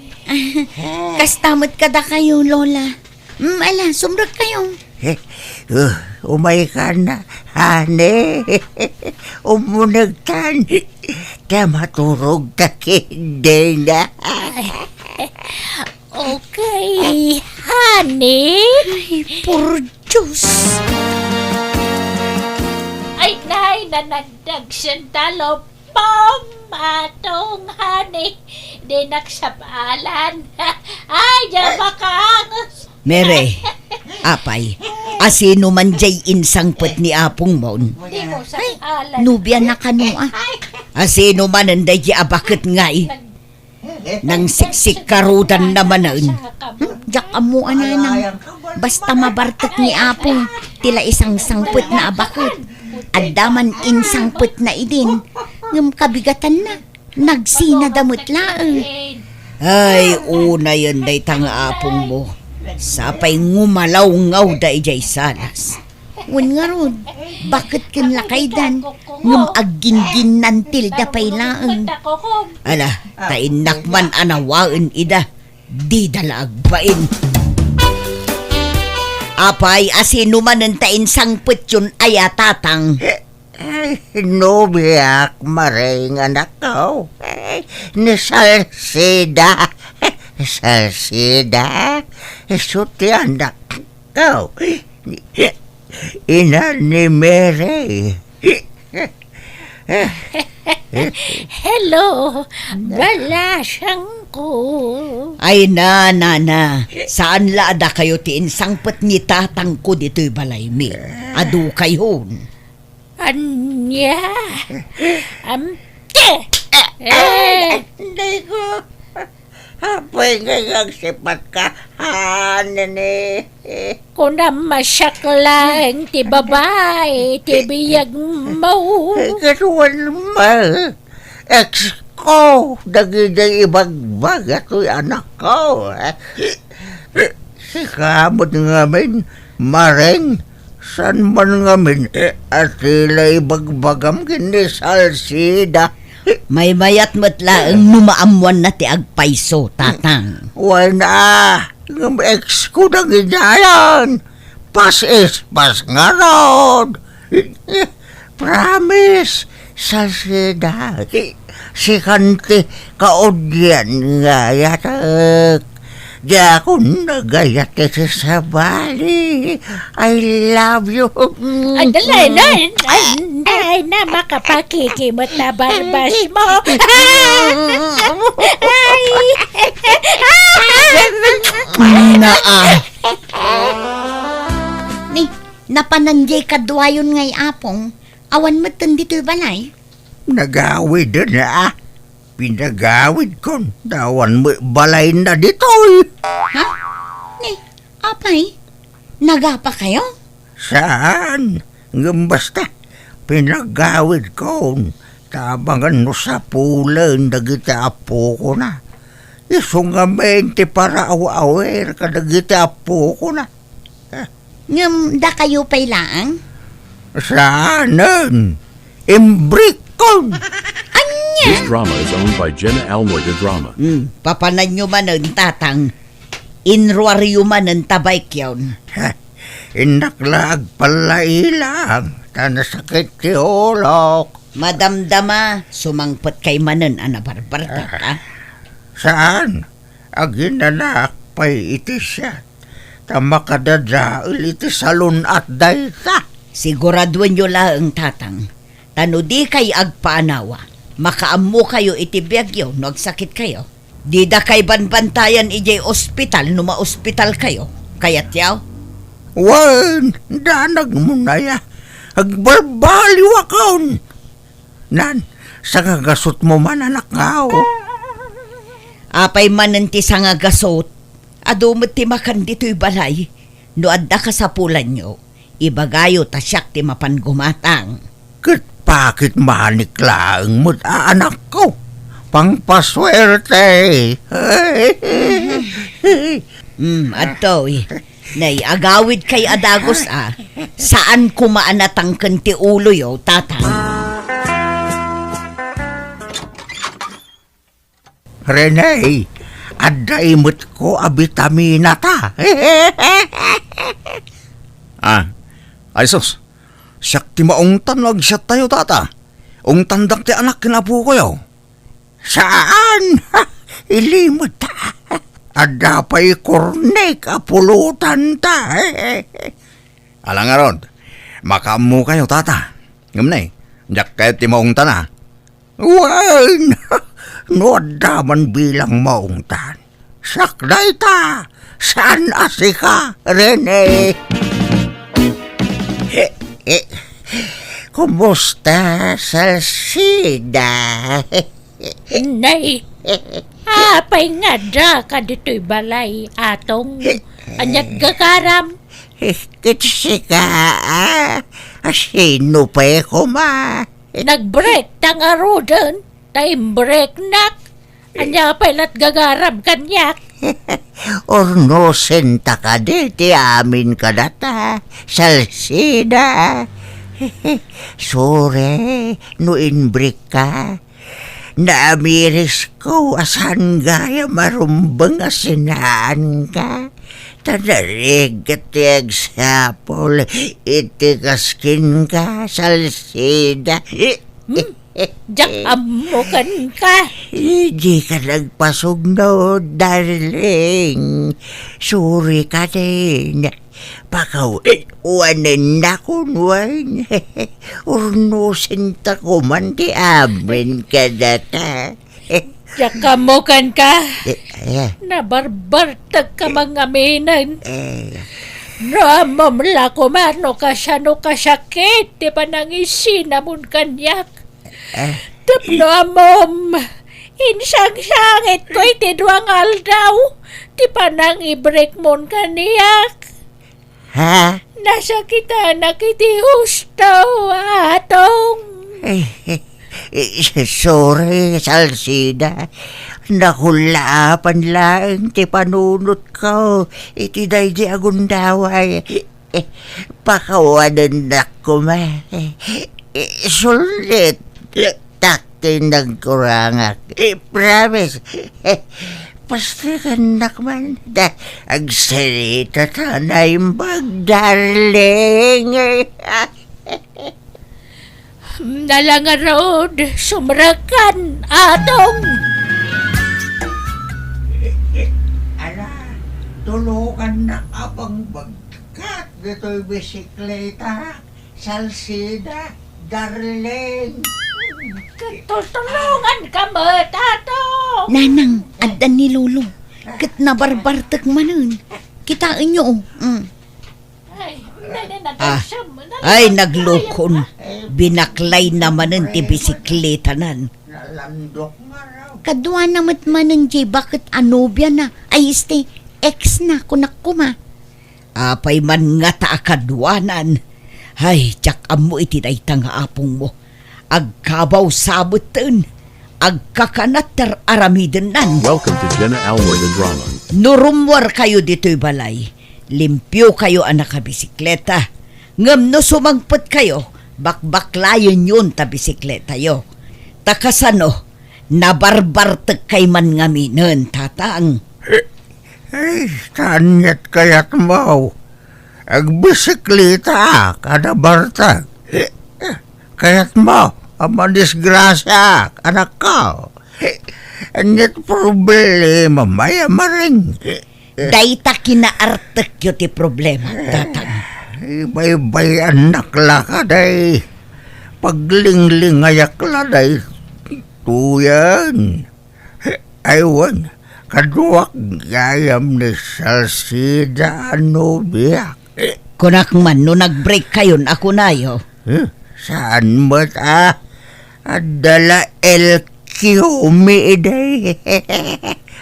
Kasta met kadakayo, Lola. Mm, ala, sumrekkayo. Uh, umaykan, honey. Umunegtan. Ta maturogta ketdin. Okay, honey. Ay, por Diyos. Ay, nay, nanagdag sandalo. Pam, atong, honey. Di nagsap-alan. Ay, di makaangus. Mere, apay, asino man jay insangpet ni apongmon? Di mo sa Ay, alam. Nobia na kano, ah. Ay. Asino man en daydi a baket ngay? Nangsiksikarudan na manen. Hmm, diak ammo a nanang. Basta mabartek ni Apong, ti la isangsangpet na a baket. Adda man insangpet na idin, ngem kabigatan na. Nagsinada met laeng. Ay, unayen dayta nga apongmo. Sapay ngumalawngaw da idiay salas. Wen ngarud, baket ken lakaydan, ngem agginginnantilda pay laeng. Ala, ta innak man a nawaen ida, dida la agbain. Apay, asino manen ta insangpetyon aya, Tatang? Ay, nobiak, Maring, anakko. Ay, ni Salsida. Salsida, isu ti anakko. Ina ni Mary. Hello, balasangko. Ay na, nana. Saan la a dakayo ti insangpet ni tatangko ditoy balaymi? Adu kayon. Ania? Am-, eh! Ay, Diyos ko. Apay nga agsipatka, honey. Kunam a siak laeng ti babai ti biagmo. Kaduan met, ex ko, dagidi ibagbaga toy anakko. Sika met ngamin, Maring, saan man ngamin, eh, a ti la ibagbagam ken ni Salsida? Maymayat met laeng no maammoanna ti agpayso, Tatang. Wen a, ngem ex ko dagidi ayan. Pas-ispas ngarud. Promise, Salsida. Sikan ti kaudian nga ayatek. Diakon nagayat iti sabali. I love you. Ay, dali, dali, dali, dali na, makapakikimot na barbas mo. Ay. Naa. Ni, napanan jay kaduayon ngay Apong, awan metten ditoy balay? Nagawiden a. Pinagawidkon, ta awan met balayna ditoy. Ha? Ni, apay? Nagapakayo? Saan? Ngem basta, pinagawidkon, ta amangan no sapulen dagiti apokona. Isu ngamin ti paraaw-awir kadagiti apokona. Ngem dakayo pay laeng? Saanen. Imbrikkon. Ania? This drama is owned by Jenna Almoy de Drama. Hmm, papananyo manen, Tatang. Inruaryo manen ta baykyon. Ha, innak la agpallailang, ta nasakit ti ulok. Madamdama, sumangpet kay manen a nabarbartak, ah. Saan? Aginanak pay iti siat. ta makadadael iti salun-at dayta. Siguraduenyo laeng, Tatang. Ta no dikay agpaanawa, makaammokayo iti biagyo no agsakitkayo. Didakay banbantayan idiay ospital no maospitalkayo. Kayatyo? Wen, danagmon aya. Agbarbaliwakon. Nan, sangagasutmo man, anakko. Apay manen ti sangagasut? Adu met ti makan ditoy balay. No adda kasapulanyo, ibagayo ta siak ti mapan gumatang. Ket pakit manik laeng met a anakko. Pangpasuerte. Hmm, adtoy. Nay, agawidkay a dagus a. Saan koma a natangken ti uloyo, Tatang. Rene, adda imetko a bitaminata. Ah, ay sus, siak ti maungtan no agsiattayo, Tata. Ungtandak ti anak ken apokoyo. Saan? Ilimeta. Adda pay kornek a pulotanta. Ala ngarud, makaammokayo, Tata. Ngem nay, diak kayat ti maungtana. Wen, no adda man bilang maungtan, siak dayta, saan a sika, Rene. Eh, eh, kumusta, Salsida? Nay, apay nga adda ka ditoy balay, Atong? Aniat gagaram? Eh, ket sika, a? A, sino pay koma? Nagbreak ta ngaruden, ta imbreaknak. Ania pay lat gagaram kaniak? Urnosenta kadi ti amin kadata, Salsida. Sure, no imbreakka. Naamirisko a saan gayam a rumbeng a sinaanka. Ta narigget ti agsapul iti kaskinka, Salsida. Hmm? Diak ammo kenka. Dika nagpasugno, darling. Sure kadin. Pakawanennakon wen. Urnosenta koman ti amin kadata. Diak ammo kenka. Eh, eh. Nabarbartekka mangaminen. Eh. No ammom la koma no kasano kasakit ti panangisinamon kaniak. Eh. Tapno ammom, insangsangitko iti dua nga aldaw ti panangibreakmon kaniak. Ha? Nasakitanak iti husto, Atong. Eh, eh, eh, sorry, Salsida. Nakullaapan laeng ti panunotko iti daydi a gundaway. Eh, pakawanennak koma. Eh, eh, sulit. Tak ti nagkurangak. I-promise. Pastikannak man. Da, agsarita ta naimbag, darling. Ala ngarud, sumrekkan, Atong. Ala, tulukannak a pangbagkat ditoy bisikleta. Salsida, darling. Tutulonganka met, Atong. Nanang, adda ni Lolo. Ket nabarbartek manen. Kitaenyo, oh. Mm. Ay, nagluko. Binaklayna manen ti bisikletanan. Nalandok nga raw. Kaduana met manen diay baket a nobiana. Ay, este, ex na, kunak koma. Apay man ngata a kaduanan? Ay, diak ammo iti dayta nga apongmo. Agkabaw sabetten, agkakanat ti ar-aramidennan. Welcome to Jenna Almoy the Drama. No rummuarkayo ditoy balay, limpiokayo a nakabisikleta. Ngem no sumangpetkayo, bakbaklayenyon ta bisikletayo. Ta kasano, nabarbartekkay man ngaminen, Tatang? Ay, aniat kayatmo? Agbisikletaak a nabartek. Kayatmo a madisgrasiaak, anakko? Aniat problemam, ay, a maring? Dayta kinaartekyo ti problema, tatang. Ibaybay-annak la kadi. Paglinglingayak la daytoyen. Ay wen, kaduak gayam ni Salsida a nobiak. Kunak man no nag-break kayon a kunayo. Eh, saan met a? Adda la L Q mi idi.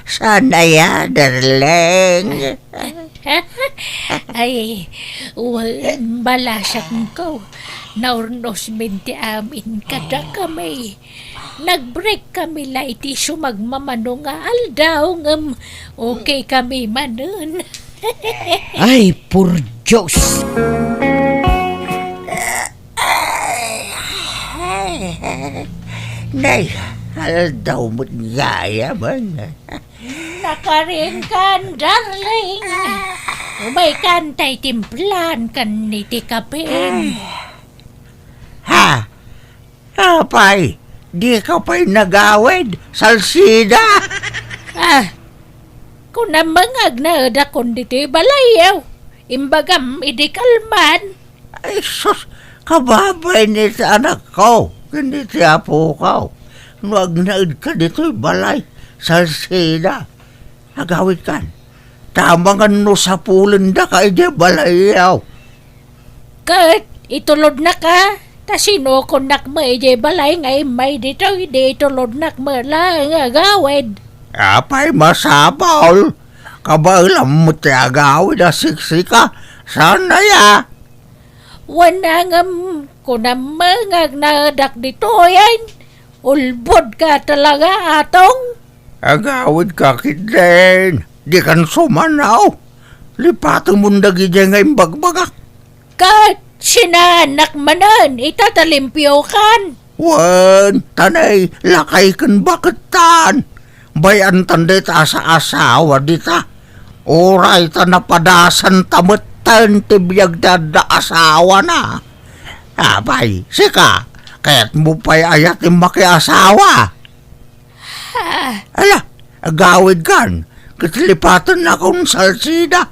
Saan aya, darling? Ay, wen, balasiak ko. Naurnos min ti amin kadakami. Nag-break kami la iti sumagmamano nga aldaw, ngem okay kami manen. Ay, por Dios! Nay, aldaw met gayam. Nakaringkan, darling. Umaykan tay timplan kan iti kapem. Ha? Apay, dika pay nagawid, Salsida? Ah, kunam nga agnaedakon ditoy balayyo. Imbagam idi kalman. Ay, sus, kababay ni ti anakko, ken ni ti apoko. No agnaedka ditoy balay, Salsida, agawidkan. Ta amangan no sapulendaka idiay balayyo. Ket itulodnaka, ta sinukonnak met idiay balay nga immay ditoy, idi itulodnak met laeng nga agawid. Apay masapul? Kabaelam met ti agawid a siksika. Saan aya? Wen, ngem kunam nga agnaedak ditoyen. Ulbodka talaga, Atong. Agawidka ketdin. Dikan sumanaw. Lipatemon dagidiay nga imbagbagak. Ket sinaannak manen ita ta limpiokan. Wen, ta nay, lakay ken baketan. Bay-antan dayta a saasawa dita. Uray ta napadasanta metten ti biag ti adda asawana. Apay, sika, kayatmo pay aya ti makiasawa? Ah. Ala, agawidkan, ket lipatennakon, Salsida.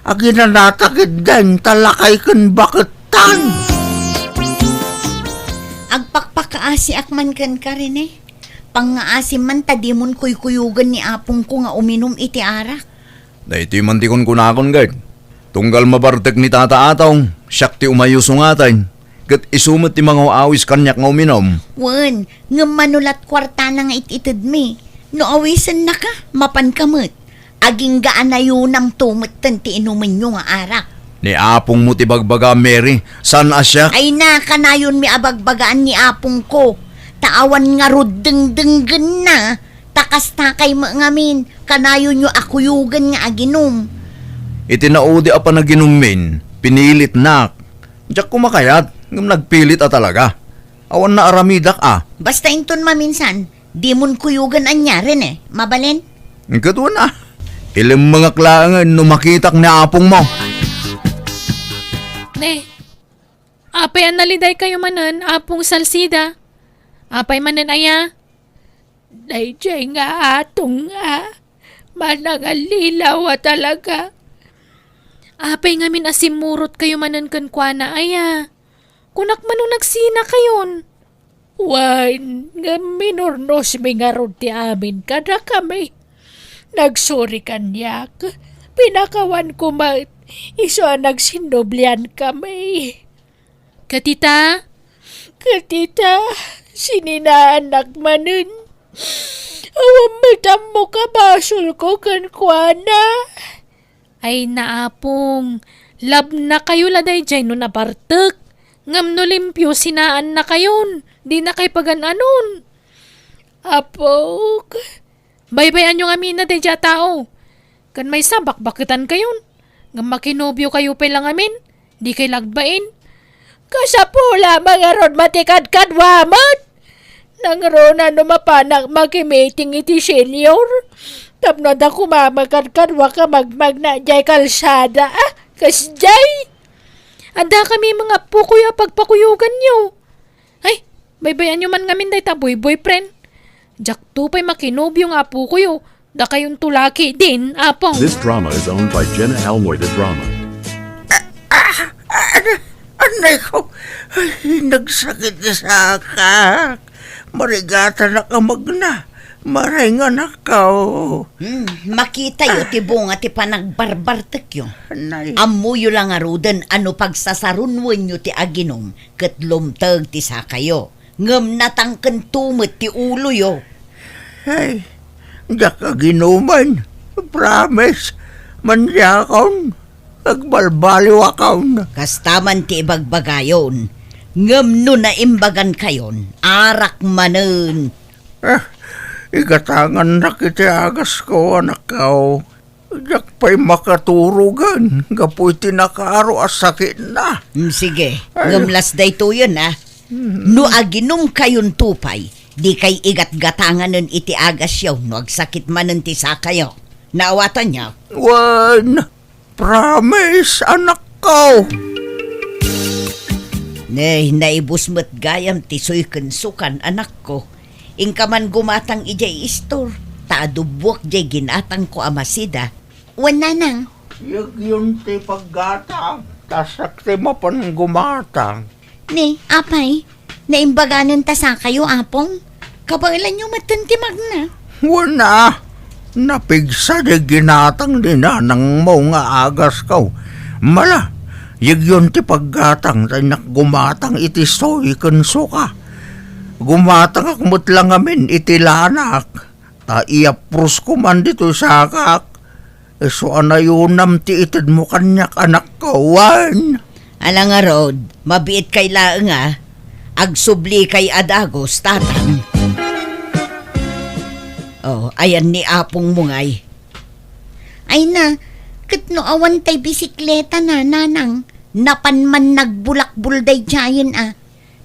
Aginanata ketdin ta lakay ken baketan. Agpakpakaasiak man kenka, Rene. Pangngaasim man ta dimon kuykuyogen ni apongko nga uminum iti arak. Daytoy man ti kunkunakon, ket tunggal mabartek ni Tata Atong, siak ti umayuso ngaten, ket isu met ti mangaw-awis kaniak nga uminum. Wen, ngem mano lat kuartana nga it-itedmi. No awisennaka, mapanka met. Agingga a nayonamto metten ti inumenyo nga arak. Ni apongmo ti bagbaga, Mary, saan a siak? Ay na, kanayonmi a bagbagaan ni apongko. Ta awan ngarud dengdenggenna. Ta kasta kay met ngamin, kanayonyo a kuyogen nga aginum. Iti naudi a panaginummin, pinilitnak. Diak koma kayat, ngem nagpilit a talaga. Awan naaramidak a. Basta inton maminsan, dimon kuyogen ania, Rene. Mabalin? Ket wen a. Ilemmengak laengen no makitak ni apongmo. Ne, apay a nalidaykayo manen, Apong Salsida? Apay manen aya? Daydiay nga atong a, manangallilaw a talaga. Apay ngamin a simmurotkayo manen kenkuana aya? Kunak man no nagsinakayon. Wen, ngem minurnosmi ngarud ti amin kadakami. Nagsuri kaniak, pinakawanko met, isu a nagsinnubliankami. Ket ita? Ket ita, sininaannak manen. Awan met ammok a basolko kenkuana. Ay, naapong, labnakayo la daydiay no nabartek. Ngem no limpio, sinaannakayon. Dinakay pagan-anon. Apok. Baybay-anyo ngamin a daydiay a tao. Ken maysa, bakbaketankayon. Ngem makinobiokayo pay la ngamin, dikay lagbain. Kasapulam a ngarud matikadkadua met. Nangruna no mapanak makimiting iti senior. Tapno adda koma makadkaduak a magmagna diay kalsada, a, kasdiay. Adda kami mga appokoyo a pagpakuyoganyo. Ay, baybay-anyo man ngamin dayta boy-boyfriend. Diakto pay makinobio nga appokoyo. Dakayonto la ketdin, Apong. This drama is owned by Jenna Almoy, the drama. Ah, ah, ah, anay ko. Ay, nagsakit ti sakak. Marigatanak a magna. Maray nga nakaw. Hmm, makitayo ti bunga ti panagbarbartekyo. Anay. Ammoyo la ngaruden a no pagsasarunwenyo ti aginum ket lumteg ti sakayo. Ngem natangkento met ti uloyo. Ay, diak aginumen. Promise. Mandiakon. Agbalbaliwakon. Kasta man ti ibagbagayon. Ngem no naimbagankayon, arak manen. Ah, igatangannak iti agasko, anakko. Diak pay makaturogen gapu iti nakaaro a sakitna. Mm, sige. Ay. Ngem las daytoyen, a. Mm. No aginumkayonto pay, dikay igatgatanganen iti agasyo no agsakit manen ti sakayo. Naawatanyo? Wen, promise, anakko. Nay, naibus met gayam ti suy ken sukan, anakko. Inka man gumatang idiay istor, ta adubbuak diay ginatangko a masida. Wen, nanang. Yegyon ti paggatang, ta siak ti mapan gumatang. Ni, apay, naimbaganen ta sakayo, Apong? Kabaelanyo metten ti magna. Wen a, napigsa diay ginatang ni nanangmo nga agasko. Mala, yegyon ti paggatang, ta innak gumatang iti suy ken suka. Gumatangak met la ngamin iti lanak. Ta iyaprosko man ditoy sakak, isu a nayunam ti itedmo kaniak, anakko, wen. Ala ngarud, mabietkay laeng a, agsublikay a dagus, tatang. Oh, ayan ni apongmo ngay. Ay na, ket no awan tay bisikleta na, nanang, napan man nagbulakbol daydiayen a.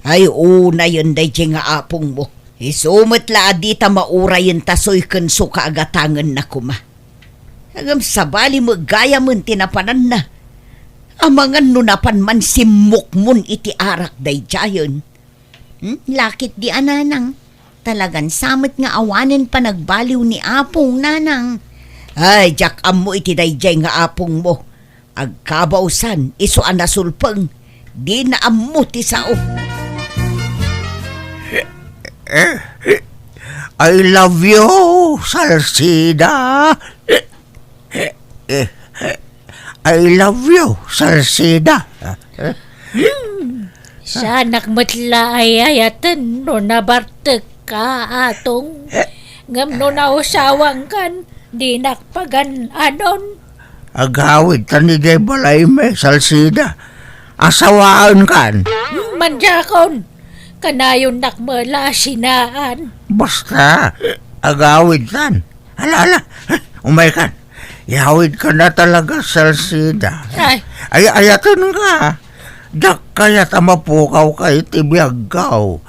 Ay, unayen daydiay nga apongmo. Isu met la a dita maurayen ta suy ken suka a gatangenna koma. Ngem sabali met gayamen ti napananna. Amangan no napan man simmukmon iti arak daydiayen. Hmm? Lakit di a nanang. Talagan sa met nga awanen panagbaliw ni apong, nanang. Ay, diak ammo iti daydiay nga apongmo. Agkabausan, isu a nasulpeng, dina ammo ti sao. I love you, Salsida. I love you, Salsida. Saanak met la ay ayaten no nabartekka, Atong. Ngem no nausawangkan, dinak pagan-anon. Agawidtan idiay balaymi, Salsida. Asawaenkan. Hmm, mandiakon. Kanayonnak met la a sinaan. Basta, agawidtan. Ala, ala. Umaykan. Iyawidkan a talaga, Salsida. Ay. Ay, ayatenka. Diak kayat a mapukawka iti biagko.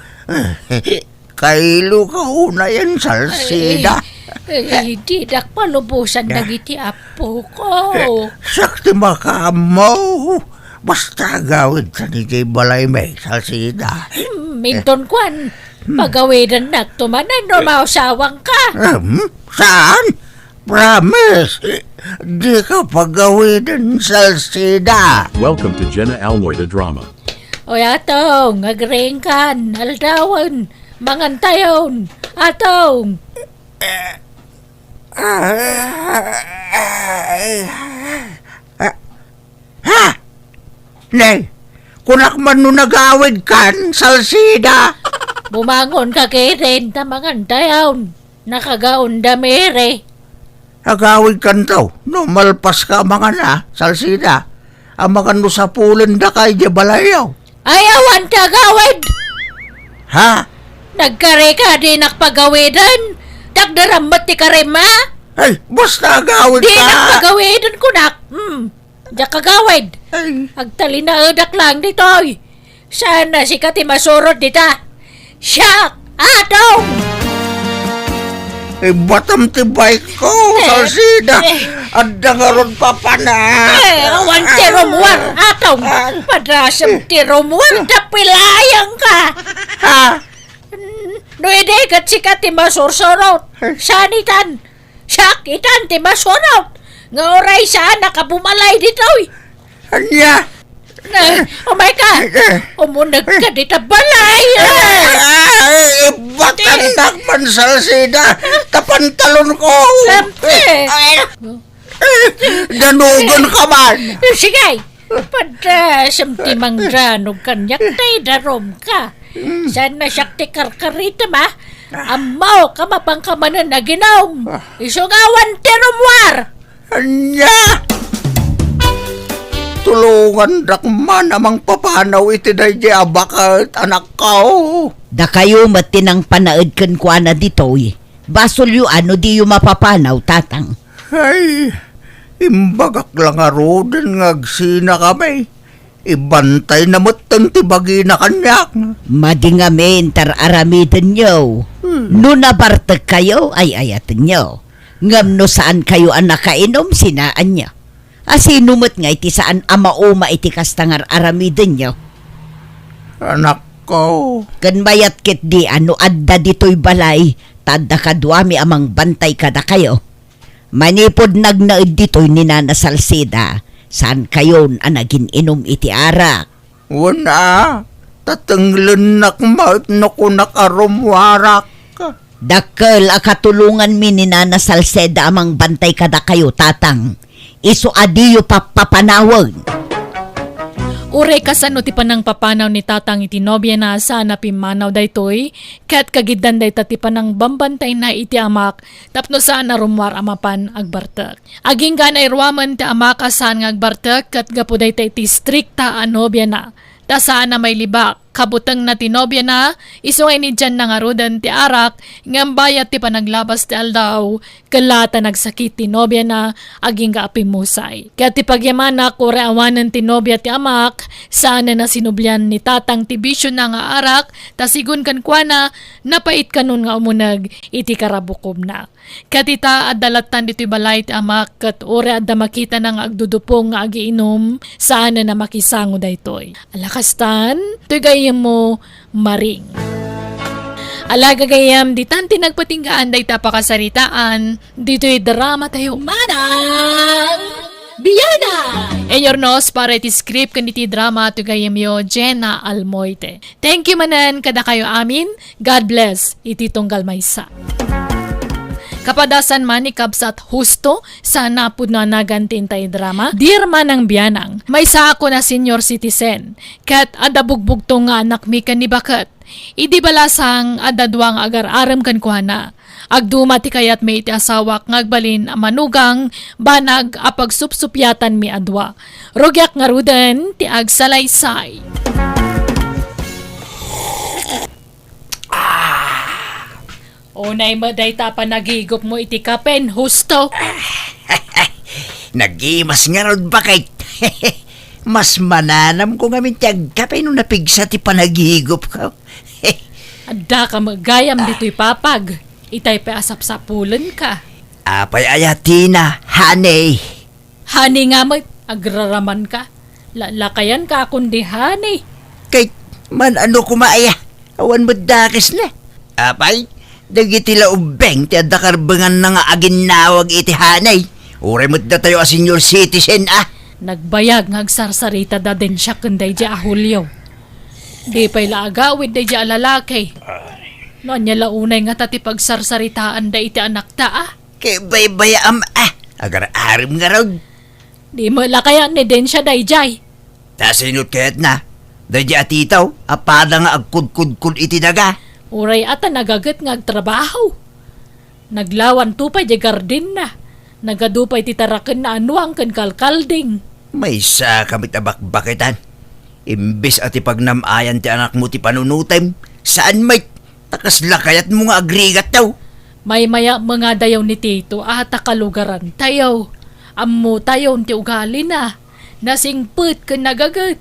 Kailoka unayen, Salsida. Ay, ay, didak palubosan dagiti apoko. Siak ti makaammo. Basta agawidtan idiay balaymi, Salsida. Hmm, inton kuan, pagawidennakto manen no mausawangka. Hmm, saan? Promise, dika pagawiden, Salsida. Welcome to Jenna Almoy the Drama. Oy, Atong, agriingkan, aldawen, mangantayon, Atong. Ha? Nay, kunak man no nagawidkan, Salsida. Bumangonka ketdin, ta mangantayon. Nakagaon da Mary. Agawidkanto, no malpaska a mangana, Salsida. Amangan no sapulendaka idiay balayyo. Ay, awan ti agawid! Ha? Nagkarika, dinak pagawiden. Dakderam met ti karim, ha? Ay, basta agawidka. Dinak pagawiden, kunak. Hmm. Diak agawid. Ay. Agtalinaedak laeng ditoy. Saan a sika ti masurot dita? Siak, Atong! Ibatam ti bike ko, eh, Salsida. Eh. Adda ngarud papana. Eh, awan ti rummuar, Atong. Ah. Padrasem ti rummuar, ta pilayangka. Ha? No idi ket sika ti masursurot. Eh. Saan itan? Siak itan ti masurot nga uray saan a kabumalay ditoy. Ania? Na, umay ka. Eh. Umuneg ka dita balay, eh. Ah, eh, ibatandak man, Salsida. Ta pantalon ko. Siyempre. Ay, eh, danugan ka man. Sige. Padasam ti mangdanog kaniak, tay darom ka. Saan na siak ti karkaritam, a? Ammo, kamapang ka manen aginom. Ah. Isungawan ti rummuar. Ania? Tulongandak man a mangpapanaw iti daydi a baket, anakko. Dakayo met ti nangpanaed kenkuana ditoy. Basolyo a no diyo mapapanaw, Tatang. Ay, imbagak la ngaruden nga agsinakami. Ibantayna metten ti bagina kaniak. Madi ngamin, tar-aramidenyo. Hmm. No nabartekkayo, ay-ayatenyo. Ngem no saankayo a nakainom, sinaanyo. A sino met ngay ti saan a mauma iti kasta nga ar-aramidenyo? Anakko. Ken mayat ketdi a no adda ditoy balay, ta adda kaduami a mangbantay kadakayo. Manipud nagnaed ditoy ni Nana Salceda, saankayon a nagin-inum iti arak. Wen a, ta tenglennak met no kunak a rummuarak. Dakkel a katulonganmi ni Nana Salceda a mangbantay kadakayo, Tatang. Isu a diyo pappapanawen. Uray kasano ti panangpapanaw ni Tatang iti nobiana, saan a pimmanaw daytoy, ket kagiddan dayta ti panangbambantayna iti amak tapno saan a rummuar a mapan agbartek. Agingga a nairuamen ti amak a saan nga agbartek ket gapu dayta iti istrikta a nobiana. Ta saan a mailibak, kabutengna ti nobiana, isu nga inidianna ngaruden ti arak, ngem bayat ti panaglabas ti aldaw, ket la ta nagsakit ti nobiana, agingga a pimmusay. Ket ti pagyamanak, uray awanen ti nobia ti amak, saanen a sinublian ni Tatang ti bisiona nga arak, ta sigun kenkuana, napait kanon nga umuneg iti karabukobna. Ket ita, adda lattan ditoy balay ti amak, ket uray adda makitana nga agdudupong nga agiinum, saanen a makisango daytoy. Ala kastan, toy gayyemmo, Maring. Ala gagayyem, ditan ti nagpatinggaan dayta a pakasaritaan, ditoy drama tayo. Manang Biana! Inurnos para iti script ken iti drama, toy gayyemyo, Jenna Almoite. Thank you manen kadakayo amin. God bless iti tunggal maysa. Kapadasan man ni Kabsat Justo, saan a pudno a nagan ti intay drama, Dear Manang Bianang, maysaak a senior citizen, ket adda bugbugtong nga anakmi ken ni baket. Idi balasang, adda dua nga agar-arem kenkuana. Agduma ti kayatmi iti asawak nga agbalin a manugang, banag a pagsupsupiatanmi a dua. Rugiak ngaruden ti agsalaysay. Ah. Unay met dayta a panagigupmo iti kapen, Justo. Nagimas ngarud, baket. Mas mananamko ngamin ti agkape no napigsa ti panagigupko. Addaka met gayam ditoy papag. Itay pay a sapsapulenka. Apay aya, Tina, honey? Honey nga met, agraramanka. La-, lakayanka a kundi honey. Kay, man-ano koma aya? Awan met dakesna. Apay, dagiti la ubbing ti adda karbenganna nga aginnawag iti honey. Uray met datayo a senior citizen, a. Nagbayag nga agsarsarita da Densia ken daydi a Julio. Di pay la agawid daydi a lalaki. No ania la unay ngata ti pagsarsaritaanda iti anakta, a? Ket baybayaam, a. Agar-arem ngarud. Di met la kayat ni Densia daydiay. Ta sinot kayatna? Daydi a titaw a pada nga agkudkudkod iti daga. Uray a ta nagaget nga agtrabaho. Naglawanto pay di gardenna. Nagadu pay ti tarakenna a nuang ken kalkalding. Maysaka met a bakbaketan. Imbes a ti pagnam-ayan ti anakmo ti panunotem, saan met, ta kasla kayatmo nga agrigatto. Maymaya met nga dayaw ni Tito a ta kalugarantayo. Ammotayon ti ugalina. Nasingpet ken nagaget.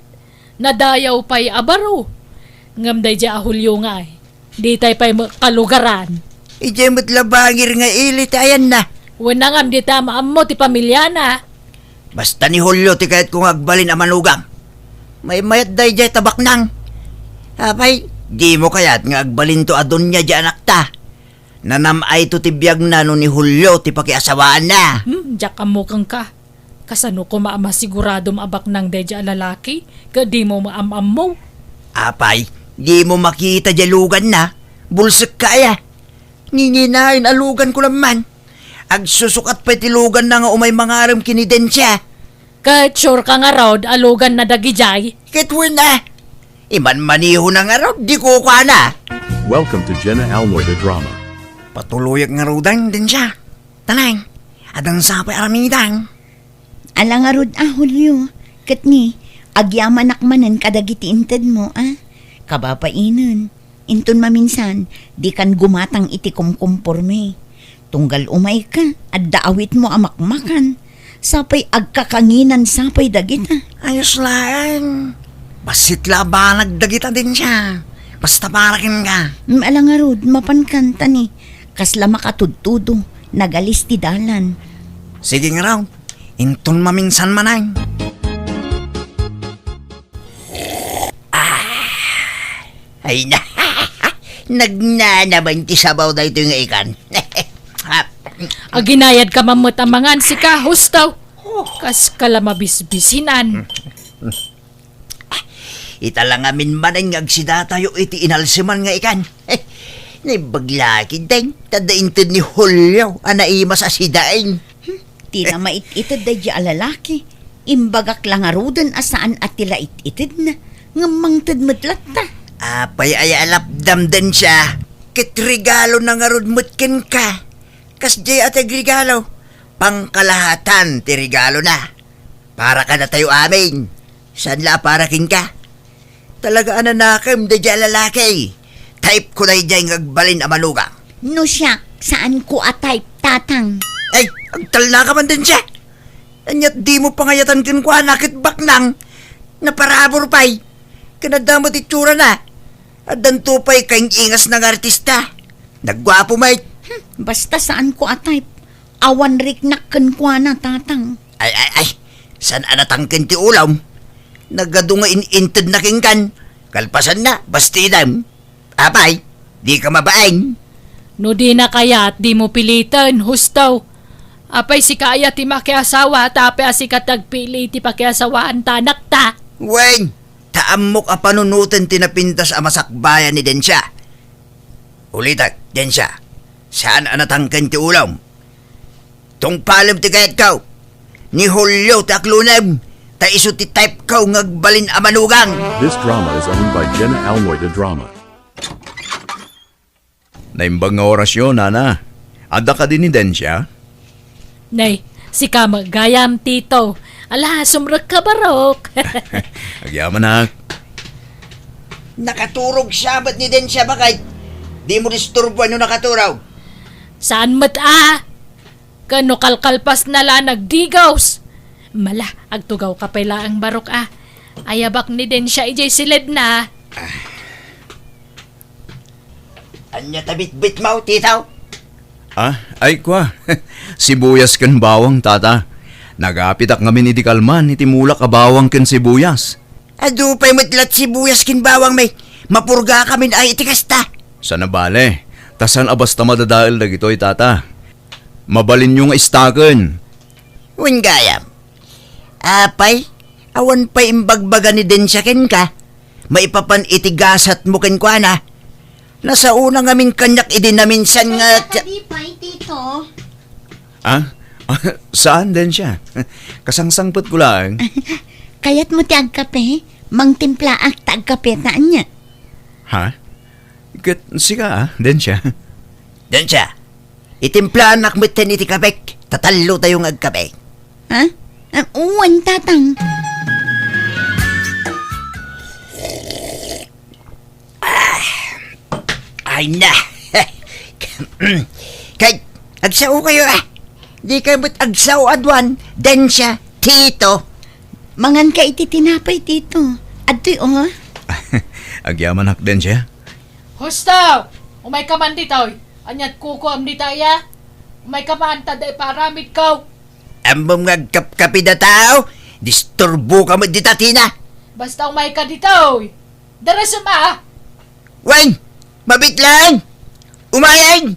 Nadayaw pay a baro. Ngem daydi a Julio ngay, ditay pay met kalugaran. Idiay met la bangir nga ili ti ayanna. Wen a ngem dita maammo ti pamiliana. Basta ni Julio ti kayatko nga agbalin a manugang. Maymayat daydiay ta baknang. Apay, dimo kayat nga agbalinto a donia di anakta? Nanam-ayto ti biagna no ni Julio ti pakiasawaanna. Hmm, diak ammo kenka. Kasano koma a masiguradom a baknang daydiay a lalaki ket dimo maam-ammo? Apay, dimo makita diay luganna? Bulsekka aya? Nginginayon a luganko la man. Agsusukat pay ti luganna nga umay mangarem ken ni Dencia. Ket sure ka ngarud a luganna dagidiay? Ket wen a. Imanmanihona ngarud, di kukuana. Welcome to Jenna Almoy the Drama. Patuloyak ngaruden, Dencia. Tanay, adda sapay aramidek. Ala ngarud a, Julio, ket ni, agyamanak manen kadagiti intedmo, a? Kababainen, inton maminsan, dikan gumatang iti kumkumporme. Tunggal umayka, adda awitmo a makmakan. Sapay agkakanginan sapay dagita. Ayos laeng. Bassit la a banag dagita, Dencia. Basta para kenka. Mm, ala ngarud, mapankan ta ni, kasla makatudtudo, nagalis ti dalan. Sige ngarud, inton maminsan manen. Ah, ay na. Nagnanaman ti sabaw daytoy nga ikan. Aginayad ka man met a mangan, sika, husto. Kaska la mabisbisinan. Ita la ngamin manen nga agsidatayo iti inalseman nga ikan. Naimbag la ketdin, ta adda inted ni Julio a naimas a sidain. Hmm, ti namait-ited daydiay a lalaki. Imbagak la ngaruden a saan a ti la it-itedna, ngem mangted met latta. Apay aya a lapdam, Dencia? Ket regalona ngarud met kenka. Kasdiay a ti agregalo, pangkalahatan ti regalona. Para kadatayo amin, saan la a para kenka. Talaga a nanakem daydiay a lalaki. Type ko daydiay nga agbalin a manugang. No siak, saanko a type, Tatang. Ay, agtalna ka man, Dencia. Ania't dimo pangayatan kenkuana ket baknang. Naparabur pay. Ken adda met itsurana. Addanto pay kaing-ingasna nga artista. Nagguapo met. Hmm, basta saanko a type. Awan riknak kenkuana, Tatang. Ay, ay, ay. Saan a natangken ti ulam? Nagadu nga in-intedna kenkan. Kalpasanna, bastidam. Apay, dika mabain. No dina kayat, dimo piliten, husto. Apay, sika aya ti makiasawa, ta apay a sika ti agpili iti pakiasawaan ta anakta? Wen, ta ammok a panunoten ti napintas a masakbayan ni Dencia. Ulitek, Dencia, saan a natangken ti ulam. Tungpalem ti kayatko. Ni Julio ti aklonem, ta isu ti type ko nga agbalin a manugang. This drama is owned by Jenna Almoy the Drama. Naimbag nga orasyo, Nana. Adda kadi ni Dencia? Nay, sika met gayam, Tito. Ala, sumrekka, barok. Agyamanak. Nakaturog siya met ni Dencia, baket? Dimo disturboen no nakaturog. Saan met a? Ken no kalkalpasna la nagdigos. Mala, agtugawka pay laeng, barok a. Ayabak ni Dencia idiay siledna. Ania ta bitbitmo, Tito? Ah, ay kua. Sibuyas ken bawang, Tata. Nagapitak ngamin idi kalman iti mulak a bawang ken sibuyas. Adu pay met la ti sibuyas ken bawang, may mapurgakamin ay iti kasta. Saan a bale, ta saan a basta madadael dagitoy, Tata. Mabalinyo nga istaken. Wen gayam. Apay, awan pay imbagbaga ni Dencia kenka? Maipapan iti gasatmo kenkuana. Nasaona ngamin kaniak idi naminsan nga ti- Kadi pay, Tito. Ah? Saan, Dencia? Kasangsangpetko laeng. Kayatmo ti agkape? Mangtimplaak ta agkape ta ania? Ha? Ket sika, ah, Dencia? Dencia, itimplaanak metten iti kapek, ta tallotayo nga agkape. Ha? Ah, wen, Tatang. Ay na! Kay, agsao kayo, ah! Di kayo met agsao aduan, Dencia, Tito. Mangan ka iti tinapay, Tito. Adtoy, oh. Agyamanak, Dencia. Husto! Umayka man ditoy. Ania't kukuam dita iya? Umayka man, ta adda ipaaramidko. Ammom nga agkapkapi da tao, disturboka met dita, Tina. Basta umayka ditoy. Darasem a. Wen, mabit laeng. Umayen.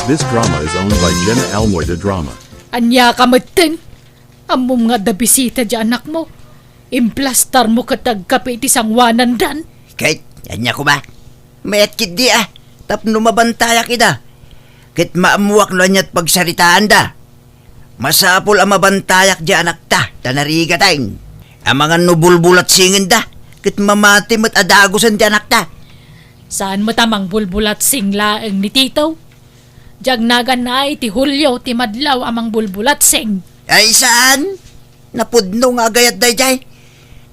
This drama is owned by Jenna Almoy de Drama. Ania ka metten? Ammom nga adda bisita diay anakmo. Implastarmo ket agkape iti sangoanandan. Ket, ania koma? Mayat ketdi a, tapno mabantayak ida. Ket maammoak no aniat pagsaritaanda. Masapul a mabantayak diay anakta, ta narigateng. Amangan no bulbulatsingenda, ket mamati met a dagusen ti anakta. Saan met a mangbulbulatsing laeng ni Tito? Diay agnaganna iti Julio ti madlaw a mangbulbulatsing. Ay, saan? Napudno nga agayat daydiay.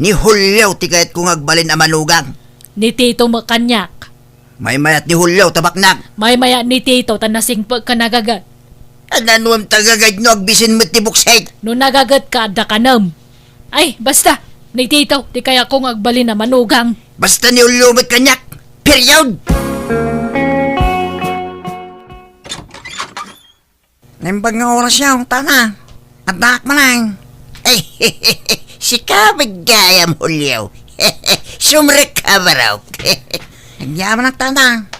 Ni Julio ti kayatko nga agbalin a manugang. Ni Tito met kaniak. Maymayat ni Julio ta baknang. Maymayat ni Tito ta nasingpet ka nagaget. Ania ngem ta gaget no agbisin met ti buksit? No nagaget ka, adda kanem. Ay, basta, ni Tito ti kayatko nga agbalin a manugang. Basta ni Julio met kaniak. Period! Naimbag nga oras yaw, tana. Addaak manen. Ay, sika met gayam, Julio. Sumrek ka, barok. Agyamanak, tana.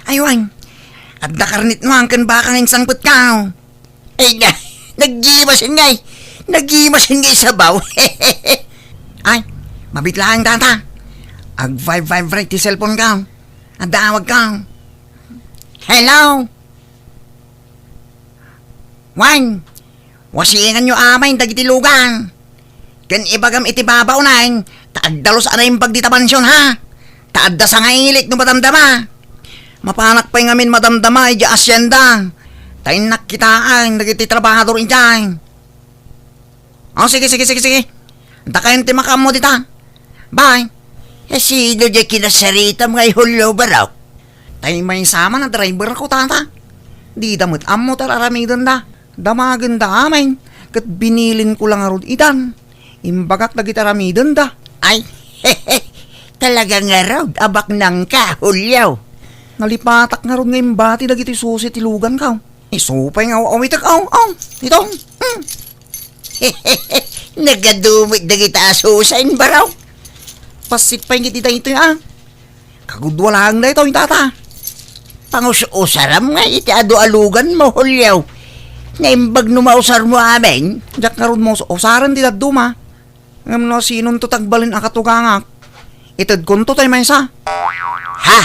Ay, wen. Adda karnitmo ken baka nga insangpet ka. Ay, na, nagimasen ngay. Nagimasen ngay sabaw. Ay, mabit laeng, tata. Ag-vibe-vibrate ti cellphone ka. Adda awag ka. Hello? Wen, wasienganyo amin dagiti lugan. Ken ibagam iti babaonen, ta agdalus a naimbag dita mansion, ha? Ta adda sangailik no madamdama. Mapanak pay ngamin madamdama idiay asienda. Ta innak kitaen dagiti trabahador idiay. O, sige, sige, sige, sige. Dakayon ti makaammo dita. Bye. Eh, sino diay kinasaritam nga i Julio, barok? Tay maysa man a driver ko, tata. Dida met ammo ti ar-aramidenda. Damagenda amin. Ket binilinko la ngarud itan. Imbagak dagiti aramidenda. Ay, talaga ngarud a baknang ka, Julio. Nalipatak ngarud nga imbati dagiti susi ti lugan ka. Isu pay nga aw-awitek, aw, aw, ito. Hmm. Nagadu met dagita a susi, barok. Pasit pay iti daytoy, a. Kagudua laeng daytoy, tata. Pangus-usaram nga iti adu a luganmo, Julio. Naimbag no mausarmo amin. Diak ngarud maus-usaren ti dadduma. Ngem no sinonto ti agbalin a katugangak, itedkonto tay maysa. Ha?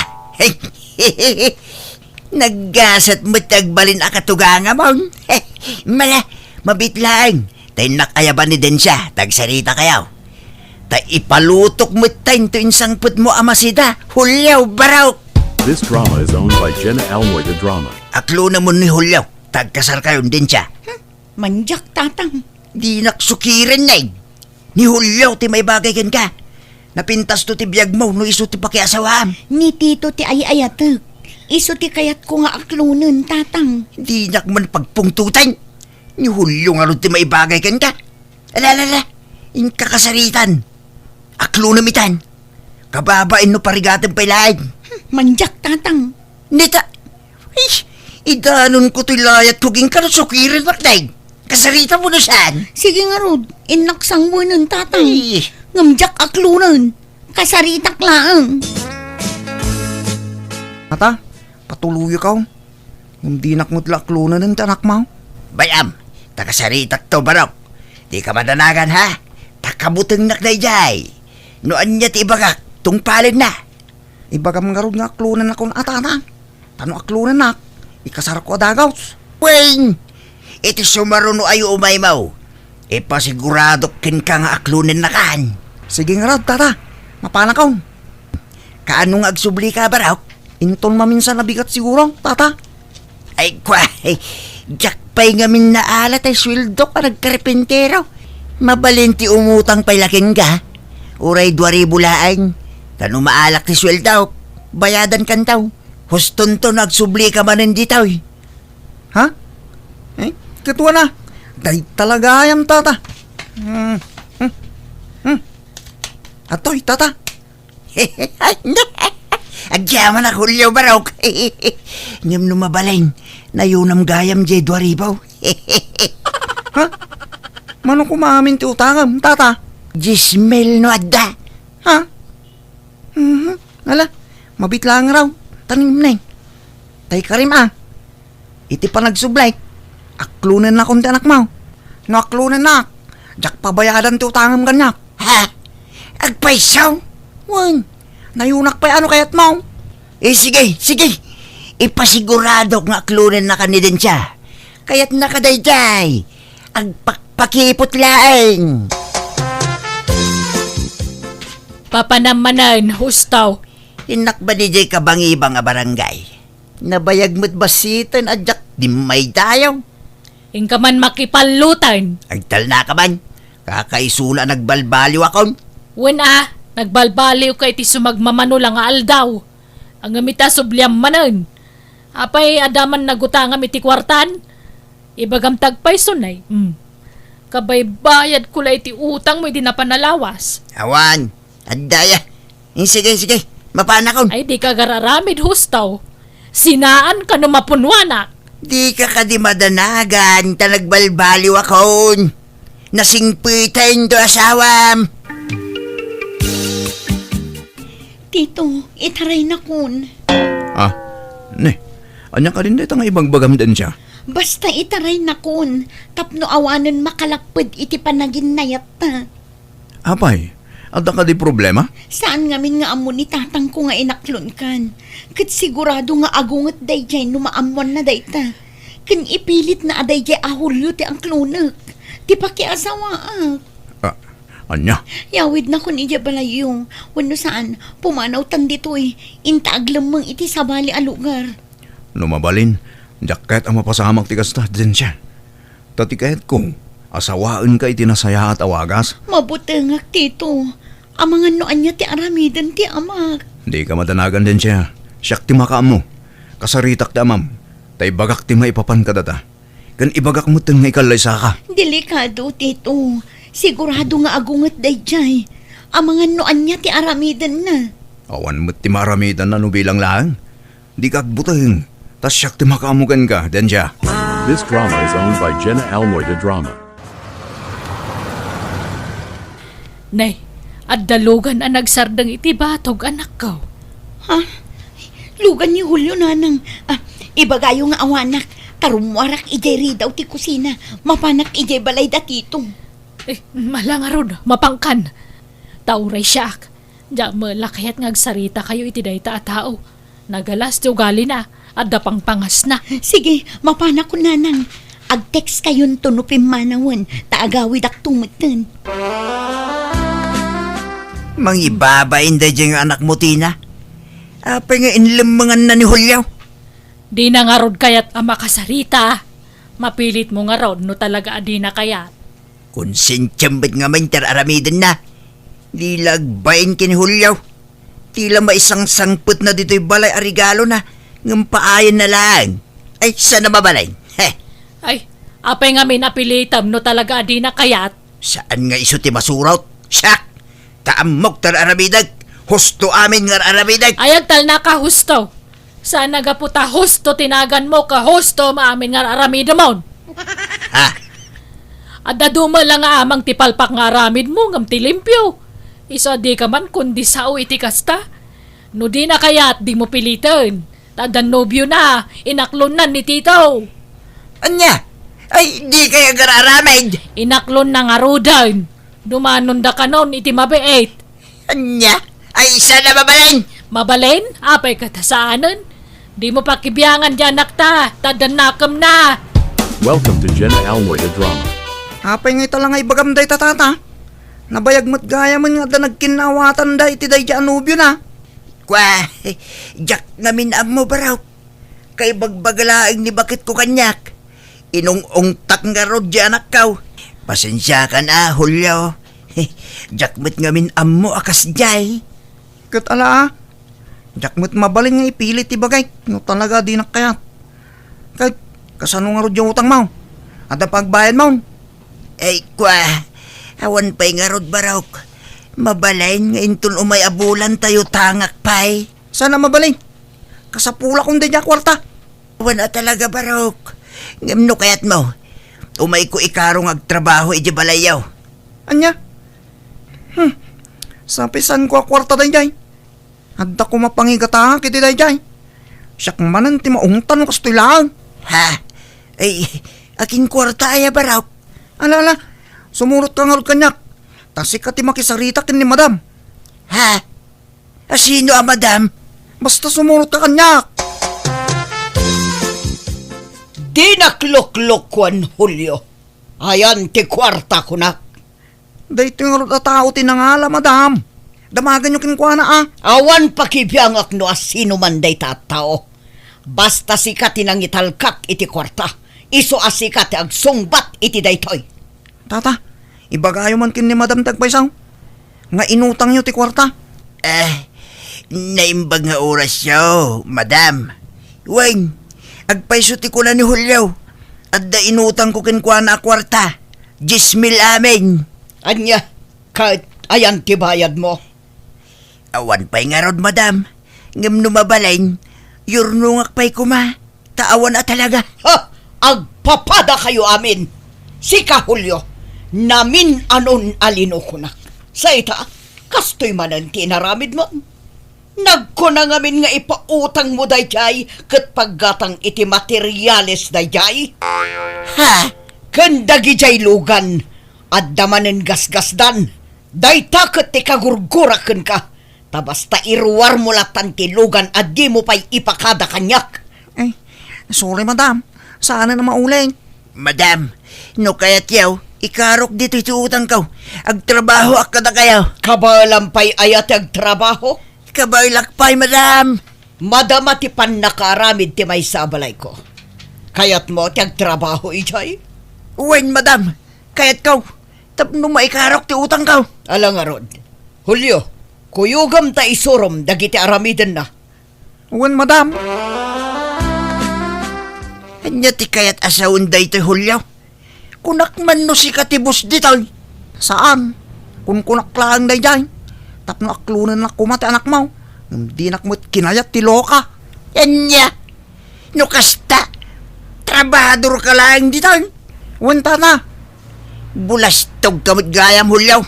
Naggasat met ti agbalin a katugangamon. Mala, mabit laeng. Ta innak ayaban ni Densya, ta agsaritakayo. Ta ipalutok met tay into insangpetmo a masida, Julio, barok. This drama is owned by Jenna Almoy de Drama. Aklonamon ni Julio, ta agkasarkayon, Densya. Hmm? Mandiak, tatang. Dinak sukiren, Nay. Ni Julio ti maibagay kenka. Napintasto ti biagmo no isu ti pakiasawaam. Ni Tito ti ay-ayatek. Isu ti kayatko nga aklonen, tatang. Dinak man pagpungtoten. Ni Julio ngarud ti maibagay kenka. Ala, ala, ala. Inka kasaritan. Aklonem itan. Kababain no parigatem pay laeng. Mandiak, tatang. Nita, ish, idanonko toy layatko, agingga no sukiren, bakdeng. Kasaritam no saan? Sige ngarud, innak sangwenen, tatang. Ay. Ngem diak aklonen. Kasaritak laeng. Ata, patuloyka. Ngem dinak met la aklonen ti anakmo. Bay-am, ta kasaritakto, barok. Dika madanagan, ha? Ta kabutengnak daydiay. No ania ti ibagak, tungpalenna. Ibagam ngarud nga aklonennakon a, tatang. Ta no aklonennak, ikasarko a dagus. Wen, iti sumaruno a umaymo, ipasiguradok kenka nga aklonennakan. Sige ngarud, tata. Mapanakon. Kaano nga agsublika, barok? Inton maminsan a bigat siguro, tata. Ay, kua, diak pay ngamin naala tay sueldok a nagkarpentero. Mabalin ti umutang pay la kenka. Uray dua ribu laeng. Ta no maalak ti sueldok, bayadankanto. Hustonto no agsublika manen ditoy. Ha? Eh, ket wana. Dayta la gayam, tata. Hmm, hmm, hmm. Atoy, tata. Agyamanak, Julio, barok. Ngem no mabalin, nayonam gayam diay dua ribu. Ha? Mano koma amin ti utangem, tata? Dies mil no adda. Ha? Mhm. Ala, mabit laeng raw. Tanim na eh. Tay karim, a. Iti panagsublik, aklonennakon ti anakmo. No aklonennak, diak pabayadan ti utangem kaniak. Ha? Agpayso? Wen, nayunak pay no kayatmo. Eh, sige, sige. Ipasiguradok nga aklonennaka ni Densia. Kayatnaka daydiay. Agpakpakipot laeng. Papanam manen, husto. Innak ba diay kabangibang a barangay? Nabayag met basiten a diak dimmaydayaw. Inka man makipalloten. Agtalnaka man. Kakaisuna a nagbalbaliwakon. Wen a, nagbalbaliwka iti sumagmamano la nga aldaw. Ngem ita subliam manen. Apay, adda man nagutangam iti kuartan? Ibagam ti agpayso, nay. Hmm. Kabaybayadko la iti utangmo idi napan a lawas. Awan. Adda aya. Eh, sige, sige. Mapanakon. Ay, dika agar-aramid, husto. Sinaanka no mapunnuanak. Dika kadi madanagan ta nagbalbaliwakon. Nasingpeten ti asawam. Tito, itaraynakon. Ah, ne. Ania kadin dayta nga ibagbagam, Densia? Basta itaraynakon, tapno awanen makalapped iti panaginnayatta. Apay, adda kadi problema? Saan ngamin nga ammo ni tatangko nga inaklonkan. Ket sigurado nga agunget daydiay no maammoanna dayta. Ken ipilitna a daydiay a Julio ti aklonek, ti pakiasawaak. Ah, ania? Yawidnakon idiay balayyo, wenno saan, pumanawtan ditoy, inta aglemmeng iti sabali a lugar. No mabalin, diak kayat a mapasamak ti kasta, Densia. Ta ti kayatko, asawaenka iti nasayaat a wagas. Mabutengak, Tito. Amangan no ania ti aramiden ti amak. Dika madanagan, Densia. Siak ti makaammo. Kasaritak ti amam. Ta ibagak ti maipapan kadata. Ken ibagak metten nga ikallaysaka. Delikado, Tito. Sigurado nga agunget daydiay. Amangan no ania ti aramidenna. Awan met ti maaramidenna no bilang laeng. Dika agbuteng, ta siak ti makaammo kenka, Densia. This drama is owned by Jenna Almoy de Drama. Nay, adda lugan a nagsardeng iti batog, anakko. Ha? Lugan ni Julio, nanang. Ah, ibagayo nga awanak, ta rummuarak idiay ridaw ti kusina. Mapanak idiay balay da Tito. Eh, ala ngarud, mapankan. Ta uray siak. Diak met la kayat nga agsaritakayo iti dayta a tao. Nagalas ti ugalina, adda pangpangasna. Sige, mapanakon, nanang. Agtextkayonto no pimmanawen, ta agawidakto metten. Mangibabain daydiay nga anakmo, Tina. Apay nga inlemmenganna ni Julio? Dina ngarud kayat a makasarita. Mapilitmo ngarud no talaga a dina kayat. Konsensiam met ngamin ti ar-aramidenna. Di la agbain ken Julio. Di la maisangsangpetna ditoy balay a regalona, ngem paayenna laeng. Ay, saan a mabalin? Heh. Ay, apay ngamin a pilitem no talaga a dina kayat? Saan nga isu ti masurot? Siak! Ta ammok ti ar-aramidek! Husto amin nga ar-aramidek! Ay, agtalnaka, husto! Saan a gapu ta husto ti naganmo ket husto met amin nga ar-aramidemon. Ha? Adda dumo la nga amang ti palpak nga aramidmo ngem ti limpio. Isu a dika man kundi sao iti kasta. No dina kayat, dimo piliten. Ta adda nobiona, inaklonnan ni Tito. Ania? Ay, dikay agar-aramid. Inaklonna ngaruden. Dumanondakanon iti mabiit. Ania? Ay, saan a mabalin? Mabalin? Apay ket saanen? Dimo pakibiangan ti anakta, ta adda nakemna. Welcome to Jenna Almoy the Drama. Apay nga ita la nga ibagam dayta, tata? Nabayag met gayamen nga adda nagkinnaawatanda iti daydiay a nobiona. Kua, diak ngamin ammo, barok. Kaibagbaga laeng ni baketko kaniak. Inung-ungtak ngarud diay anakko. Pasensiakan a, Julio. Diak met ngamin ammo a kasdiay. Ket ala a, diak met mabalin nga ipilit ti bagik no talaga a dinak kayat. Ket kasano ngarud diay utangmo? Adda pay agbayadmo? Ay, kua, awan pay ngarud, barok. Mabalin nga inton umay a bulan ta utangak pay. Saan a mabalin? Kasapulakon daydiay a kuarta. Awan a talaga, barok. Ngem no kayatmo, umayko ikaro nga agtrabaho idiay balayyo. Ania? Hmm. Sapisanko a kuarta daydiay. Adda koma pangigataak iti daydiay. Siak manen ti maungtan no kastoy laeng. Ha? Ay, akin kuarta aya barok? Ala, ala, sumurotka ngarud kaniak. Ta sika ti makisarita ken ni Madam. Ha? Asino a Madam? Basta sumurotka kaniak. Dinak luklukon, Julio. Ayan ti kuarta, kunak. Daytoy ngarud a tao ti nangala, Madam. Damagenyo kenkuana, a. Awan pakibiangak no asino man dayta a tao. Basta sika ti nangitalkak iti kuarta. Isu a sika ti agsungbat iti daytoy. Tata, ibagayo man ken ni Madam ti agpayso nga inutangyo ti kuarta. Eh, naimbag nga orasyo, Madam. Wen, agpayso ti kuna ni Julio. Adda inutangko kenkuana a kuarta. Dies mil amin. Ania, ket ayan ti bayadmo? Awan pay ngarud, Madam. Ngem no mabalin, yurnongak pay koma. Ta awan a talaga. Ha! Agpapadakayo amin! Sika, Julio, namin-anon a linukonak. Sa ita, kastoy manen ti inaramidmo. Nagkuna ngamin nga ipautangmo daydiay ket paggatang iti materiales daydiay. Ha? Ken dagidiay lugan, adda manen gasgasdan. Dayta ket ti kagurgurak kenka. Ta basta iruarmo latan ti lugan a dimo pay ipakada kaniak. Ay, sorry, Madam. Saan a maulit. Madam, no kayatyo, ikarok ditoy ti utangko. Agtrabahoak kadakayo. Kabaelam pay aya ti agtrabaho? Kabaelak pay, Madam. Madama ti pannakaaramid ti maysa a balayko. Kayatmo ti agtrabaho idiay? Wen, Madam. Kayatko. Tapno maikarok ti utangko. Ala ngarud. Julio, kuyogam ta isurom dagiti aramidenna. Wen, Madam. Ania ti kayat a sawen daytoy, Julio? Kunak man no sika ti boss ditoy. Saan? Kunkunak laeng daydiay. Tapno aklonennak koma ti anakmo. Ngem dinak met kinayat ti loka. Ania? No kasta, trabahadorka laeng ditoy. Wen, tata. Bulastogka met gayam, Julio.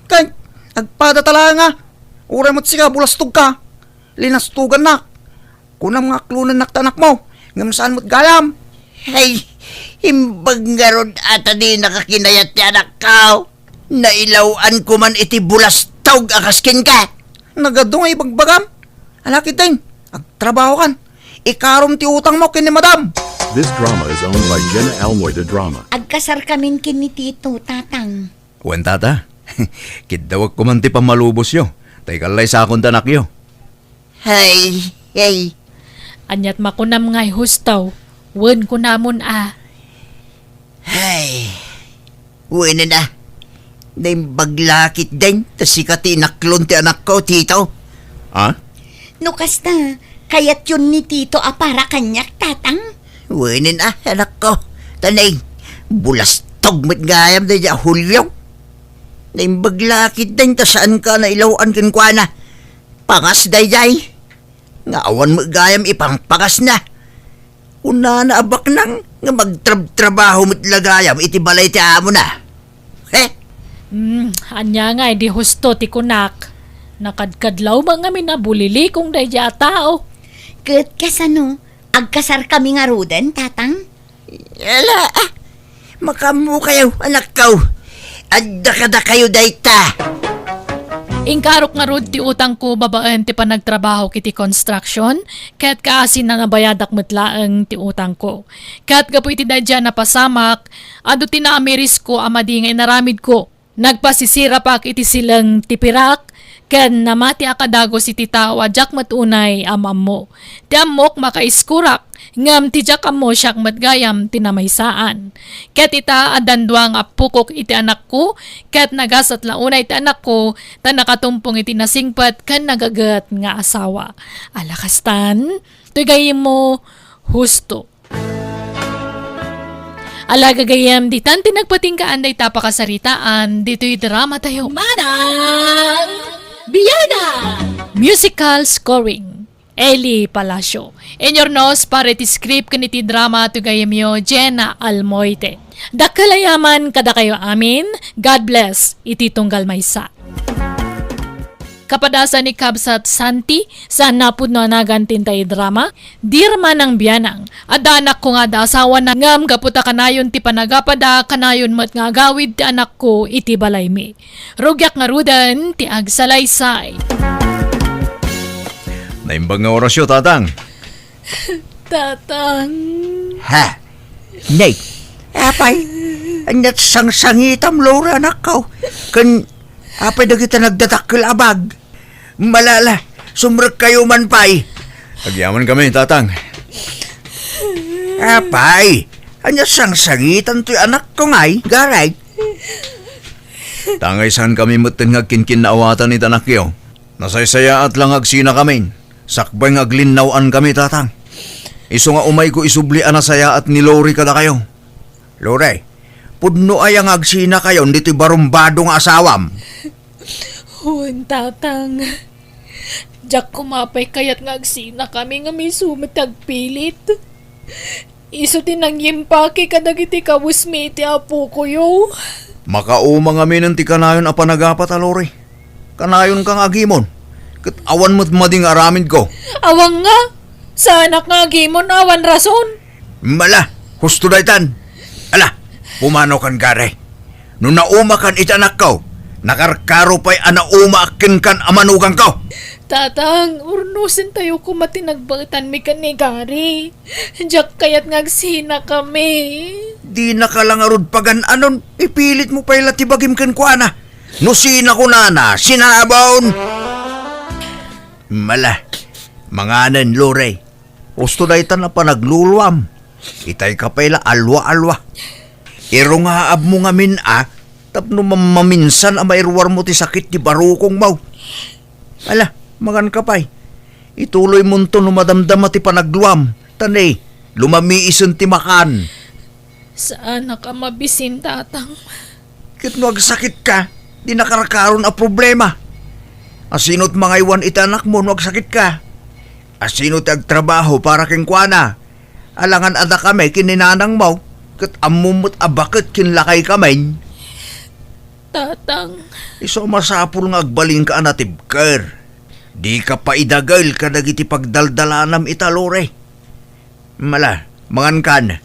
Ket, agpadata laeng a. Uray met sika, bulastogka. Linastogannak. Kunam nga aklonennak ti anakmo, ngem saan met gayam. Hey, imbag ngarud a ta dinaka kinayat ti anakko. Nailaw-anko man iti bulastog a kas kenka. Nagadu nga ibagbagam? Ala ketdin, agtrabahokan. Ikarom ti utangmo ken ni Madam. This drama is owned by Jenna Almoy de Drama. Agkasarkamin ken ni Tito, Tatang. Wen, Tata. Kiddawekko man ti pammalubosyo, ta ikallaysakon ti anakyo. Hay, hay. Aniat makunam ngay, husto? Wen kunamon a. Hay. Wenen a. Naimbag la ketdin, ta sika ti inaklon ti anakko, Tito. Ha? No kasta, kayatyon ni Tito a para kaniak, Tatang? Wenen a, anakko. Ta nay, bulastog met gayam daydi a Julio. Naimbag la ketdin ta saanka nailaw-an kenkuana. Pangas daydiay. Nga awan met gayam ipangpangasna. Kunana a baknang nga magtrabtrabaho met la gayam iti balay ti amona. He? Hmm, ania ngay di husto ti kunak? Nakadkadlaw man ngamin a bulilikong daydi a tao. Ket kasano, agkasarkami ngaruden, Tatang? Ala, ah, makaammokayo, anakko. Adda kadakayo dayta. Inkarok ngarud ti utangko babaen ti panagtrabahok iti construction, ket kaasina nabayadak met laeng ti utangko. Ket gapu iti daydi a napasamak, adu ti naamirisko a madi nga inaramidko. Nagpasisirapak iti sileng ti pirak, ken namati a kadagus iti tao a diak met unay am-ammo. Ti ammok makaiskurak, ngem ti diak ammo siak met gayam ti namaysaan. Ket ita, addan dua nga appokok iti anakko, ket nagasat la unay ti anakko, ta nakatumpong iti nasingpet ken nagaget nga asawa. Ala kastan, toy gayyemmo, husto. Ala gagayyem, ditan ti nagpatinggaan dayta pakasaritaan ditoy drama tayo. Manang Biana! Musical scoring, Eli Palacio. Inurnos para iti script ken iti drama ti gayyemyo, Jenna Almoite. Dakkel a yaman kadakayo amin. God bless iti tunggal maysa. Kapadasan ni Kabsat Santi, saan napudno a nagan ti intay drama, Dirma nang Bianang. Adda anakko nga adda asawana, ngem gapu ta kanayon ti panagapada, kanayon met nga agawid ti anakko iti balaymi. Rugiak ngaruden ti agsalaysay. Naimbag nga orasyo, Tatang. Tatang. Ha? Nay, apay, ania't sangsangitam, Lore, anakko? Ken apay dagiti nagdadakkel a bag? Malala, sumrekkayo man pay. Agyamankami, Tatang. Apay, ania't sangsangitan toy anakko ngay, Garay? Tangay saankami metten nga agkinkinnaawatan iti anakyo. Nasaysayaat la nga agsinakamin. Sakbay nga aglinnaw-ankami, Tatang. Isu nga umayko isubli a nasayaat ni Lori kadakayo. Lore, pudno aya nga agsinakayon ditoy barumbado nga asawam? Wen, Tatang. Diak koma pay kayat nga agsinakami ngem isu met ti agpilit. Isu ti nangimpake kadagiti kawesmi iti apokoyo. Makauma ngaminen ti kanayon a panagapat a, Lori. Kanayonka nga agimon, ket awan met madi nga aramidko. Awan nga! Saanak nga agimon awan rason. Mala, husto daytan. Ala, pumanokan, Garay. No naumakan iti anakko, nakarkaro pay a naumaak kenkan a manugangko. Tatang, urnosentayo koma ti nagbaetanmi ken ni Gary. Diak kayat nga agsinakami. Dinaka la ngarud pagan-anon, ipilitmo pay la ti bagim kenkuana. No sina kunana, sinabon. Mala, manganen, Lore. Husto daytan a panagluluam. Itayka pay la alwa-alwa. Irungaabmo ngamin a tapno mam-, maminsan a mairuarmo ti sakit ti barukongmo. Ala, manganka pay. Ituloymonto no madamdama ti panagluam. Ta ne, lumamiisen ti makan. Saanak a mabisin, Tatang. Ket no agsakitka, di nakarkaron a problema. Asino't mangaywan iti anakmo no agsakitka? Asino ti agtrabaho para kenkuana? Alangan a dakami ken ni nanangmo, ket ammom met a baket ken lakaykami. Tatang. Isu a masapul nga agbalinka a natibker. Dika paidagel kadagiti pagdaldalanam ita, Lore. Mala, mangankan.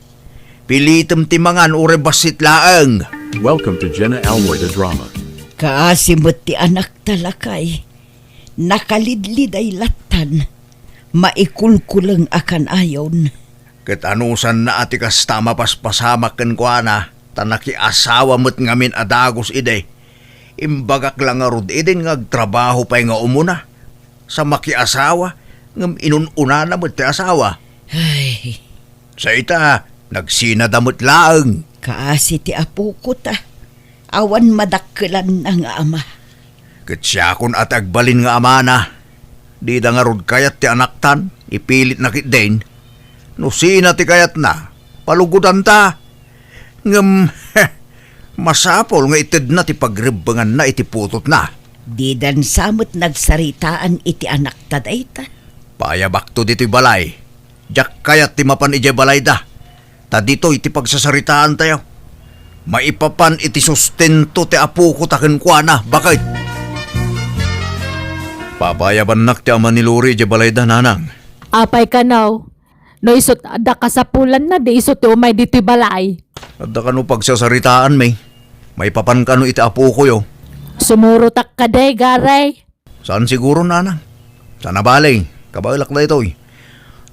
Pilitem ti mangan uray bassit laeng. Welcome to Jenna Almoy the Drama. Kaasi met ti anakta, lakay. Nakalidliday lattan. Maikulkuleng a kanayon. Ket anusanna a ti kasta a mapaspasamak kenkuana, ta nakiasawa met ngamin a dagus idi. Imbagak la ngarud idin nga agtrabaho pay nga umuna. Sa makiasawa, ngem inun-unana met ti asawa. Ay. Sa ita, nagsinada met laeng. Kaasi ti apoko ta. Awan madakkelanna nga ama. Ket siakon a ti agbalin nga amana. Dida ngarud kayat ti anaktan, ipilitna ketdin. No sina ti kayatna, palugodanta. Ngem, masapul nga itedna ti pagrebbenganna iti putotna. Didan sa met nagsaritaan iti anakta dayta. Paayabakto ditoy balay. Diak kayat ti mapan idiay balayda. Ta ditoy ti pagsasaritaantayo. Maipapan iti sustento ti apoko ta kenkuana, baket. Papaayabannak ti ama ni Lori idiay balayda, nanang. Apay kano? No isu ti adda kasapulanna, di isu ti umay ditoy balay. Adda kano pagsasaritaanmi? Maipapan kano iti apokoyo? Sumurotak kadi, Garay. Saan siguro, nanang. Saan a bale, kabaelak daytoy.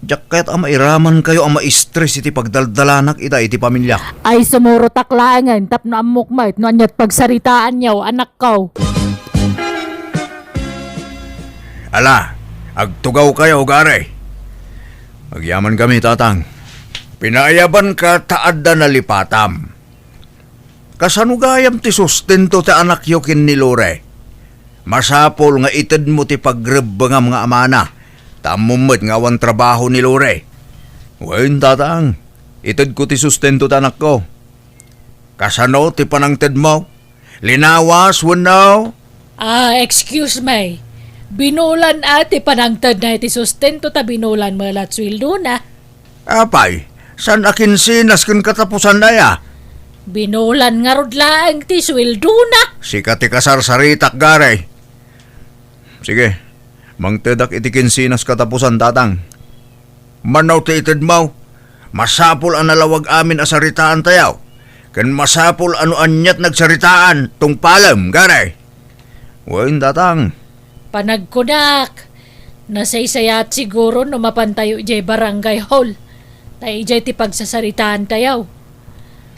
Diak kayat a mairamankayo a maistres iti pagdaldalanak ita iti pamiliak. Ay, sumurotak laengen tapno ammok met no ania't pagsaritaanyo, anakko. Ala, agtugawkayo, Garay. Agyamankami, Tatang. Pinaayabanka ta adda nalipatam. Kasano gayam ti sustento ti anakyo ken ni Lore? Masapul nga itedmo ti pagrebbengam nga amana, ta ammom met nga awan trabaho ni Lore. Wen, Tatang, itedko ti sustento ti anakko. Kasano ti panangtedmo? Linawas wenno? Ah, excuse me. Binulan a ti panangtedna iti sustento ta binulan met la ti sueldona. Apay, saan a kinsenas ken katapusan aya? Binulan ngarud laeng ti sueldona. Sika ti kasarsaritak, Garay. Sige, mangtedak iti kinsinas katapusan, Tatang. Mano ti itedmo? Masapul a nalawag amin a saritaantayo, ken masapul a no aniat nagsaritaan, tungpalem, gari. Wen, Tatang. Panagkunak, nasaysayaat siguro no mapantayo idiay barangay hall, ta idiay ti pagsasaritaantayo.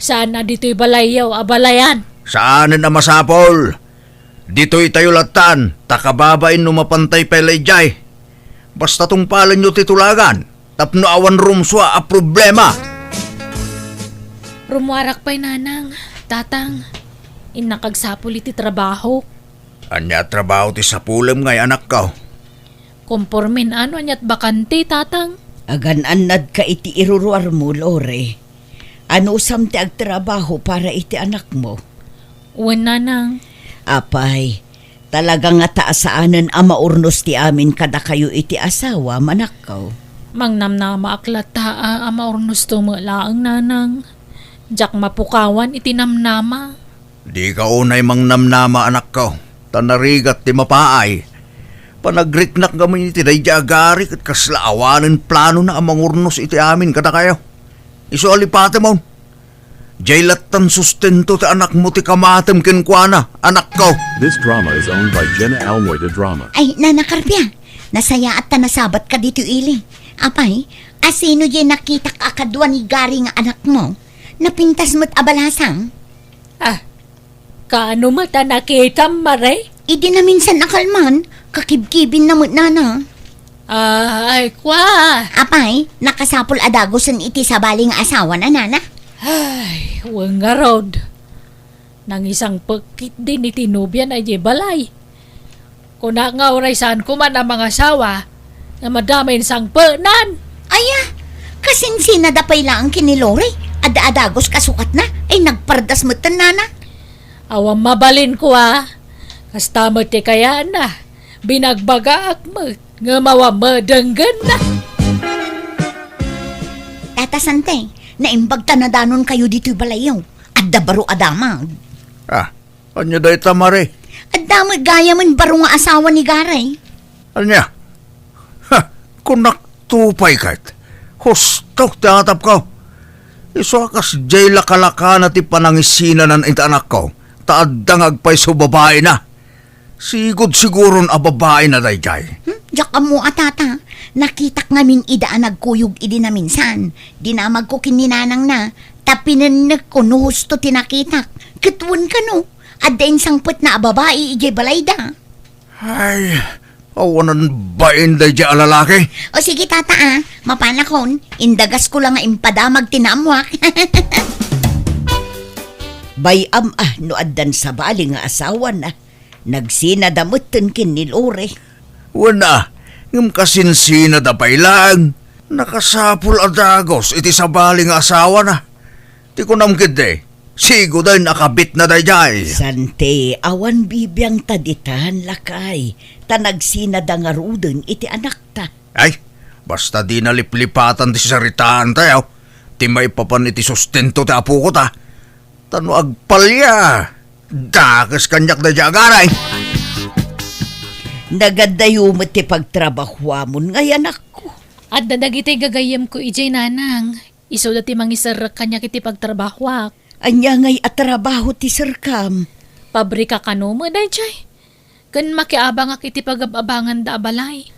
Saan a ditoy balayyo a balayan. Saanen a masapul. Ditoytayo lattan, ta kababain no mapantay pay la idiay. Basta tungpalenyo ti tulagan, tapno awan rumsua a problema. Rummuarak pay, Nanang, Tatang. Innak agsapul iti trabaho. Ania a trabaho ti sapulem ngay, anakko? Kompormen a no aniat bakante, Tatang. Agan-annadka iti iruruarmo, Lore. Anusam ti agtrabaho para iti anakmo? Wen, Nanang. Apay, talaga ngata a saanen a maurnos ti amin kadakayo iti asawa, manakko. Mangnamnamaak latta a, a maurnosto met laeng, Nanang. Diak mapukawan iti namnama. Dika unay mangnamnama, anakko, ta narigat ti mapaay. Panagriknak ngamin iti daydi a gari ket kasla awanen planona a mangurnos iti amin kadakayo. Isu a lipatemon. Diay lattan sustento ti anakmo ti kamatem kenkuana, anakko. This drama is owned by Jenna Almoy de Drama. Ay, Nana Carpia, nasayaat ta nasabatka ditoy ili. Apay, asino diay nakitak a kadua ni Gary nga anakmo? Napintas met a balasang? Ah, kaano met a nakitam, Mare? Idi naminsan a kalman, kakibkibin na met, Nana. Ay, kwa. Apay, nakasapul a dagusen iti sabali nga asawana, Nana? Ay, wen ngarud. Nangisangpet ketdin iti nobiana idiay balay. Kunak nga uray saan koma a mangasawa, nga madama insangpenan. Aya, kasinsinada pay laeng ken ni Lori, adda a dagus kasukatna, ay nagpardas metten, Nana. Awan mabalin, kwa. Kasta met ti kayaanna, binagbagaak met, ngem awan madenggenna. Tata Sante, naimbag ta nadanonkayo ditoy balayyo. Adda baro a damag. Ah, ania dayta, Mare? Adda met gayamen baro nga asawa ni Garay. Ania? Ha, kunak to pay ket. Husto ti atapko. Isu a kasdiay lakalakana ti panangisinadan iti anakko, ta adda nga agpayso babaina. Sigud siguron a babaina daydiay. Hmm? Diak ammo a, Tata. Nakitak ngamin ida a nagkuyog idi naminsan. Dinamagko ken ni nanangna, ta pinennekko no husto ti nakitak. Ket wen kano, adda insangpetna a babai idiay balayda. Ay, awanan bain daydiay a lalaki. O sige, Tata, a. Mapanakon, indagasko la nga impadamag ti naammoak. Bay-am a no addan sabali nga asawana. Nagsinada metten ken ni Lore. Wen a, ngem kasinsinada pay laeng. Nakasapul a dagus iti sabali nga asawana. Ti kunam ketdi, sigudaen a kabitna daydiay. Sante, awan bibiangta ditan, lakay, ta nagsinada ngaruden iti anakta. Ay, basta dina liplipatan ti saritaantayo, ti maipapan iti sustento ti apoko ta. Ta no agpalia, dakes kaniak daydiay a Garay. Nagaddayo met ti pagtrabahuamon ngay, anakko. Adda dagiti gagayyemko idiay, nanang. Isuda ti mangiserrek kaniak iti pagtrabahuak. Ania ngay a trabaho ti serkam? Pabrika kano met daydiay. Ken makiabangak iti pagab-abanganda a balay.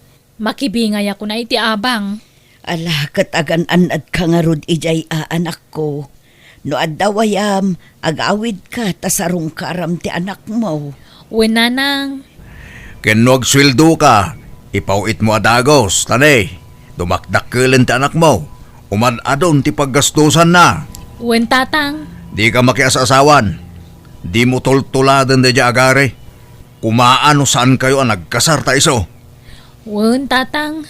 Makibingayakon a iti abang. Ala, ket agan-annadka ngarud idiay a, anakko. No adda wayam, agawidka ta sarungkaram ti anakmo. Wen, nanang. Ken no agsueldoka, ipaw-itmo a dagus, ta ne, dumakdakkelen ti anakmo. Umad-adon ti paggastosanna. Wen, tatang. Dika makias-asawan. Dimo tultuladen daydiay a Garay. Kumaa no saankayo a nagkasar ta isu. Wen, tatang.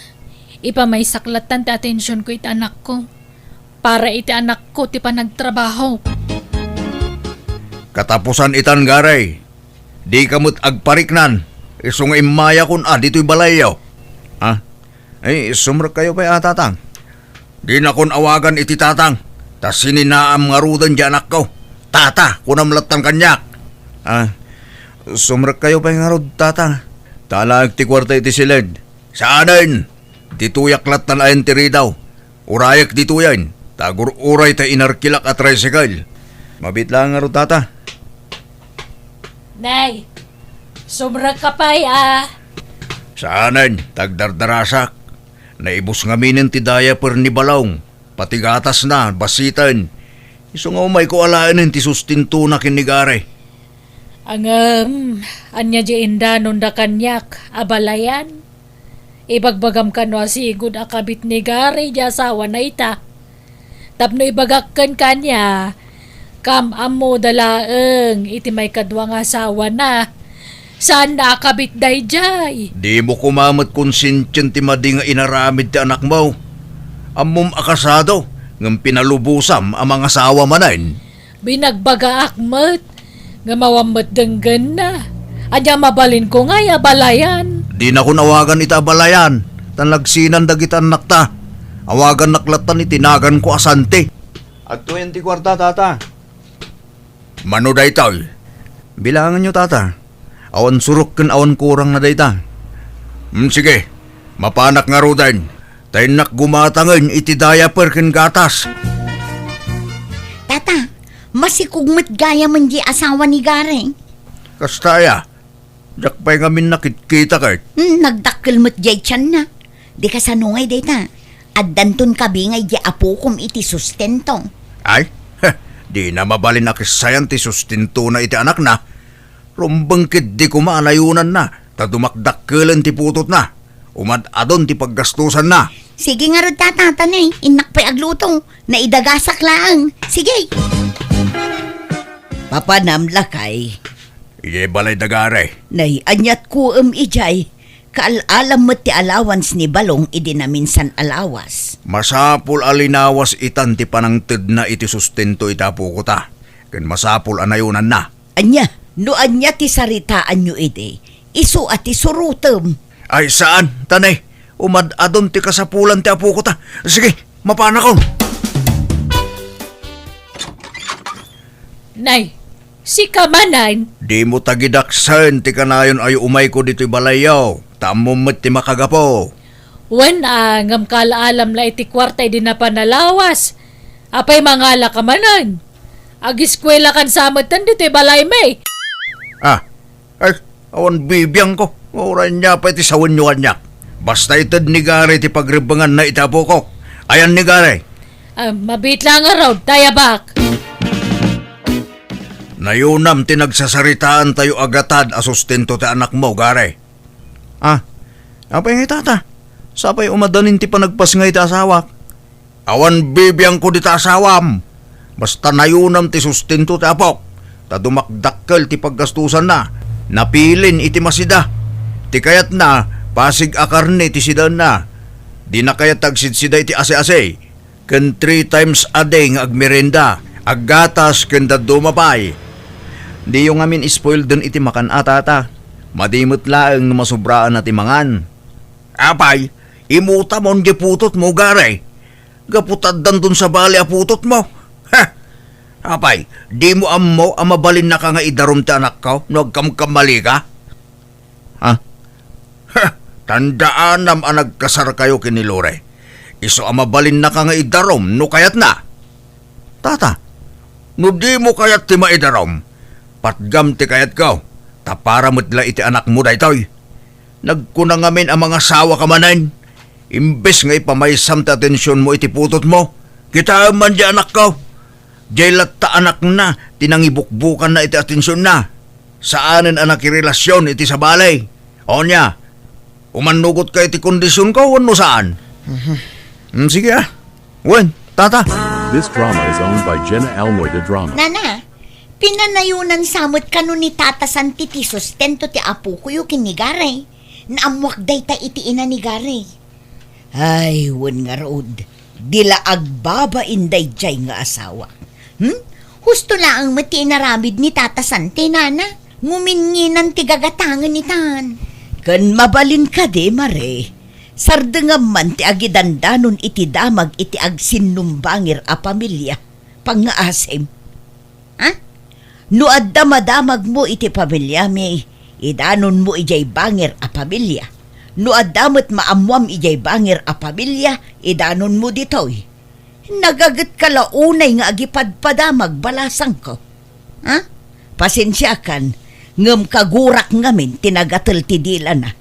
Ipamaysak lattan ti atensionko iti anakko. Para iti anakko ti panagtrabaho. Katapusan itan, Garay. Dika met agpariknan. Isu nga immayakon a ditoy balayyo. Ha? Ay, sumrekkayo pay a, tatang. Dinakon awagan iti tatang, ta sininaam ngaruden ti anakko. Tata, kunam lattan kaniak. Ah, sumrekkayo pay ngarud, tata. Talaek ti kuarta iti siled. Saanen! Ditoyak lattan ayan ti ridaw. Urayek ditoyen, ta agur-uray ta inarkilak a tricycle. Mabiit laeng ngarud, Tata. Nay, sumrekka pay a. Saanen, ta agdardarasak. Naibus ngaminen ti diaper ni Balong. Pati gatasna, basiten. Isu nga umayko alaenen ti sustentona ken ni Gare. Ngem, ania diay indanonda kaniak a balayan? Ibagbagam kano a sigud a kabit ni Gare diay asawana ita. Tapno ibagak kenka ania, kaam-ammoda laeng iti maikadua nga asawana. Saanna a kabit daydiay. Dimo koma met konsentien ti madi nga inaramid ti anakmo. Ammom a kasado, ngem pinalubosam a mangasawa manen. Binagbagaak met, ngem awan met denggenna. Ania mabalinko ngay a balayan? Dinakon awagan ita a balayan, ta nagsinan dagiti annakta. Awagannak lattan iti naganko a Santi. Adtoyen ti kuarta, Tata. Mano daytoy? Bilanganyo, Tata. Awan surok ken awan kurangna dayta. Hmm, sige. Mapanak ngaruden. Ta innak gumatangen iti diaper ken gatas. Tata, masikog met gayamen diay asawa ni Gare. Kasta aya? Diak pay ngamin nakitkita ket. Hmm, nagdakkel met diay tianna. Di kasano ngay dayta? Addanton kabingay diay apokom iti sustento. Ay, heh, dina mabalin a kissayan ti sustentona iti anakna. Rumbeng ketdi koma a nayonanna, ta dumakdakkelen ti putotna. Umad-adon ti paggastosanna. Sige ngarud, Tata, ta nay, innak pay agluto. Naidagasak laeng. Sige. Papanam, lakay. Idiay balay da Gare. Nay, aniat kuem idiay. Kaal-alam met ti allowance ni Balong idi naminsan a lawas. Masapul a linawas itan ti panangtedna iti sustento iti apokota. Ken masapul a nayonanna. Ania? No ania ti saritaanyo idi, isu a ti surotem. Ay, saan, ta nay, umad-adon ti kasapulan ti apokota. Sige, mapanakon. Nay, sika manen? Dimo tagidaksen ti kanayon a umayko ditoy balayyo, ta ammom met ti makagapu. Wen a, ngem kaal-alam la iti kuarta idi napan a lawas. Apay mangalaka manen? Agiskuelakan sa metten ditoy balaymi. Ah, ay, awan bibiangko. Uray nia pay ti sawenyo kaniak. Basta ited ni Gare ti pagrebbenganna iti apokok. Ayan ni Gare. Ah, mabiit la ngarud, tayabak. Nayonam ti nagsasaritaantayo a gatad a sustento ti anakmo, Gare. Ah, apay ngay, Tata? Sapay umadanin ti panagpasngay ti asawak. Awan bibiangko dita asawam. Basta nayonam ti sustento ti apok, ta dumakdakkel ti paggastosanna. Napilin iti masida. Ti kayatna, pasig a karne ti sidaenna. Dina kayat ti agsidsida iti asi-asi. Ken three times a day nga agmerienda, aggatas, ken dadduma pay. Diyo ngamin spoilden iti makan a, Tata. Madi met laeng no masubraanna ti mangan. Apay, imutamon diay putotmo, Gare. Gapu ta addanton sabali a putotmo. Ha! Apay, dimo ammo a mabalinnaka nga idarum ti anakko no agkamkammalika? Ha? Ha! Tandaanam a nagkasarkayo ken ni Lore. Isu a mabalinnaka nga idarum no kayatna. Tata, no dimo kayat ti maidarum, patgam ti kayatko, ta para met la iti anakmo daytoy. Nagkuna ngamin a mangasawaka manen, imbes nga ipamaysam ti atensionmo iti putotmo. Kitaem man diay anakko. Diay latta anakna ti nangibukbukanna iti atensionna. Saanen a nakirelasion iti sabali. Ania, umannugotka iti kondisionko wenno saan? Mhm. Mm, sige, ah. Wen, Tata. This drama is owned by Jenna Almoy de Drama. Nana, pinanayonan sa met kano ni Tata Santi ti sustento ti apokoyo ken ni Gare. Naammoak dayta iti ina ni Gare. Ay, wen ngarud, di la agbabain daydiay nga asawa. Hmm? Husto laeng met ti inaramid ni Tata Santi, nana. Nguminnginan ti gagatangen itan. Ken mabalin kadi, Mare, sardengam man ti agidandanon iti damag iti agsinnumbangir a pamilia. Pangngaasim. Ha? No adda madamagmo iti pamiliami, idanonmo idiay bangir a pamilia. No adda met maammoam idiay bangir a pamilia, idanonmo ditoy. Nagagetka la unay nga agipadpadamag, balasangko. Ha? Pasensiakan, ngem kagurak ngamin ti nagatel ti dilana.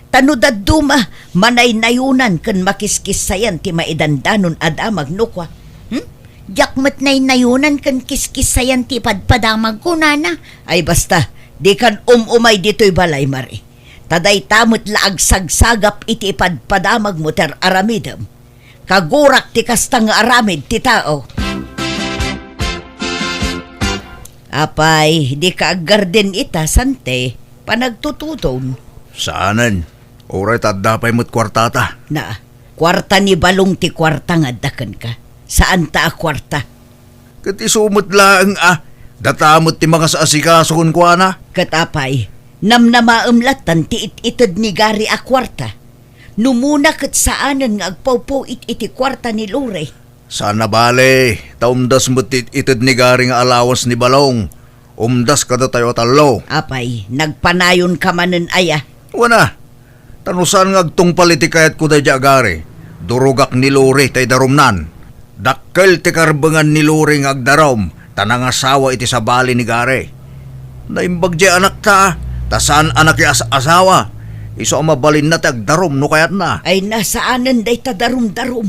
Ta no dadduma, manaynayonan ken makiskissayan ti maidandanon a damag no kua. Hmm? Diak met naynayonan ken kiskissayan ti padpadamag, kunana. Ay basta, dikan um-umay ditoy balay, Mari. Ta dayta met la agsagsagap iti ipadpadamagmo ti ar-aramidem. Kagurak ti kasta nga aramid ti tao. Apay, dika aggarden ita, Sante, panagtutudon. Saanen. Uray ta adda pay met kuartata. Na, kuarta ni Balong ti kuarta nga adda kenka. Saanta a kuarta. Ket isu met laeng a, data met ti mangas-asikaso kenkuana. Ket apay, namnamaem lattan ti it-ited ni Gary a kuarta. No muna ket saanen nga agpawpaw it-, iti kuarta ni Lore. Saan a bale, ta umdas met ti it-ited ni Gary nga allowance ni Balong. Umdas kadatayo a tallo. Apay, nagpanayonka manen aya? Wen a, ta no saan nga agtungpal iti kayatko daydiay a Gary, durogak ni Lore ta idarumnan. Dakkel ti karbengan ni Lore nga agdarum ta nangasawa iti sabali ni Gary. Naimbag diay anakta, ta saan a nakias-asawa. Isu a mabalinna ti agdarum no kayatna. Ay, na, saanen dayta darumdarum.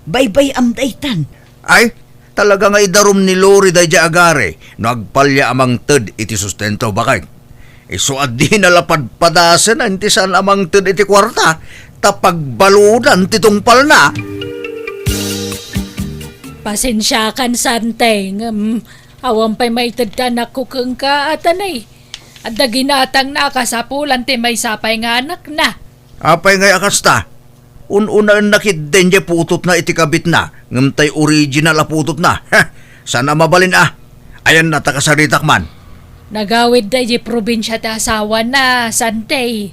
Baybay-am daytan. Ay, talaga nga idarum ni Lori daydiay a Gary no agpalya a mangted iti sustento, baket. Isu a dina la padpadasen a inti saan a mangted iti kuarta, ta pagbaludan ti tungpalna. Pasensiakan, Sante, ngem awan pay maited ti anakko kenka, atanay. Adda ginatangna a kasapulan ti maysa pay nga anakna. Apay ngay a kasta? Un-unaenna ketdin diay putotna iti kabitna, ngem tay original a putotna. Heh, saan a mabalin a. Ayanna ta kasaritak man. Nagawidda idiay probinsia ti asawana, Sante.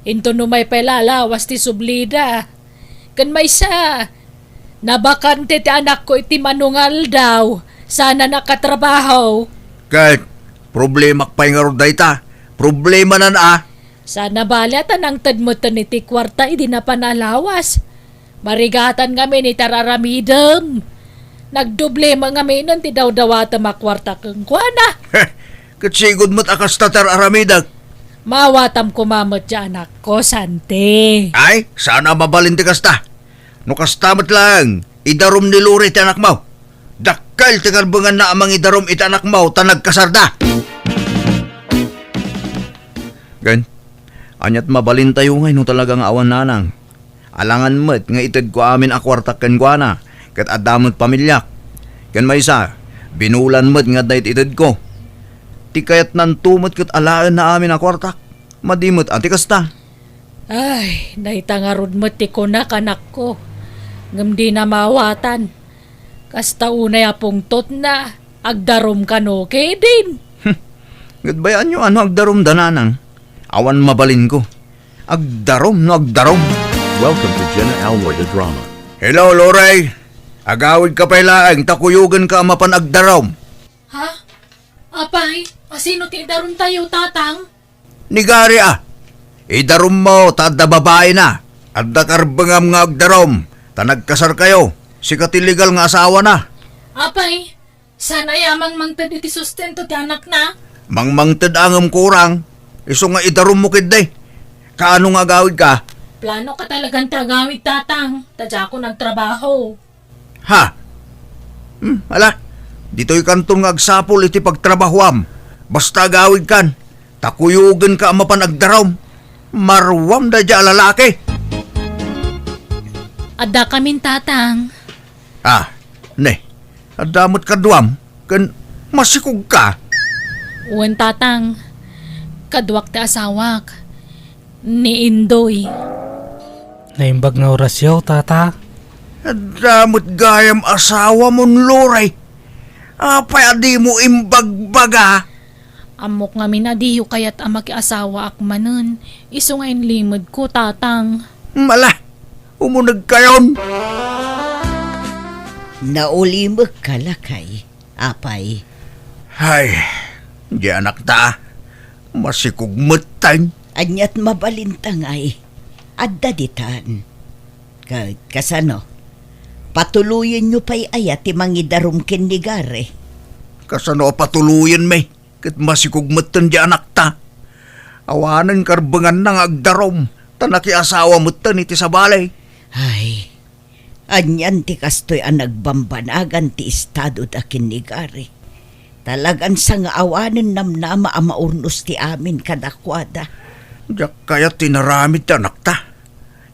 Inton umay pay la lawas ti sublida. Ken maysa, nabakante ti anakko iti mano nga aldaw, saan a nakatrabaho. Ket problemak pay ngarud dayta. Problemanan a. Saan a bale ta nangted metten iti kuarta idi napan a lawas. Marigatan ngamin iti ar-aramidem. Nagdoble met ngaminen ti dawdawatem a kuarta kenkuana. Heh, ket sigud met a kasta ti ar-aramidek. Maawatam koma met ti anakko, Sante. Ay, saan a mabalin ti kasta. No kasta met laeng, idarum ni Lori ti anakmo. Dakkel ti karbenganna a mangidarum iti anakmo ta nagkasarda. Ken, aniat mabalintayo ngay no talaga nga awan nanang? Alangan met nga itedko amin a kuartak kenkuana, ket adda met pamiliak. Ken maysa, binulan met nga adda iti itedko. Ti kayatnanto met ket alaenna amin a kuartak. Madi met a ti kasta. Ay, dayta ngarud met ti kunak, anakko. Ngem dina maawatan. Kasta unay a pungtotna, agdarum kano ketdin. Ket bayaanyo a no agdarumda, nanang. Awan mabalinko. Agdarum no agdarum. Welcome to Jenna Alroy the Drama. Hello, Loray. Agawidka pay laeng ta kuyogenka a mapan agdarum. Ha? Apay, a sino ti idarumtayo, Tatang? Ni Gary a. Idarummo ta adda babaina. Adda karbengam nga agdarum ta nagkasarkayo. Sika ti legal nga asawana. Apay, saan aya a mangmangted iti sustento ti anakna? Mangmangted a ngem kurang. Isu nga idarummo ketdi. Kaano nga agawidka? Planoka talagan ti agawid, Tatang, ta diakon agtrabaho. Ha? Hmm, ala, ditoy kanton nga agsapul iti pagtrabahoam. Basta agawidkan, ta kuyogenka a mapan agdarum. Maruam daydiay a lalaki. Addakamin, Tatang. Ah, ne, adda met kaduam, ken masikogka. Wen, Tatang, kaduak ti asawak. Ni Indoy. Naimbag nga orasyo, Tata. Adda met gayam asawamon, Loray. Apay a dimo imbagbaga? Ammok ngamin a diyo kayat a makiasawaak manen, isu nga inlimedko, Tatang. Mala, umunegkayon. Naulimekka, lakay. Apay. Hay, di anakta. Masikog metten. Aniat mabalinta ngay? Adda ditan. Ka-, kasano? Patuloyenyo pay aya ti mangidarum ken ni Gary? Kasano a patuloyenmi? Ket masikog metten ti anakta. Awanen karbenganna nga agdarum, ta nakiasawa metten iti sabali. Ay, anian ti kastoy a nagbambanagan ti estadoda ken ni Gary? Talagan sangaawanen namnama a maurnos ti amin kadakuada. Diak kayat ti inaramid ti anakta.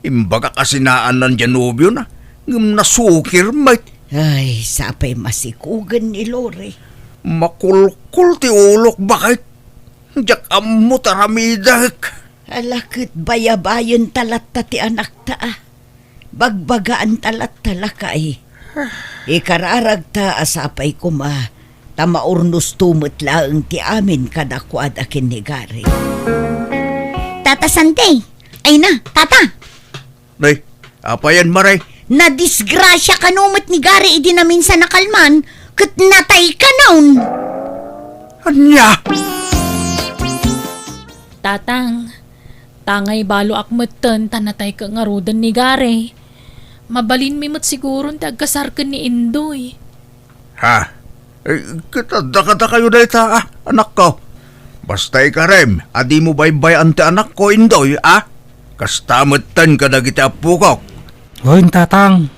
Imbagak a sinaanna diay nobiona, ngem nasukir met. Ay, sapay masikugen ni Lori. Makulkol ti ulok, baket. Diak ammo ti aramidek. Ala ket bayabayenta latta ti anakta, a. Bagbagaanta latta, lakay. Ikararagta a sapay koma, ta maurnosto met laeng ti amin kadakuada ken ni Gary. Tata Santi! Ay na, Tata! Nay, apayan, Mare? Nadisgrasia kano met ni Gary idi naminsan a kalman, ket natay kanon! Ania? Tatang, tangay baloak metten ta natay ket ngaruden ni Gary. Mabalinmi met siguron ti agkasar ken ni Indoy. Ha? Eh, ket adda kadakayo dayta, a, anakko. Basta ikarem a dimo baybay-an ti anakko, Indoy, a? Kasta metten kadagiti appokok. Wen, Tatang.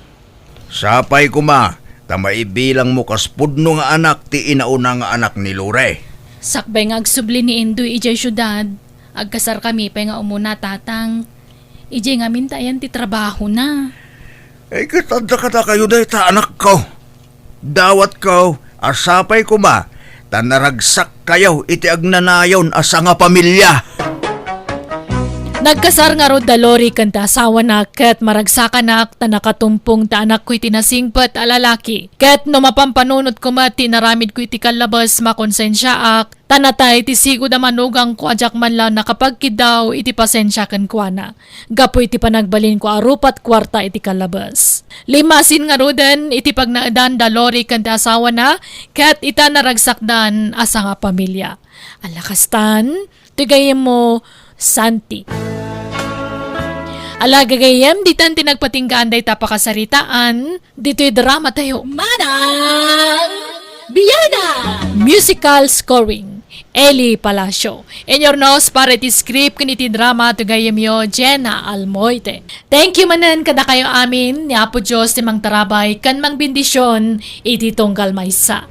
Sapay koma, ta maibilangmo kas pudno nga anak ti inauna nga anak ni Lore. Sakbay nga agsubli ni Indoy idiay siudad, agkasarkami pay nga umuna, Tatang. Idiay ngamin ta ayan ti trabahona. Eh, ket adda kadakayo dayta, anakko. Dawatko a sapay koma ta naragsakkayo iti agnanayon a sangapamilia. Nagkasar ngarud da Lori ken ti asawana ket maragsakanak ta nakatumpong ti anakko iti nasingpet a lalaki. Ket no mapampanunotko met ti inaramidko iti kallabes, makonsensiaak, ta natay ti sigud a manugangko a diak man la nakapagkiddaw iti pasensia kenkuana. Gapu iti panagbalinko a rupat kuarta iti kallabes. Limmasin ngaruden iti pagnaedan da Lori ken ti asawana, ket ita naragsakdan a sangapamilia. Ala kastan, ti gayyemmo, Santi. Ala gagayyem, ditan ti nagpatinggaan dayta pakasaritaan, ditoy drama tayo. Manang Biana! Musical scoring, Eli Palacio. Inurnos para iti script ken iti drama ti gayyemyo, Jenna Almoite. Thank you manen kadakayo amin, ni Apo Dios ti mangtarabay ken mangbendision iti tunggal maysa.